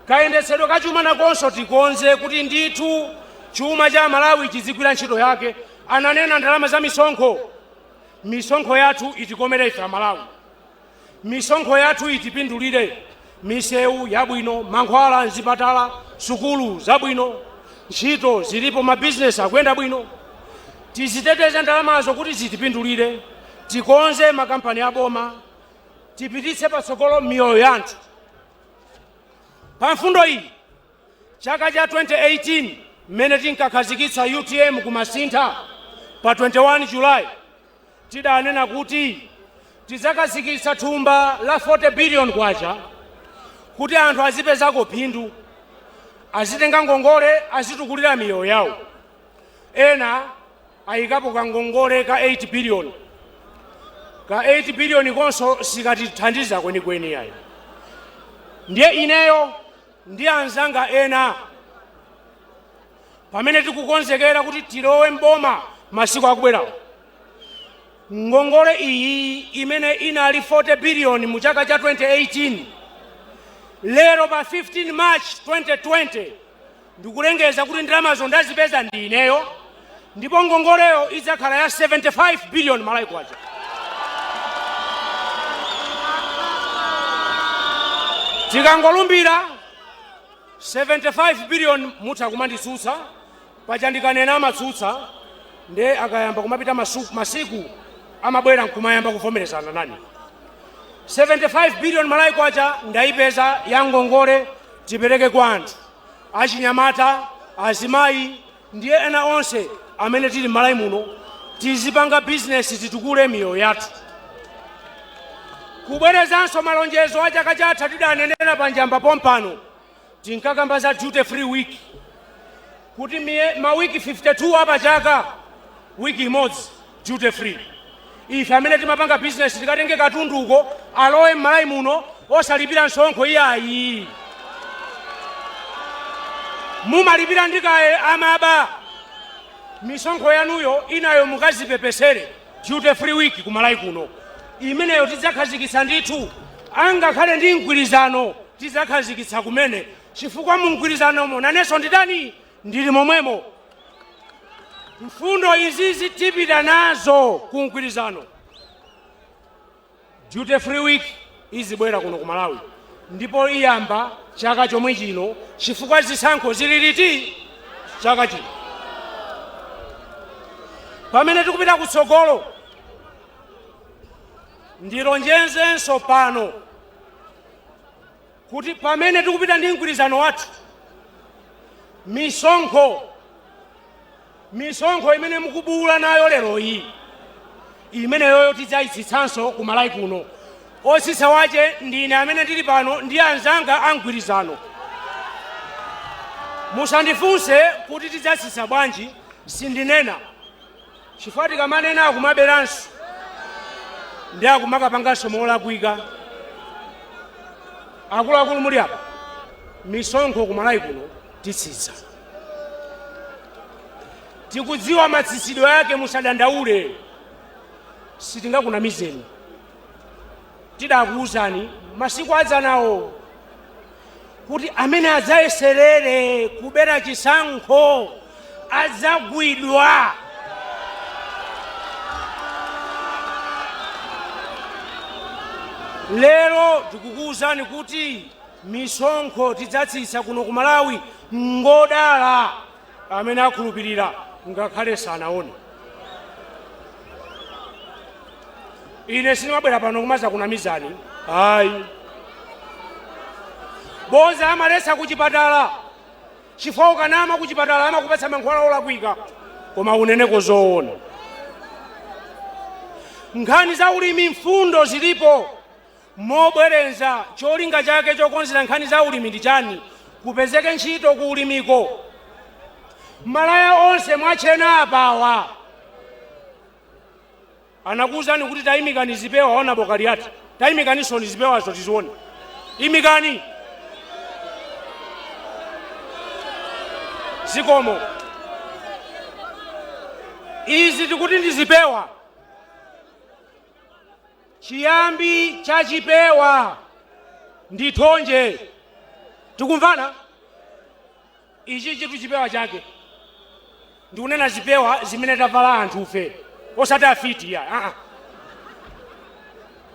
Kayendetsedwe ka chuma nakonso tikonze, kuti ndithu chuma cha Malawi chizigwira ntchito yake. Ananena ndalama za misonkho. Misonkho yathu itikomere ife Amalawi, misonkho yathu itipindulire: misewu yabwino, mankhwala mzipatala, sukulu zabwino, ntchito zilipo, mabizinesi akuyenda bwino. Tiziteteze ndalamazo kuti zitipindulire. Tikonze makampani aboma, tipititse patsogolo miyoyo ya anthu. Pa mfundo iyi, chaka cha 2018 mmene tinkakhazikitsa UTM kumasintha pa 21 July, tidanena kuti tidzakhazikitsa thumba la 40 billion kwacha kuti anthu azipezako phindu, azitenga ngongole, azitukulira miyoyo yawo. Ena ayikapo kangongole ka 8 billion. Ka 8 billion konso sikatithandiza kwenikweni ayi. Ndiye ineyo ndi anzanga ena, pamene tikukonzekera kuti tilowe mboma masiku akubwerawo, ngongole iyi imene inali 40 billion mu chaka cha 2018, lero pa 15 March 2020 ndikulengeza kuti ndalamazo ndazipeza ndi ineyo, ndipo ngongoleyo idzakhala ya 75 billion Malawi kwacha. Tikangolumbira, 75 billion. Mutha kumanditsutsa paja, ndikanena amatsutsa, nde akayamba kumapita masiku amabwera nkumayamba kuvomerezana nani. 75 billion Malawi kwacha ndayipeza ya ngongole, tipereke kwa anthu achinyamata, azimayi ndiye ena onse amene tili m'Malawi muno, tizipanga bizinesi, titukule miyoyo yathu. Kubwerezanso malonjezo a chaka chatha, tidanenera pa Njamba pompano, tinkakamba za duty free week, kuti mawiki 52 apachaka, wiki imodzi duty free. Ife amene timapanga bizinesi tikatenge katundu uko, alowe m'Malawi muno osalipira msonkho iyayi. Mumalipira ndikaye amaba misonkho yanuyo, inayo mukazipepesere. Duty free week ku Malawi kuno imeneyo tidzakhazikitsa ndithu, angakhale ndi mgwirizano tidzakhazikitsa kumene, chifukwa mu mgwirizanomo nanenso nditani, ndili momwemo. Mfundo izizi tipita nazo ku mgwirizano. Duty free week izibwera kuno ku Malawi, ndipo iyamba chaka chomwe chino, chifukwa zisankho zili liti? Chaka chino pamene tikupita kutsogolo, ndilonjezenso pano kuti pamene tikupita ndi mgwirizano wathu, misonkho imene mukubuwula nayo lero iyi, imeneyoyo tidzayitsitsanso ku Malawi kuno. Otsitsa wache ndine amene ndili pano ndi anzanga a mgwirizano. Musandifunse kuti tidzatsitsa bwanji, sindinena, chifukwa tikamanena akumaberanso ndi akumakapanganso molakwika. Akuluakulu muli apa, misonkho ku Malawi kuno titsitsa. Tikudziwa matsitsidwe ake, musadandaule, sitingakunamizeni. Tidakuwuzani masiku adzanawo kuti amene adzayeserere kubera chisankho adzagwidwa. Lero tikukuwuzani kuti misonkho tidzatsitsa kuno ku Malawi. Ngodala amene akhulupirira ngakhale sanaone. Ine sindimabwera pano kumazakunamizani, ayi. Boza amaletsa kuchipatala, chifukwa ukanama kuchipatala amakupatsa mankhwala olakwika, koma uneneko zoona. Nkhani za ulimi, mfundo zilipo mobwerenza. Cholinga chake chokonzera nkhani za ulimi ndi chani? Kupezeke ntchito ku ulimiko. Malaya onse mwachena apawa, anakuwuzani kuti tayimikani zipewa. Ona bokaliati, tayimikanisoni zipewazo tizione. Imikani, zikomo. Izi tikuti ndi zipewa. Chiyambi cha chipewa ndi thonje. Tikumvana? Ichi chitu chipewa chake, ndikunena zipewa zimene tavala anthufe, osati afiti ya aa.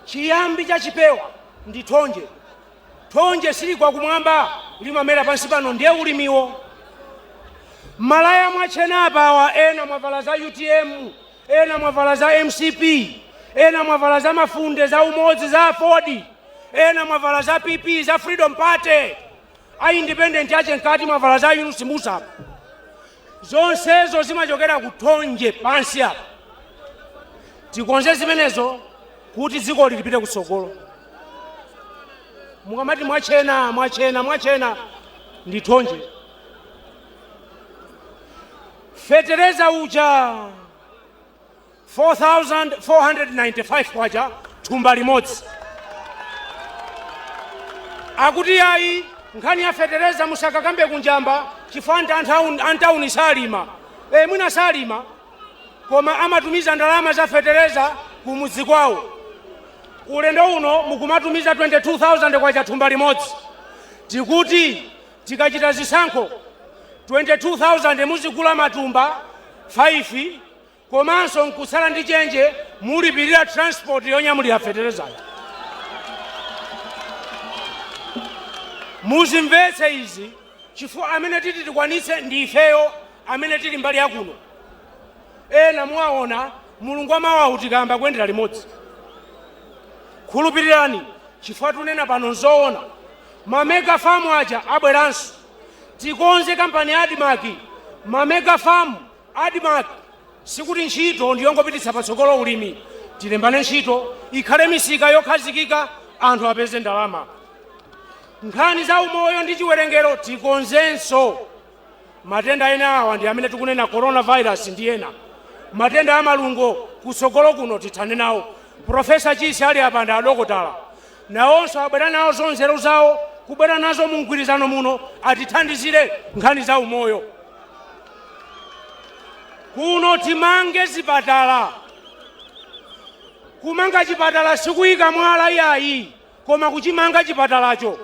Chiyambi cha chipewa ndi thonje. Thonje siligwa kumwamba, limamera pansi pano, ndiye ulimiwo. Malaya mwachena apawa, ena mwavala za UTM, ena mwavala za MCP, ena mwavala za mafunde, za Umodzi, za AFORD, ena mwavala za PP, za Freedom Party, a independent ache mkati mwavala za Yunus Musa. Zonsezo zimachokera ku thonje pansi apa. Tikonze zimenezo kuti dziko lipite kutsogolo. Mukamati mwachena, mwachena, mwachena, ndi thonje. Fetereza uja 4495 kwacha thumba limodzi. Akuti yayi, nkhani ya fetereza musakakambe kunjamba, chifukwa anthu antawuni salima. Mwina salima, koma amatumiza ndalama za fetereza kumudzi kwawo. Ulendo uno mukumatumiza 22,000 kwacha thumba limodzi. Tikuti tikachita zisankho, 22,000 muzigula matumba 5, komanso nkutsala ndi chenje mulipirira transport yonyamulira feterezayo. Muzimvetse izi, chifukwa amene titi tikwanitse ndi ifeyo amene tili mbali yakuno. Ena muwaona Mulungu amawawu tikayamba kuyendera limodzi. Khulupirirani, chifukwa tunena pano nzoona. Ma mega farm aja abweranso. Tikonze kampani ya ADMARC. Ma mega farm ADMARC sikuti ntchito ndiyongopititsa patsogolo ulimi. Tilembane ntchito, ikhale misika yokhazikika, anthu apeze ndalama. Nkhani za umoyo ndi chiwerengero tikonzenso. Matenda ena awa ndi amene tikunena, coronavirus ndi ena matenda a malungo, kutsogolo kuno tithane nawo. Profesa Chisi ali apa ndi adokotala, nawonso abwera nawo zonzeru zawo, kubwera nazo mu mgwirizano muno, atithandizire nkhani za umoyo kuno. Timange zipatala. Kumanga chipatala sikuyika mwala iyayi, koma kuchimanga chipatalacho.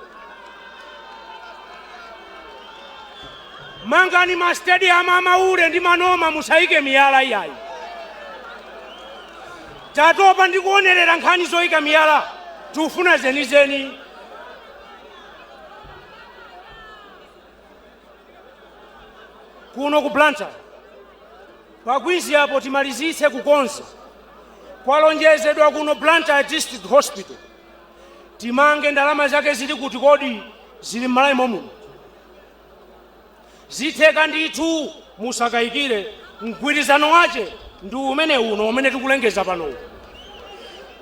Mangani ma stadium amaule ndi manoma, musayike miyala iyayi. Tatopa ndi kuonerera nkhani zoyika miyala, tikufuna zenizeni. Kuno ku Blantyre pa Queens apo timalizitse kukonza. Kwalonjezedwa kuno Blantyre District Hospital timange. Ndalama zake zili kuti kodi? Zili m'Malawi momuno, zitheka ndithu, musakayikire. Mgwirizano wache ndi umene uno umene tikulengeza panowu.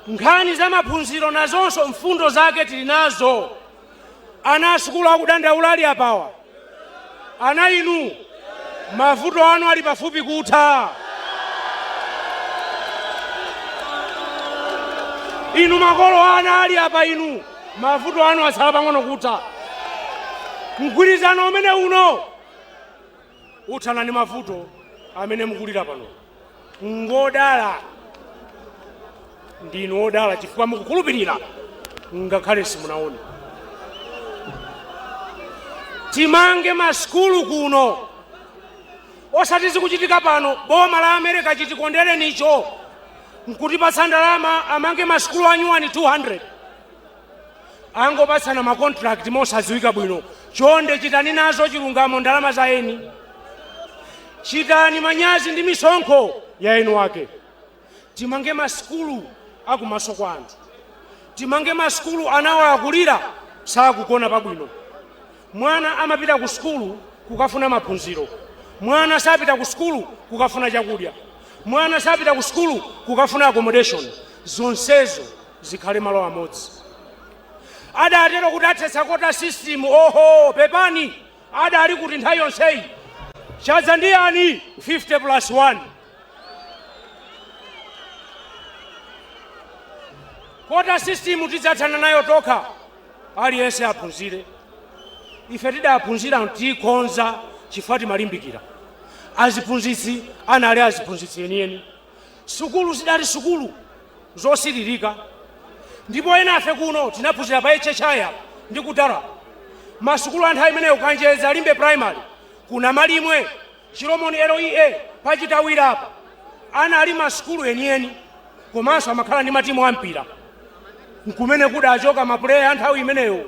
Nkhani za maphunziro nazonso mfundo zake tili nazo. Ana asukulu akudandaula ali apawa, ana inu, mavuto anu ali pafupi kutha. Inu makolo ana ali apa inu, mavuto anu atsala pang'ono kutha. Mgwirizano umene uno uthana ndi mavuto amene mukulira pano. Ngodala ndinu odala chifukwa mukukhulupirira ngakhale simunaone. Timange masukulu kuno, osati zikuchitika pano. Boma la America chitikonderenicho nkutipatsa ndalama amange masukulu anyuwani 200, angopatsana macontract mosadziwika bwino. Chonde chitani nazo chilungamo ndalama za eni, chitani manyazi ndi misonkho ya eni wake. Timange masukulu akumaso kwa anthu, timange masukulu. Anawo akulira, sakugona pabwino. Mwana amapita ku sukulu kukafuna maphunziro, mwana sapita ku sukulu kukafuna chakudya, mwana sapita ku sukulu kukafuna accommodation. Zonsezo zikhale malo amodzi. Adatero kuti athetsa quota system. Oho, pepani, adali kuti nthawi yonseyi? Chadza ndi yani? 50 plus 1 quota system tidzathana nayo tokha. Aliyense aphunzire. Ife tidaphunzira, tikonza chifukwa timalimbikira. Aziphunzitsi anali aziphunzitsi enieni, sukulu zidali sukulu zosiririka. Ndipo ena afe kuno tinaphunzira pa HHI apa ndi kudara masukulu a nthawi imeneyo, Kanjedza, Limbe Primary, kuna Malimwe, Chilomoni LEA, pachitawira apa, anali masukulu enieni. Komanso amakhala ndi matimu ampira, nkumene kudachoka mapuleya a nthawi imeneyo,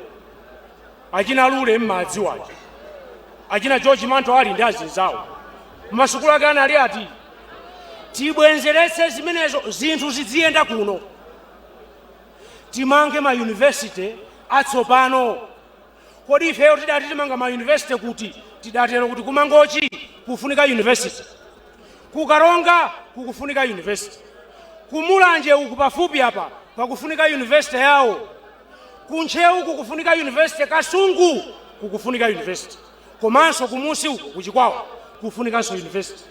achina Lule mmadziwaja, achina George Manto ali ndi azinzawo. Masukulu ake anali ati? Tibwenzeretse zimenezo, zinthu ziziyenda kuno. Timange ma university atsopano. Kodi ifeyo tidati timanga ma university kuti? Tidatero kuti kuMangochi kufunika university, kuKaronga kukufunika university, kuMulanje uku pafupi apa pakufunika university yawo, kuNtcheu kukufunika university, Kasungu kukufunika university, komanso kumusi uku kuChikwawa kufunikanso university.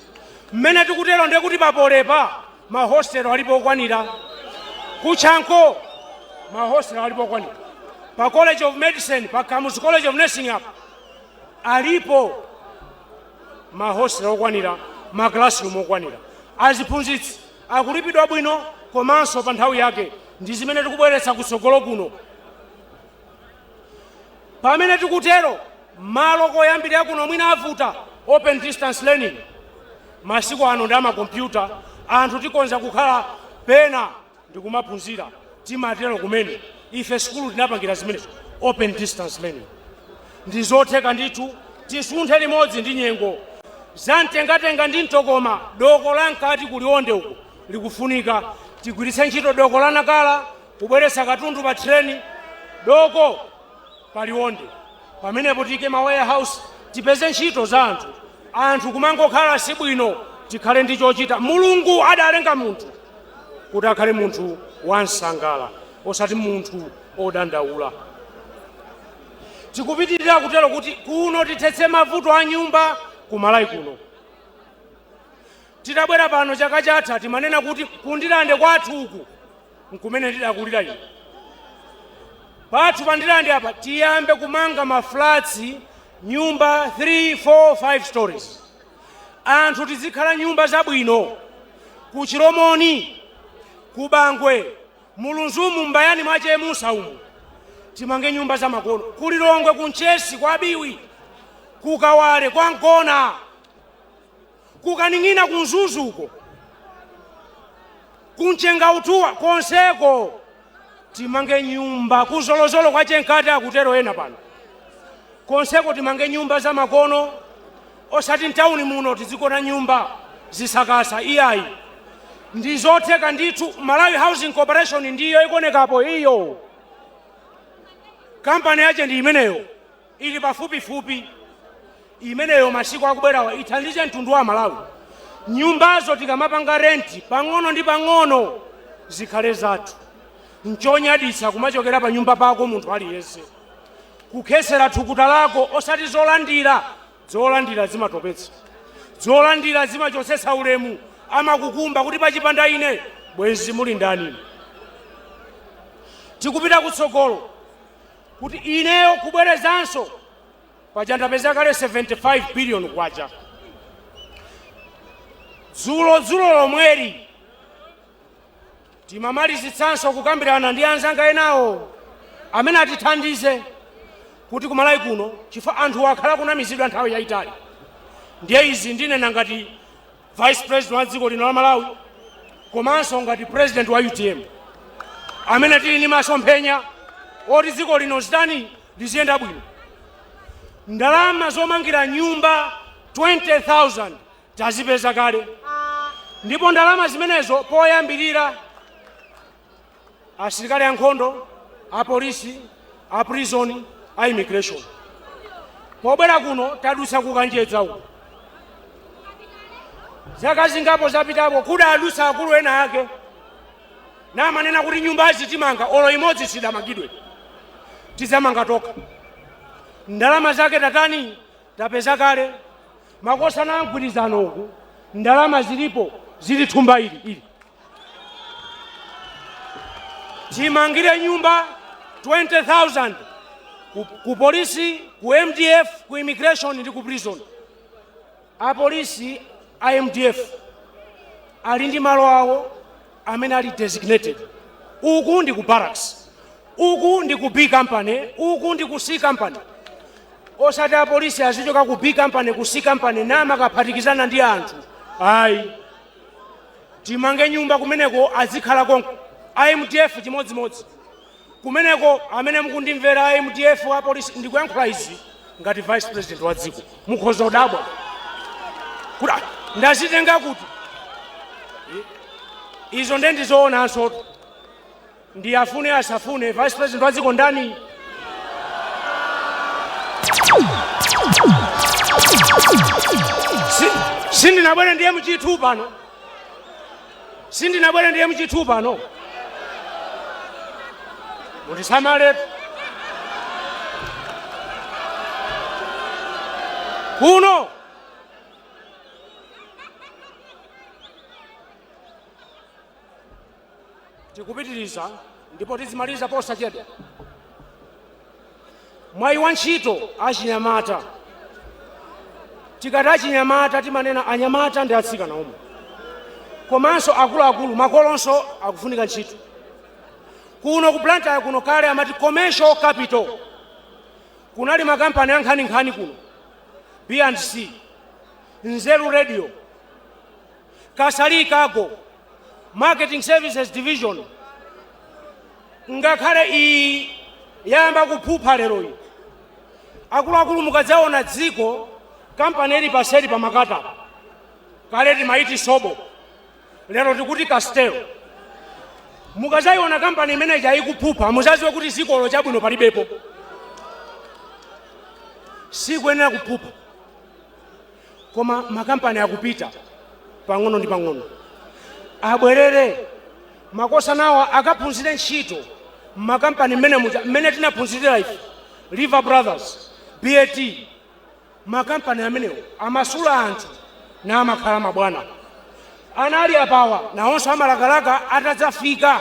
Mmene tikutero ndekuti papolepa mahostelo alipo okwanira, kuChanko mahostelo alipo okwanira, pa College of Medicine, pa Kamuzu College of Nursing apa alipo mahostelo okwanira, maclassroom okwanira, aziphunzitsi akulipidwa bwino komanso pa nthawi yake. Ndi zimene tikubweretsa kutsogolo kuno. Pamene tikutero, malo koyambirira kuno mwina avuta, open distance learning. Masiku ano ndi amakompyuta, anthu tikonza kukhala pena ndikumaphunzira. Timatero kumene ife sukulu tinapangira zimenezo, open distance learning ndi zotheka ndithu. Tisunthe limodzi ndi nyengo. Zamtengatenga ndi mtokoma, doko la mkati kuLionde uko likufunika. Tigwiritse ntchito doko la Nakala kubweretsa katundu pa treni, doko paLionde pamenepo tiyike ma warehouse, tipeze ntchito za anthu. Anthu kumangokhala sibwino, tikhale ndi chochita. Mulungu adalenga munthu kuti akhale munthu wansangala, osati munthu odandaula. Tikupitirira kutero kuti kuno tithetse mavuto a nyumba kuMalawi kuno. Titabwera pano chaka chatha timanena kuti kuNdirande kwathu uku nkumene tidakulira ine, pathu paNdirande apa tiyambe kumanga maflats, nyumba 3, 4, 5 stories, anthu tizikhala nyumba zabwino. Ku Chilomoni, ku Bangwe, muLunzumu, mbayani mwache Musa umu timange nyumba za makono. KuLilongwe, kuNchesi, kwa Biwi, kuKawale, kwa Nkona, kuKaning'ina, kuMzuzuko, kuMchengautuwa, konseko timange nyumba. Kuzolozolo kwa Chenkati akutero ena pano, konseko timange nyumba za makono. Osati mtawuni muno tizikona nyumba zisakasa, iyayi. Ndi zotheka ndithu. Malawi Housing Corporation ndiyo ikuonekapo iyo, kampani yache ndi imeneyo, ili pafupifupi imeneyo. Masiku akubwerawa ithandize mtundu wa Malawi. Nyumbazo tikamapanga rent pang'ono ndi pang'ono, zikhale zathu. Nchonyaditsa kumachokera pa nyumba pako, munthu aliyense kukhetsera thukuta lako, osati zolandira. Zolandira zimatopetsa, zolandira zimachotsetsa ulemu, amakukumba kuti pachipanda ine bwenzi muli ndani. Tikupita kutsogolo kuti ineyo kubwerezanso paja ndapeza kale 75 billion kwacha. Dzulo dzulo lomweri timamalizitsanso kukambirana ndi anzanga enawo amene atithandize kuti kumalawi kuno, chifukwa anthu akhala kunamizidwa nthawi yayitali. Ndiye izi ndinena ngati vice president wa dziko lino la Malawi, komanso ngati president wa UTM amene tili ndi masomphenya oti dziko lino zitani, liziyenda bwino. Ndalama zomangira nyumba 20,000 tazipeza kale, ndipo ndalama zimenezo poyambirira asilikali ankhondo, apolisi, a prison, a immigration. Pobwera kuno tadutsa kukanjedza uku. Zaka zingapo zapitapo kudadutsa akulu ena ake namanena kuti nyumbazi timanga, olo imodzi sidamangidwe, tidzamanga tokha. Ndalama zake tatani, tapeza kale. Makosana amgwirizano uku ndalama zilipo, zili thumba ili ili, timangire nyumba 20,000 ku polisi, ku MDF, ku immigration ndi ku prison. Apolisi a MDF ali ndi malo awo amene ali designated. Uku ndi ku barracks, uku ndi ku B Company, uku ndi ku C Company. Osati apolisi azichoka ku B Company, ku C Company namakaphatikizana ndi anthu, ayi. Timange nyumba kumeneko, azikhala konko. A MDF chimodzimodzi kumeneko. Amene mukundimvera, a MDF, apolisi, ndikuyankhula izi ngati vice president wa dziko. Mukhoza kudabwa kuti, "Ah, ndazitenga kuti?" Izo nde ndizoonanso, ndi afune asafune, vice president wa dziko ndani? Sindinabwere ndiye mchithu pano, sindinabwere ndiye mchithu pano, mutisamaletu kuno. Tikupitiriza ndipo tizimaliza posachedwa. Mwayi wa ntchito achinyamata. Tikati achinyamata, timanena anyamata ndi atsikana omwe, komanso akuluakulu, makolonso akufunika ntchito. Kuno ku Blantyre kuno, kale amati commercial capital, kunali makampani ankhaninkhani kuno: B&C, Nzeru Radio, Kasali Cargo, Marketing Services Division. Ngakhale iyi yayamba kuphupha lero iyi, akuluakulu, mukadzaona dziko kampani ili paseli pa Makata, kale timaiti Sobo, lero tikuti Castel, mukadzayiona kampani imeneyi ayikuphupha, muzadziwe kuti dzikolo chabwino palibepo. Sikuyenera kuphupha, koma makampani akupita pang'ono ndi pang'ono. Abwerere makosanawa, akaphunzire ntchito mmakampani mmene muja, mmene tinaphunzirira ife, River Brothers, BAT. Makampani amenewo amasula anthu na amakhala mabwana. Ana ali apawa nawonso amalakalaka atadzafika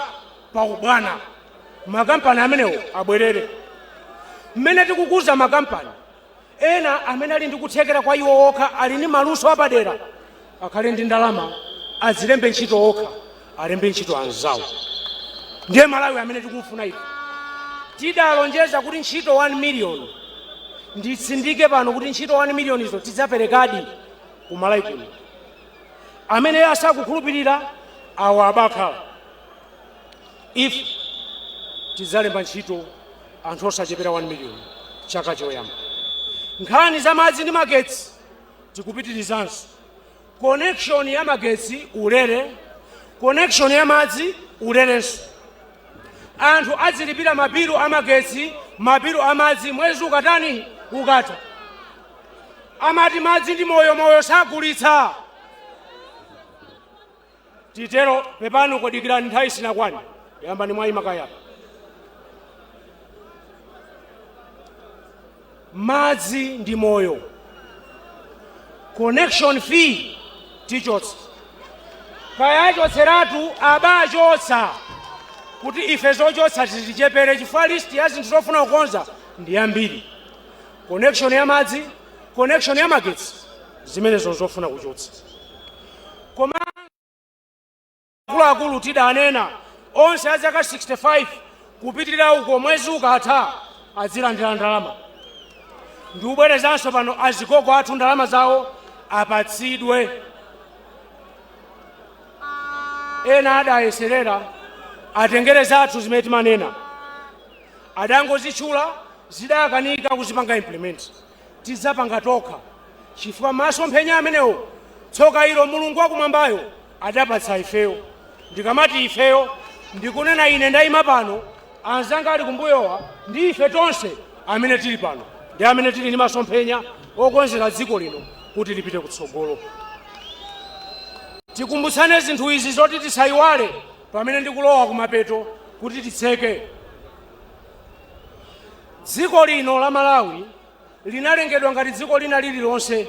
pa ubwana. Makampani amenewo abwerere. Mmene tikukuza makampani ena, amene ali ndi kuthekera kwa iwo okha, ali ndi maluso apadera, akhale ndi ndalama, azilembe ntchito okha, alembe ntchito anzawo. Ndiye Malawi amene tikumfuna ife. Tidalonjeza kuti ntchito 1 million. Nditsindike pano kuti ntchito 1 million izo tidzaperekadi ku Malawi kuno. Amene asakukhulupirira, awo abakhala. Ife tidzalemba ntchito anthu osachepera 1 million chaka choyamba. Nkhani za madzi ndi magetsi. Tikupitirizanso connection ya magetsi ulere, connection ya madzi ulerenso. Anthu adzilipira mabilu amagetsi, mabilu amadzi mwezi ukatani? Ukatha. Amati madzi ndi moyo, moyo sagulitsa. Titero pepani, kodikirani, nthawi sinakwani. Yambani mwayima kayapa. Madzi ndi moyo, connection fee tichotsa, kayachotseratu abachotsa kuti ife zochotsa tizichepere, chifukwa list ya zinthu zofuna kukonza ndi yambiri. Connection ya madzi, connection ya magetsi, zimenezo zofuna kuchotsa. Koma akuluakulu, tidanena onse a zaka 65 kupitirira uko, mwezi ukatha azilandira ndalama. Ndikubwerezanso pano, azigogo athu ndalama zawo apatsidwe. Ena adayeserera atengere zathu zimene timanena, adangozitchula, zidakanika kuzipanga implement. Tidzapanga tokha, chifukwa masomphenya amenewo, tsoka ilo, Mulungu wakumwambayo adapatsa ifeyo. Ndikamati ifeyo, ndikunena ine ndayima pano, anzanga ali kumbuyowa, ndi ife tonse amene tili pano, ndi amene tili ndi masomphenya okonzera dziko lino kuti lipite kutsogolo. Tikumbutsane zinthu izi zoti tisayiwale pamene ndikulowa kumapeto kuti titseke. Dziko lino la Malawi linalengedwa ngati dziko lina lililonse.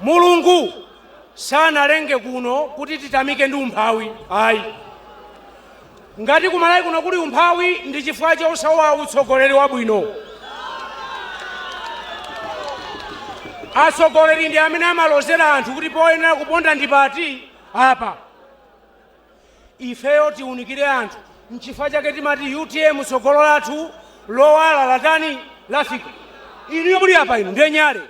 Mulungu sanalenge kuno kuti titamike ndi umphawi, ayi. Ngati kumalawi kuno kuli umphawi, ndi chifukwa chosowa utsogoleri wabwino. Atsogoleri ndi amene amalozera anthu kuti poyenera kuponda ndi pati apa. Ifeyo tiunikire anthu. Nchifukwa chake timati UTM, tsogolo lathu lowala latani? Lafika. Inuyo muli apa, inu ndiye nyale.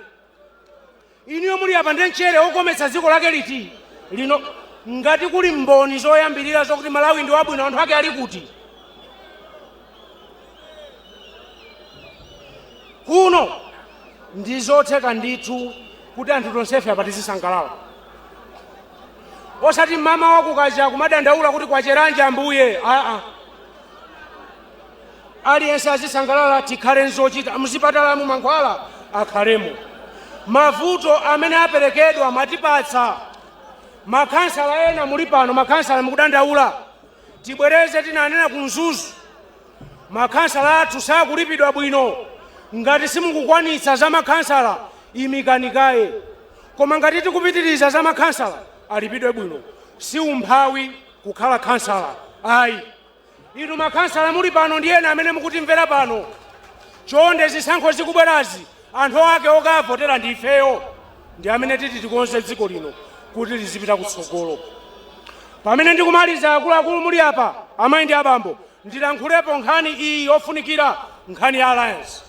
Inuyo muli apa ndiye mchere wokometsa dziko lake liti lino. Ngati kuli mboni zoyambirira zokuti Malawi ndi wabwino, anthu ake ali kuti kuno, ndi zotheka ndithu kuti anthu tonsefe apa tizisangalala, osati mama wakukacha kumadandaula kuti kwacheranji ambuye. Aa, aliyense azisangalala, tikhale nzochita, mzipatalamu mankhwala akhalemo. Mavuto amene aperekedwa mwatipatsa makhansala ena muli pano, makhansala mukudandaula. Tibwereze, tinanena ku Mzuzu, makhansala athu sakulipidwa bwino. Ngati simukukwanitsa za makhansala, imikani kaye, koma ngati tikupitiriza za makhansala, alipidwe bwino. Si umphawi kukhala khansala, ayi. Inu makhansala muli pano ndi ena amene mukutimvera pano, chonde, zisankho zikubwerazi, anthu ake okavotera ndi ifeyo, ndi amene titi tikonze dziko lino kuti lizipita kutsogolo. Pamene ndikumaliza, akuluakulu muli apa, amayi ndi abambo, ndilankhulepo nkhani iyi yofunikira, nkhani ya alliance.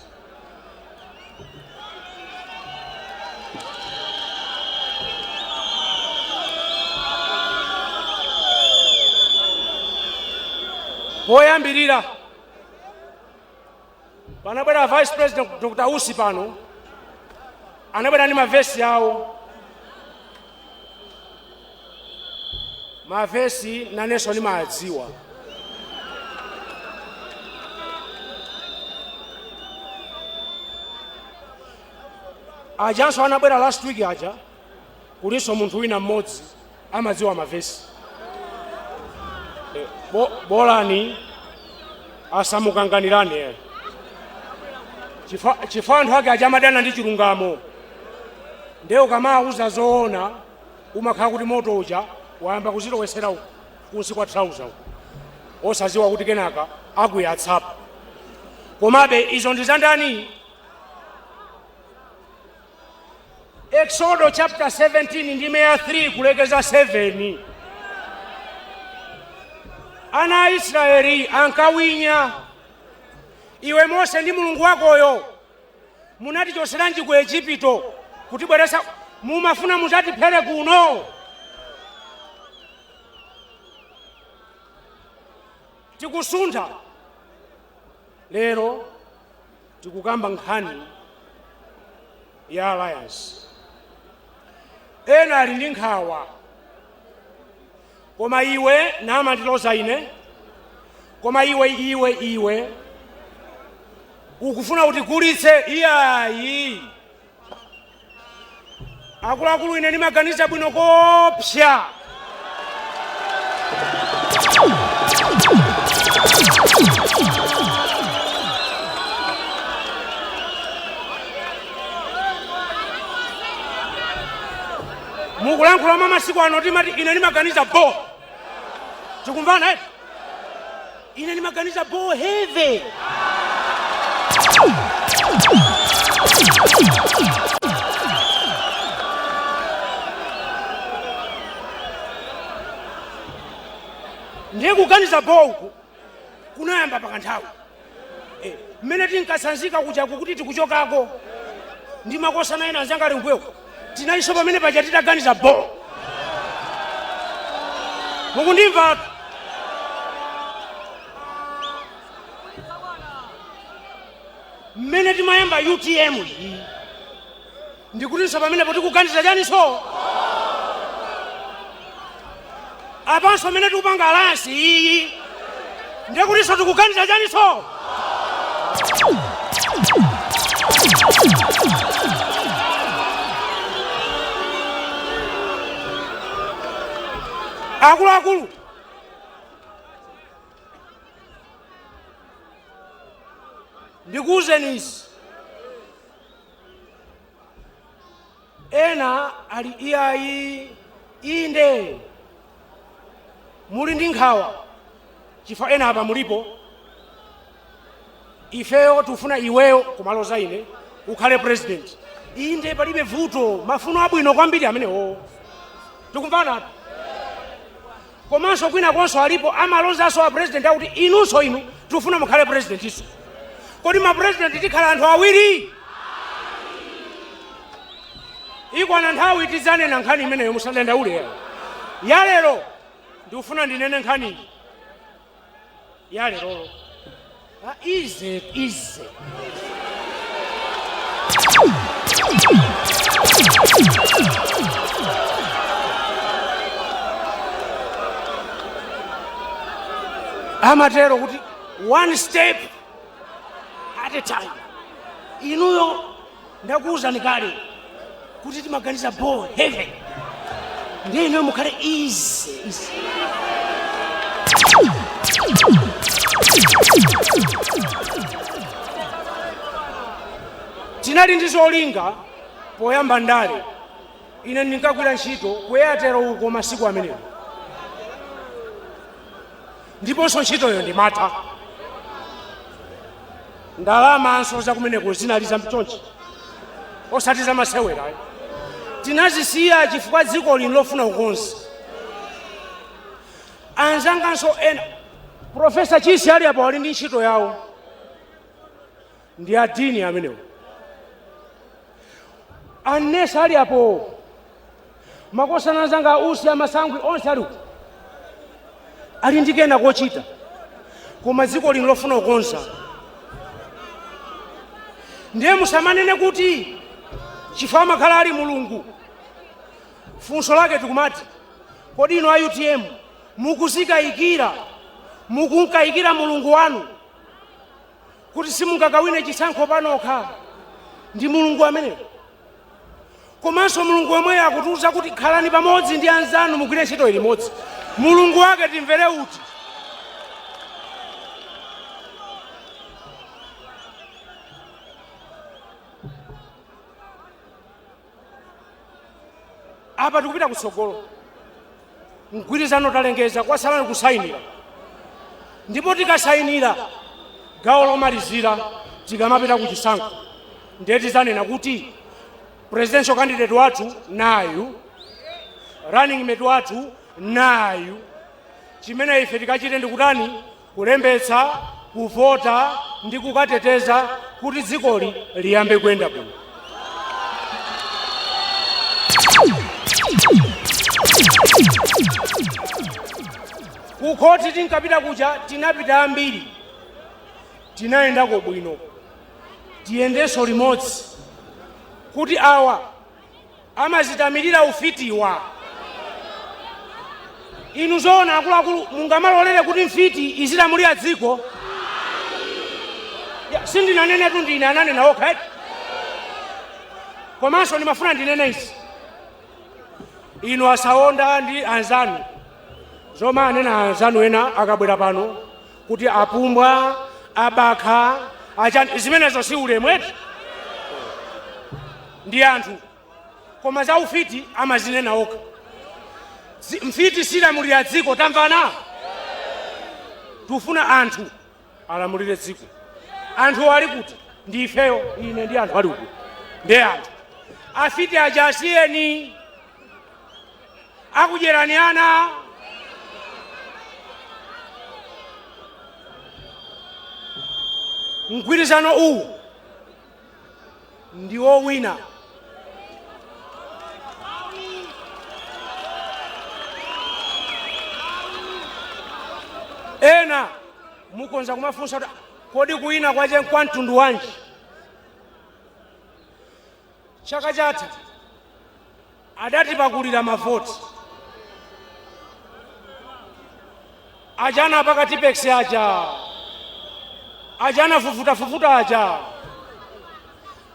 Poyambirira panabwera Vice President Dr Usi pano, anabwera ndi mavesi awo. Mavesi nanenso ndimadziwa. Ajanso anabwera last week aja, kulinso munthu wina mmodzi amadziwa mavesi. Bolani asamukanganirane chifukwa anthu ake aja amadana ndi chilungamo. Ndiye ukamawuza zoona, umakhala kuti moto uja wayamba kuzilowesera uku kunsi kwa trouser uku, osaziwa kuti kenaka akuyatsapo. Komabe izo ndi zandani? Exodo chapter 17 ndime ya 3 kulekeza 7. Ana a Israeli ankawinya: "Iwe Mose ndi Mulungu wakoyo, munatichoseranji ku Egipto kutibweresa? Mumafuna mudzatiphere kuno?" Tikusuntha lero, tikukamba nkhani ya alliance. Ena ali ndi nkhawa, koma iwe namandiloza ine, koma iwe iwe iwe ukufuna utigulitse. Iyayi, akuluakulu, ine ndimaganiza bwino kopsa. Mukulankhula mwa masiku ano timati ine ndimaganiza bo. Tikumvana eti? Ine ndimaganiza bo heavy. Ndiye kuganiza bo uku kunayamba pakanthawi mmene tinkatsanzika kujaku kuti tikuchokako ndi makosana ena anzanga ali mbuyo, tinalinso pamene paja titaganiza bo. Mukundimva? Mmene timayamba UTM iyi, ndikutinso pamenepo tikuganiza chaninso apanso mmene tikupanga alliance iyi, ndikutinso tikuganiza chaninso. Akuluakulu, ndikuwuzeni izi. Ena ali iyayi, inde muli ndi nkhawa chifukwa ena apa mulipo. Ifeyo tikufuna iweyo, kumaloza ine, ukhale president. Inde, palibe vuto, mafuno abwino kwambiri amenewo, tikumvana. Komanso kwina konso alipo amalozanso a president akuti inunso inu tikufuna mukhale president iso. Kodi ma president tikhala anthu awiri? Ikwana nthawi tidzanena nkhani imeneyo, musadandaule. Ya lero ndikufuna ndinene nkhani ya lerolo. Ah, ize ize amatero kuti one step at a time. Inuyo ndakuwuzani kale kuti timaganiza bo heavy, ndiye inuyo mukhale easy easy. Tinali ndi zolinga poyamba ndale. Ine ndinkagwira ntchito ku Airtel uko masiku amenewo, ndiponso ntchitoyo ndimatha ndalamanso zakumeneko zinali zamchonchi, osati zamasewera. Tinazisiya chifukwa dziko lino lofuna kukonza. Anzanganso ena, Professor Chisi ali apo, ali ndi ntchito yawo, ndi adini amenewo. Anesa ali apo, makosana anzanga ausi amasangwi onse ali uko, ali ndi kena kochita, koma dziko lino lofuna kukonza. Ndiye musamanene kuti chifukwa amakhala ali Mulungu. Funso lake tikumati, kodi inu a UTM mukuzikayikira, mukunkayikira Mulungu wanu kuti simungakawine chisankho panokha? Ndi Mulungu ameneyo. Komanso Mulungu yomweyo akutiuza kuti khalani pamodzi ndi anzanu, mugwire ntchito limodzi. Mulungu wake timvere uti? Apa tikupita kutsogolo, mgwirizano talengeza, kwatsala kusayinira. Ndipo tikasayinira gawo lomalizira, tikamapita ku chisankho, ndiye tizanena kuti presidential candidate wathu nayu, running mate wathu nayu. Chimene ife tikachite ndikutani? Kulembetsa, kuvota ndi kukateteza kuti dzikoli liyambe kuyenda bwino. Kukhoti tinkapita kuja, tinapita ambiri, tinayendako bwino. Tiyendenso limodzi kuti awa Amazitamirira ufitiwa. Inu zoona akuluakulu, mungamalolere kuti mfiti izilamulira dziko? Ya, sindinanenetu ndine, ananena okha eti. Komanso ndimafuna ndinene izi, inu asaonda ndi anzanu, zomwe anena anzanu ena akabwera pano kuti apumbwa, abakha, achani, zimenezo si ulemu eti ndi anthu, koma za ufiti amazinena okha. Mfiti silamulira dziko, tamvana? Tufuna anthu alamulire dziko. Anthu ali kuti? Ndi ifeyo, ine ndi anthu ali uku ndi anthu. Afiti aja asiyeni, akudyerani ana. Mgwirizano uwu ndi wowina. Ena mukonza kumafunsa kuti kodi kuwina kwache kwa mtundu wanji? Chaka chatha adatipakulira mavoti aja, anapaka Tipp-Ex aja, aja anafufutafufuta aja,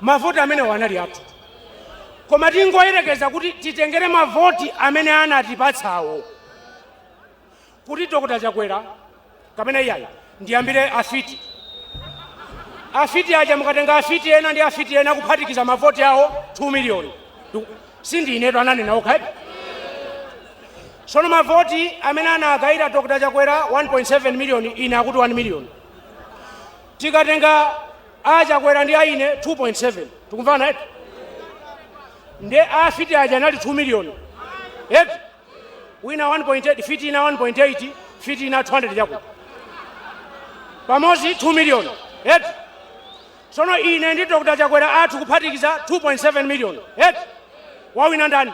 mavoti amenewo anali athu. Koma tingoyerekeza kuti titengere mavoti amene anatipatsawo kuti Dr. Chakwera kapena iyayi, ndiyambire afiti. Afiti aja, mukatenga afiti ena ndi afiti ena kuphatikiza mavoti awo 2 million. Sindinetu, ananena okha eti. Sono mavoti amene anagayira Dr. Chakwera 1.7 million, ine akuti 1 million. Tikatenga a Chakwera ndi aine 2.7, tikumvana eti? Ndi afiti aja anali 2 million eti, wina 1.8, fiti ina 1.8, fiti ina 200 chakuti, pamodzi 2 million eti. Sono ine ndi Dr. Chakwera athu kuphatikiza 2.7 million eti. Wawina ndani?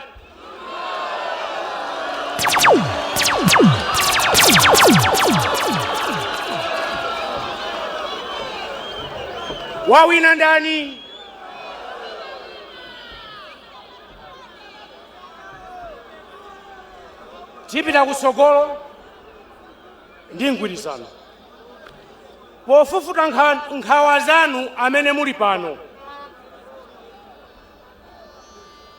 Wawina ndani? Tipita kutsogolo ndi mgwirizano pofufuta nkhawa zanu amene muli pano.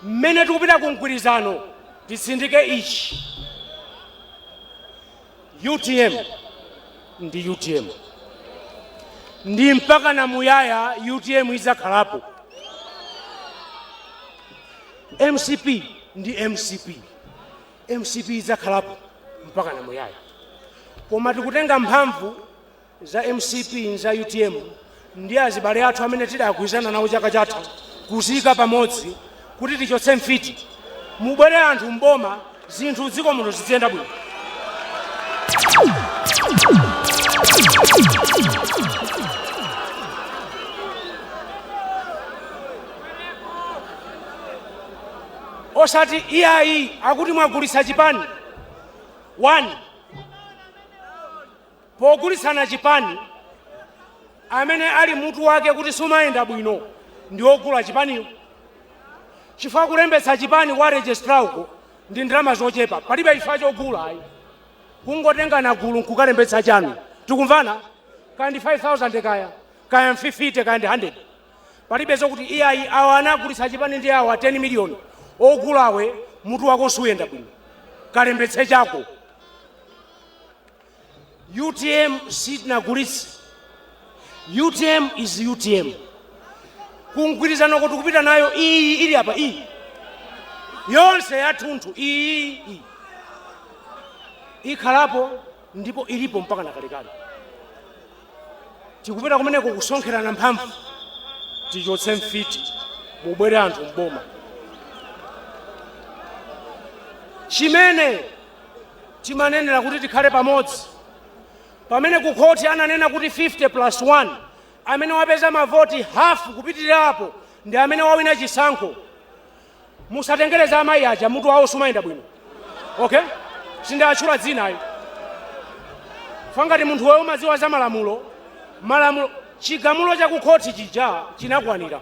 Mmene tikupita ku mgwirizano, titsindike ichi: UTM ndi UTM ndi mpaka na muyaya. UTM idzakhalapo. MCP ndi MCP, MCP idzakhalapo mpaka na muyaya. Koma tikutenga mphamvu za MCP, za UTM ndi azibale athu amene tidagwirizana nawo chaka chatha, kuziyika pamodzi kuti tichotse mfiti, mubwere anthu mboma, zinthu dziko muno ziziyenda bwino. Osati iyayi akuti mwagulitsa chipani. 1 Pogulitsana chipani, amene ali mutu wake kuti sumayenda bwino ndi ogula chipaniyo, chifukwa kulembetsa chipani kwa registrar uko ndi ndalama zochepa. Palibe chifukwa chogula ayi, kungotengana gulu nkukalembetsa chanu, tikumvana? Kaya ndi 5000, kaya 50, kaya ndi 100, palibe zokuti iyayi awa anagulitsa chipani ndi awa 10 million. Ogulawe mutu wako suyenda bwino, kalembetse chako. UTM sitinagulitse. UTM is UTM. Kumgwirizano kuti kupita nayo iyi ili apa, iyi yonse yathunthu iyi, iyi ikhalapo ndipo ilipo mpaka na kalekale. Tikupita kumeneko kusonkherana mphamvu, tichotse mfiti, mubwere anthu mboma. Chimene timanenera kuti tikhale pamodzi, pamene ku khoti ananena kuti 50 plus 1, amene wapeza mavoti hafu kupitirirapo ndi amene wawina chisankho. Musatengereza amayi aja, mutu wawo sumayenda bwino, okay? Sindiatchula dzinayo fangati munthu wewe umadziwa za malamulo. Malamulo, chigamulo cha ku khoti chija chinakwanira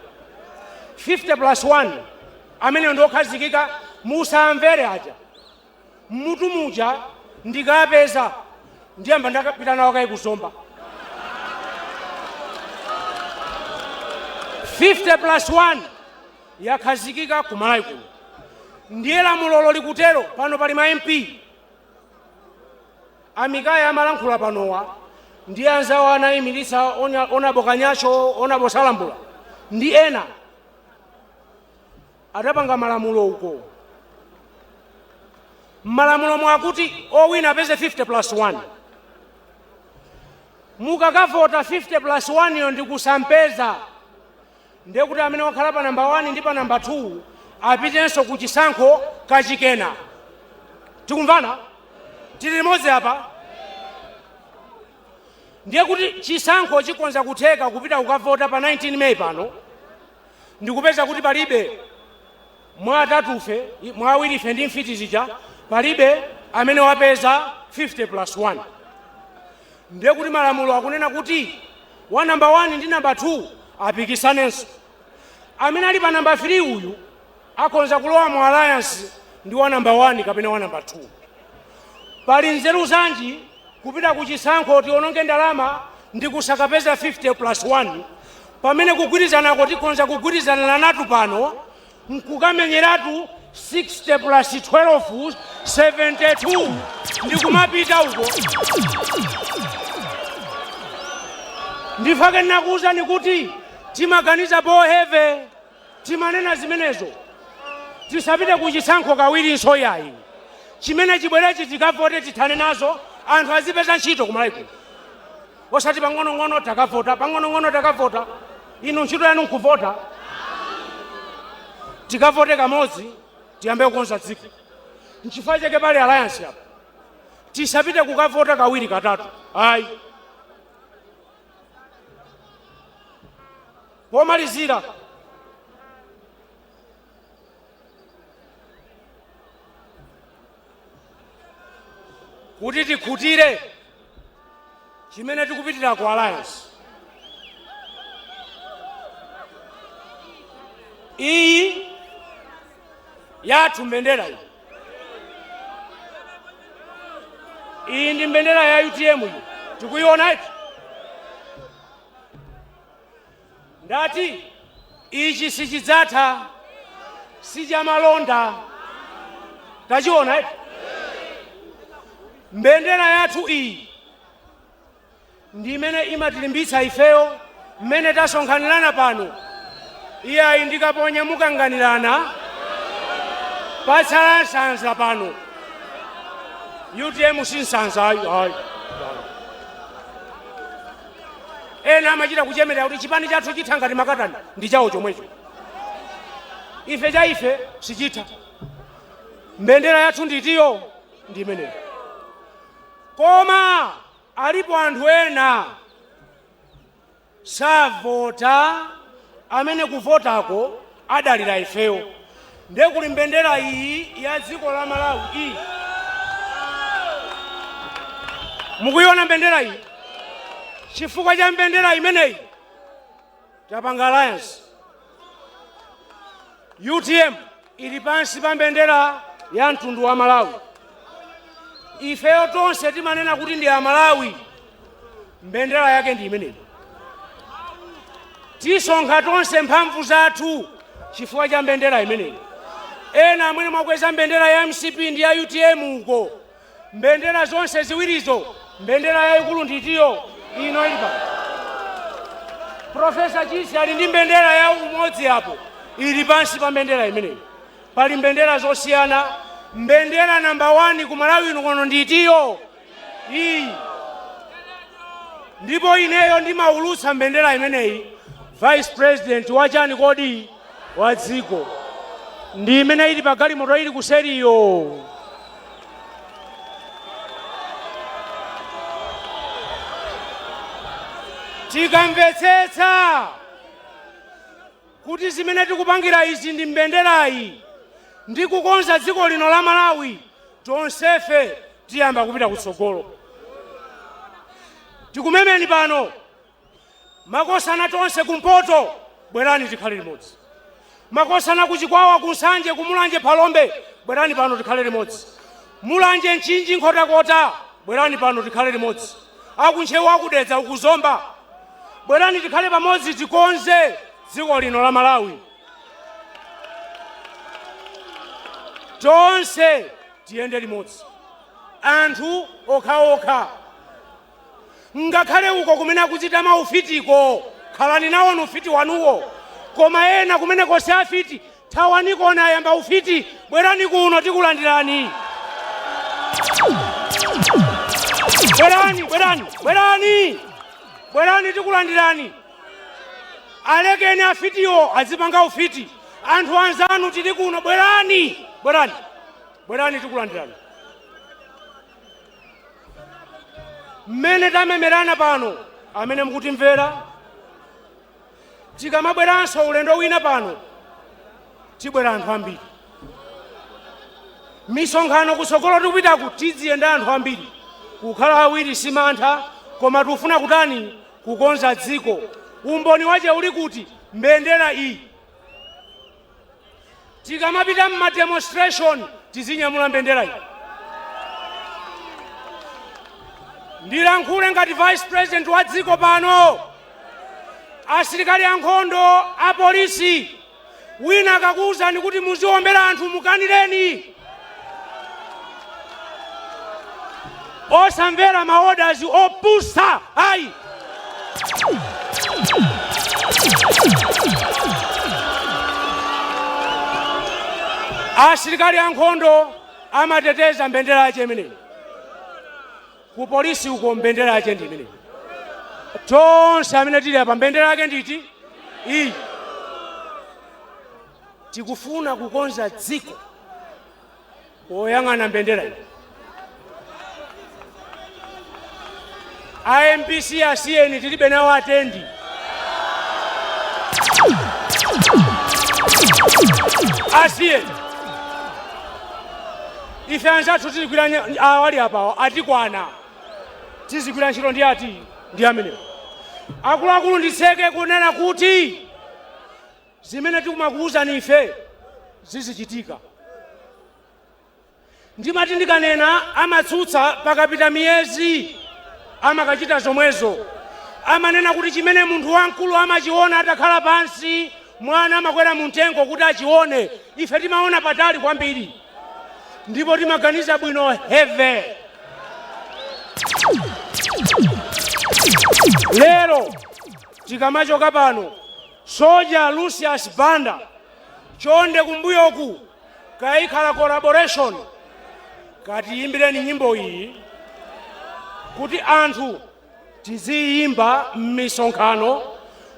50 plus 1. Ameneyo ndi okhazikika, musamvere aja. Mmutu muja ndikapeza ndiyamba ndakapita nawo kayi kuzomba. 50 plus 1 yakhazikika ku Malawi kuno, ndiye lamulolo likutero. Pano pali ma MP amikaya amalankhula panowa ndi anzawo anayimiritsa Honourable Kanyacho, Honourable Salambula ndi ena, adapanga malamulo uko. Mmalamulo mwakuti owina apeze 50 plus 1. Mukakavota 50 plus 1 yo ndikusampeza, ndiye kuti amene wakhala pa namba 1 ndi pa namba 2 apitenso ku chisankho kachikena. Tikumvana? Tili limodzi apa? Ndiye kuti chisankho chikonza kutheka kupita kukavota pa 19 May pano ndikupeza kuti palibe mwa atatufe, mwa awirife ndi mfiti zija, palibe amene wapeza 50 plus 1. Ndiye kuti malamulo akunena kuti wa namba 1 ndi namba 2 apikisanenso. Amene ali pa namba 3 uyu akhonza kulowa mu alliance ndi wa namba 1 kapena wa namba 2. Pali nzeru zanji kupita ku chisankho, tiononge ndalama ndi kusakapeza 50 plus 1, pamene kugwirizanako tikhonza kugwirizana natu pano nkukamenyeratu 60 plus 12, 72, ndikumapita uko? Ndifake ndinakuwuzani kuti timaganiza boheve, timanena zimenezo. Tisapite ku chisankho kawirinso yayi. Chimene chibwerechi tikavote, tithane nazo, anthu azipeza ntchito kumalawi kuno, osati pang'onong'ono takavota, pang'onong'ono takavota. Inu ntchito yanu nkuvota? Tikavote kamodzi, tiyambe kukonza dziko. Nchifukwa chake pali alliance apa. Tisapite kukavota kawiri, katatu, ayi. Pomalizira, kuti tikhutire chimene tikupitira ku alliance iyi yathu, mbendera iyi, iyi ndi mbendera ya UTM iyi tikuiona iti. Ndati ichi sichidzatha, sichamalonda. Tachiona iti mbendera yathu iyi, ndi imene imatilimbitsa ifeyo mmene tasonkhanirana pano. Iyayi, ndikaponya mukanganirana, patsala nsanza pano. UTM si nsanza, ayi, ayi. Ena amachita kuchemerera kuti chipani chathu chitha ngati makatani. Ndi chawo chomwecho, ife cha ife sichitha. Mbendera yathu nditiyo, ndi imeneyo. Koma alipo anthu ena savota, amene kuvotako adalira ifeyo. Ndiye kuli mbendera iyi ya dziko la Malawi iyi. Mukuiona mbendera iyi? Chifukwa cha mbendera imeneyi tapanga alliance. UTM ili pansi pa mbendera ya mtundu wa Malawi. Ifeyo tonse timanena kuti ndi Amalawi, mbendera yake ndi imeneyi. Tisonkha tonse mphamvu zathu chifukwa cha mbendera imeneyi. Ena amene mwakweza mbendera ya MCP ndi ya UTM uko, mbendera zonse ziwirizo, mbendera yayikulu nditiyo ino ili pano. Professor Chisi ali ndi mbendera ya umodzi apo, ili pansi pa mbendera imeneyi. Pali mbendera zosiyana. Mbendera namba 1 ku Malawi ino kono nditiyo iyi, ndipo ineyo ndimaulutsa mbendera imeneyi, vice president wachani kodi wa dziko, ndi imene ili pa galimoto ili kuseriyo. Tikamvetsetsa kuti zimene tikupangira izi ndi mbenderayi ndi kukonza dziko lino la Malawi, tonsefe tiyamba kupita kutsogolo. Tikumemeni pano, makosana tonse kumpoto, bwerani tikhale limodzi. Makosana kuchikwawa, kunsanje, kumulanje, phalombe, bwerani pano tikhale limodzi. Mulanje, Mchinji, Nkhotakota, bwerani pano tikhale limodzi. Akuntcheu, akudedza, ukuzomba, bwerani tikhale pamodzi, tikonze dziko lino la Malawi. Tonse tiyende limodzi, anthu okhaokha. Ngakhale uko kumene akuchita maufitiko, khalani nawo ufiti wanuwo, koma ena kumene kose afiti, thawaniko, ayamba ufiti, bwerani kuno, tikulandirani. Bwerani, bwerani, bwerani, bwerani, tikulandirani. Alekeni afitiwo azipanga ufiti. Anthu anzanu tili kuno, bwerani, bwerani, bwerani, tikulandirani. Mmene tamemerana pano, amene mukutimvera, tikamabweranso ulendo wina pano, tibwera anthu ambiri. Misonkhano kutsogolo tikupitaku, tiziyenda anthu ambiri. Kukhala awiri simantha, koma tikufuna kutani? Kukonza dziko. Umboni wache uli kuti? Mbendera iyi. Tikamapita mma demonstration, tizinyamula mbendera iyi. Ndilankhule ngati vice president wa dziko pano. Asilikali ankhondo, apolisi, wina akakuwuzani kuti muziombera anthu, mukanireni. Osamvera ma orders opusa, ayi. Asilikali ankhondo amateteza mbendera yache imeneyi. Ku polisi uko, mbendera yache ndi imeneyi. Tonse amene tili apa, mbendera yake nditi iyi. Tikufuna kukonza dziko poyang'ana mbendera iyi. IMPC, asiyeni, tilibe nawo atendi. Asiyeni, ife anzathu tizigwira awali apawa atikwana, tizigwira ntchito ndi ati ndi amenewo. Akuluakulu, nditseke kunena kuti zimene tikumakuwuzani ife zizichitika. Ndimati ndikanena, amatsutsa. Pakapita miyezi, amakachita zomwezo. Amanena kuti chimene munthu wamkulu amachiona atakhala pansi, mwana amakwera mu mtengo kuti achione. Ife timaona patali kwambiri ndipo timaganiza bwino heavy. Lero tikamachoka pano, Soja Lucius Banda, chonde, kumbuyoku kaikhala collaboration, katiyimbireni nyimbo iyi kuti anthu tiziyimba m'misonkhano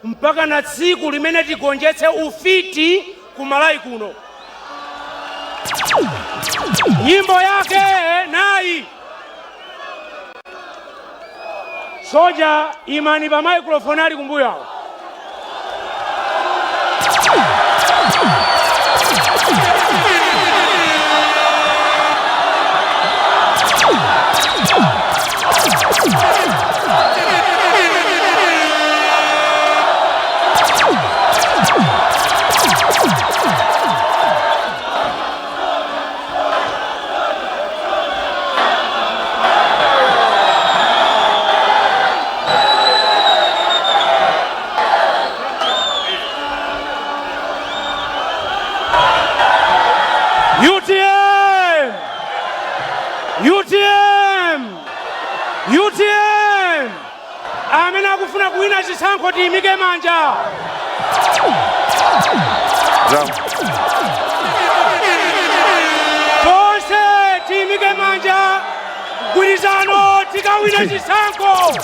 mpaka na tsiku limene tigonjetse ufiti ku Malawi kuno. Nyimbo yake nayi. Soja, imani pa microphone ali kumbuyo awo. UTM! UTM! UTM! Amene akufuna kuwina zisankho, tiyimike manja. Drum. Tonse tiyimike manja, mgwirizano, tikawina zisankho.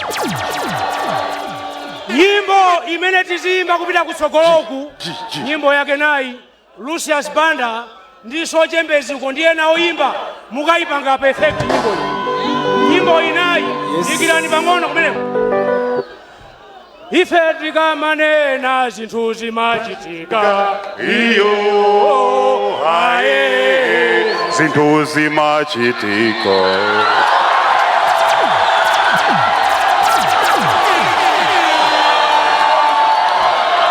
Nyimbo imene tiziyimba kupita kutsogoloku, nyimbo yake nayi. Lucius Banda ndi Sochembezi uko ndi ena oyimba, mukayipanga perfect nyimbo iyi. Nyimbo inayi. Dikirani pang'ono kumeneko. Ife tikamanena, zinthu zimachitika. Iyo haye, zinthu zimachitika.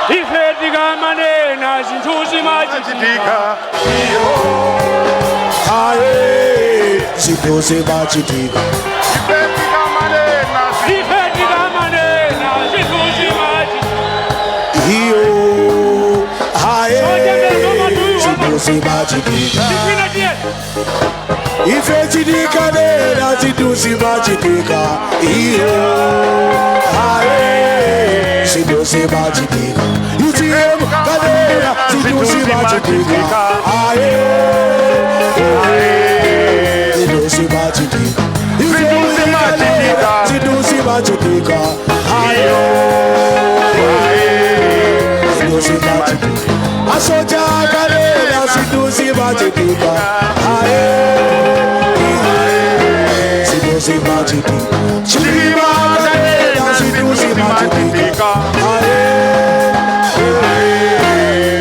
Ife tikamanena, zinthu zimachitika. Aye, zinthu zimachitika. Ife tikamanena zinthu zimachitika. Iyo, aye, zinthu zimachitika. Tikwina tiye. Ife tikanena zinthu zimachitika. Iyo, aye, zinthu zimachitika. UTM kanena zinthu zimachitika. Aye, zinthu zimachitika. Zinthu zimachitika. Zinthu zimachitika. Aye, zinthu zimachitika. Asoja kanena zinthu zimachitika. Aye, zinthu zimachitika. Chilima kanena zinthu zimachitika. Aye,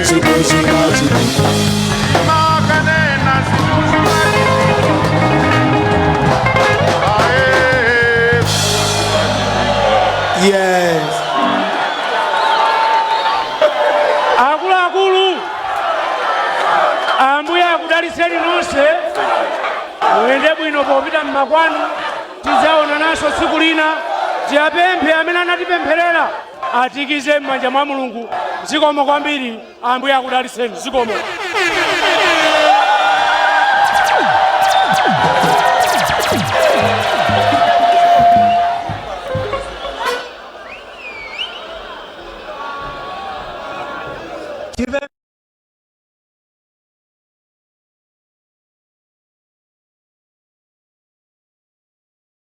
zinthu zimachitika. Yes. Akuluakulu, Ambuye akudalitseni nonse, muyende bwino popita mmakwanu. Tidzaonananso tsiku lina. Tiyapemphe amene anatipempherera atikize m'manja mwa Mulungu. Zikomo kwambiri, Ambuye akudalitseni. Zikomo.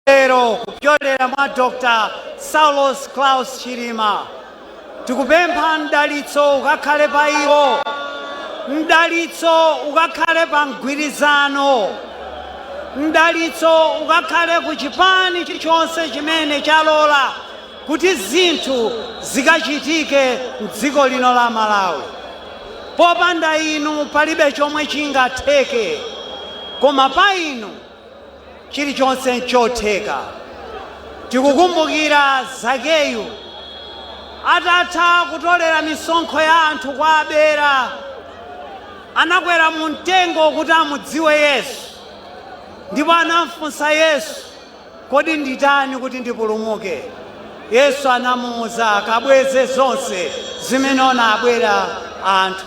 Lero kupyolera mwa Dr. Saulos Klaus Chilima tikupempha mdalitso ukakhale pa iwo, mdalitso ukakhale pa mgwirizano, mdalitso ukakhale ku chipani chilichonse chimene chalola kuti zinthu zikachitike mdziko lino la Malawi. Popanda inu palibe chomwe chingatheke, koma pa inu chilichonse nchotheka. Tikukumbukira Zakeyu atatha kutolera misonkho ya anthu kwa abera, anakwera mu mtengo kuti amudziwe Yesu, ndipo anamfunsa Yesu, kodi nditani kuti ndipulumuke? Yesu anamuwuza akabweze zonse zimene anabera anthu,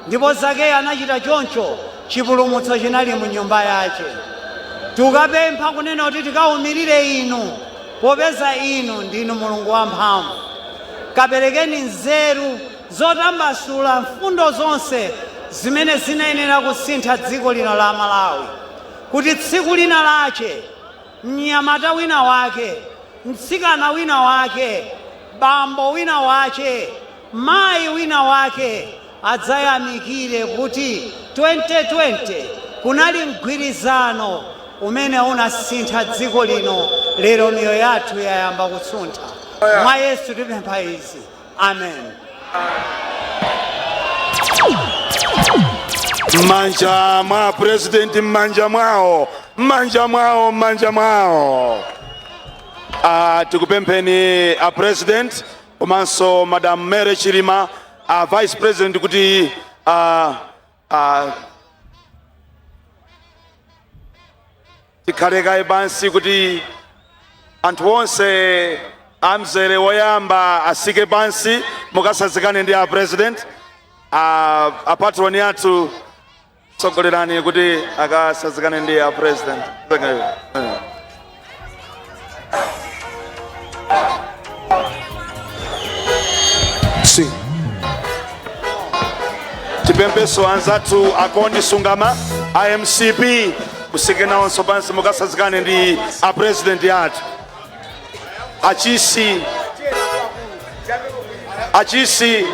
ndipo Zakeyu anachita choncho. Chipulumutso chinali mu nyumba yache. Tikapempha kunena kuti tikawumirire inu, popeza inu ndinu Mulungu wamphamvu. Kaperekeni nzeru zotambasula mfundo zonse zimene zinayenera kusintha dziko lino la Malawi, kuti tsiku lina lache mnyamata wina wake, mtsikana wina wake, bambo wina wache, mayi wina wake adzayamikire kuti 2020 kunali mgwirizano umene unasintha dziko lino. Lero miyoyo yathu yayamba kusuntha. Mwa Yesu tipempha izi, amen. M'manja mwa president, m'manja mwawo, m'manja mwawo, m'manja mwawo. Tikupempheni a president komanso Madam Mary Chilima, a vice president, kuti tikhale kaye pansi kuti anthu onse amzere woyamba asike pansi, mukasazikane ndi a president. A patron athu, tsogolerani kuti akasazikane ndi a president. Si. Tipempeso anzathu akondi sungama a MCP musike nawonso pansi, mukasazikane ndi a president athu. Achisi, achisi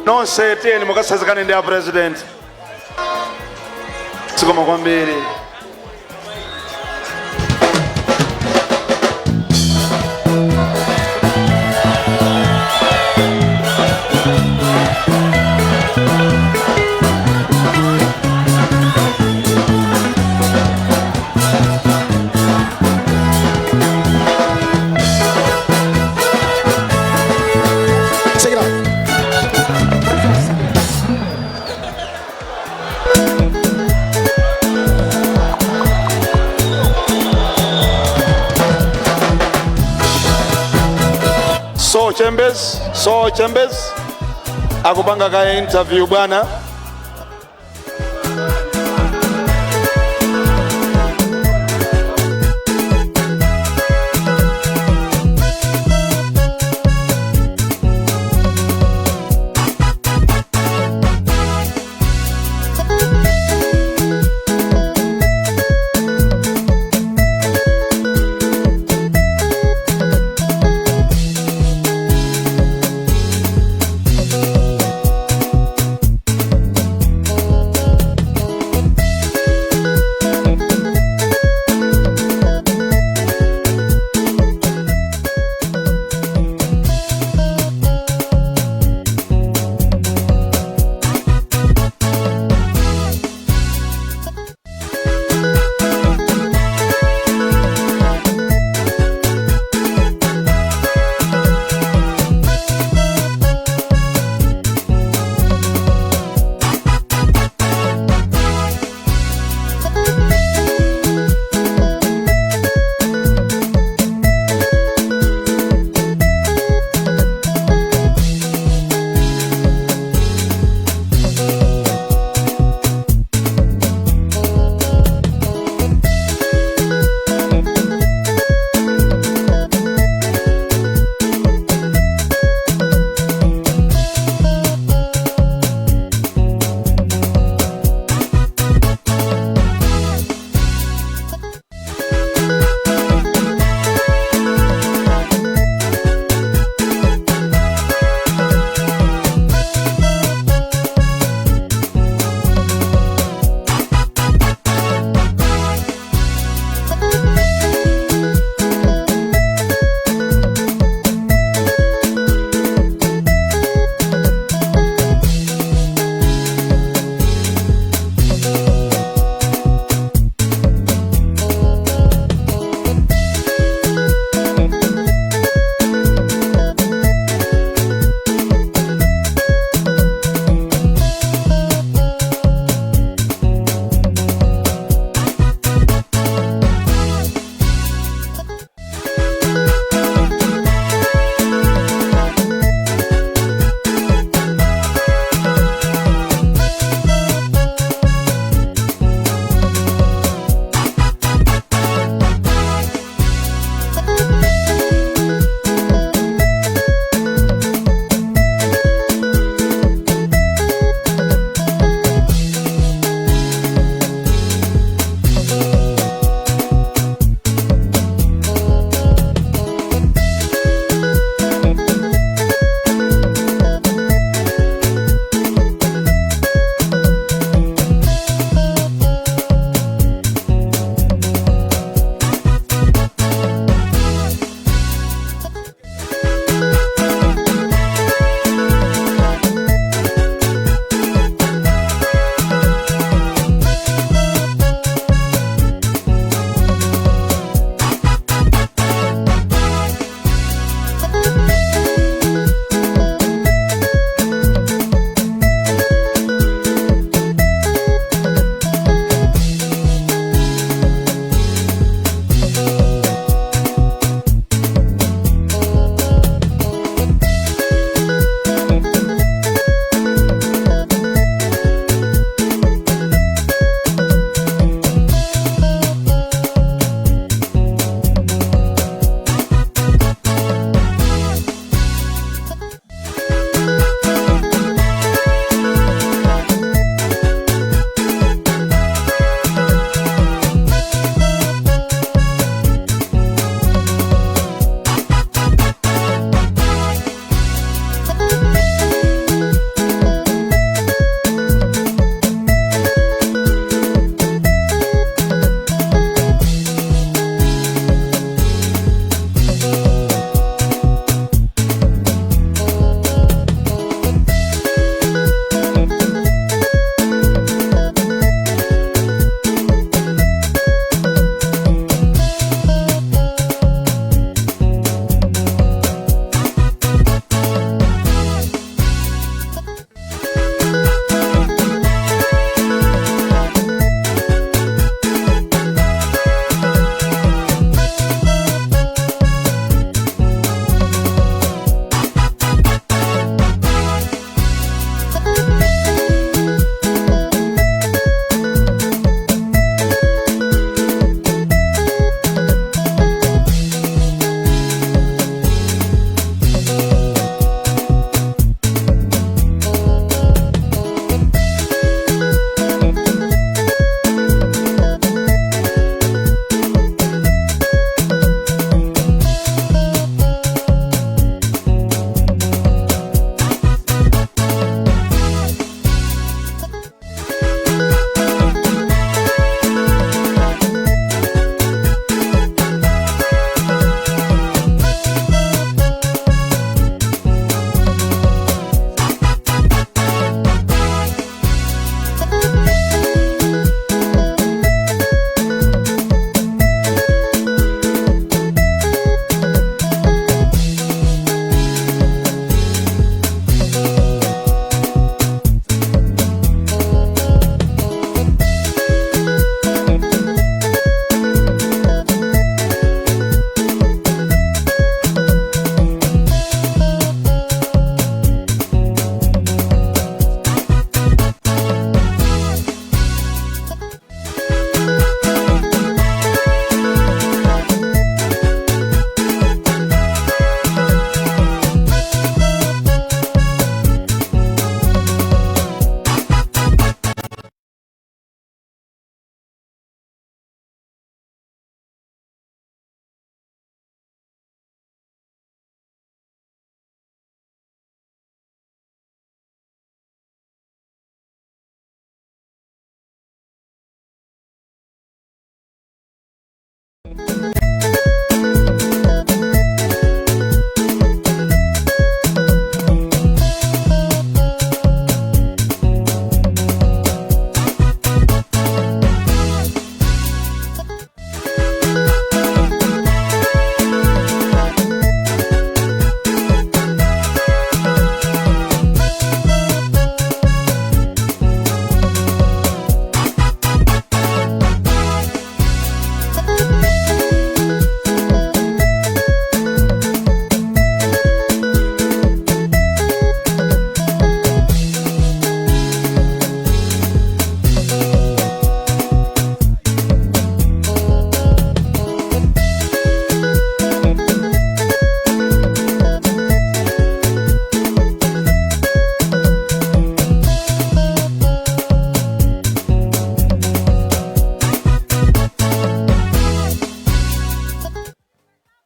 nonse tiyeni mukasazikane ndi a president. Zikomo kwambiri. Check it out. Chambers, Saul Chambers akupanga ka interview bwana.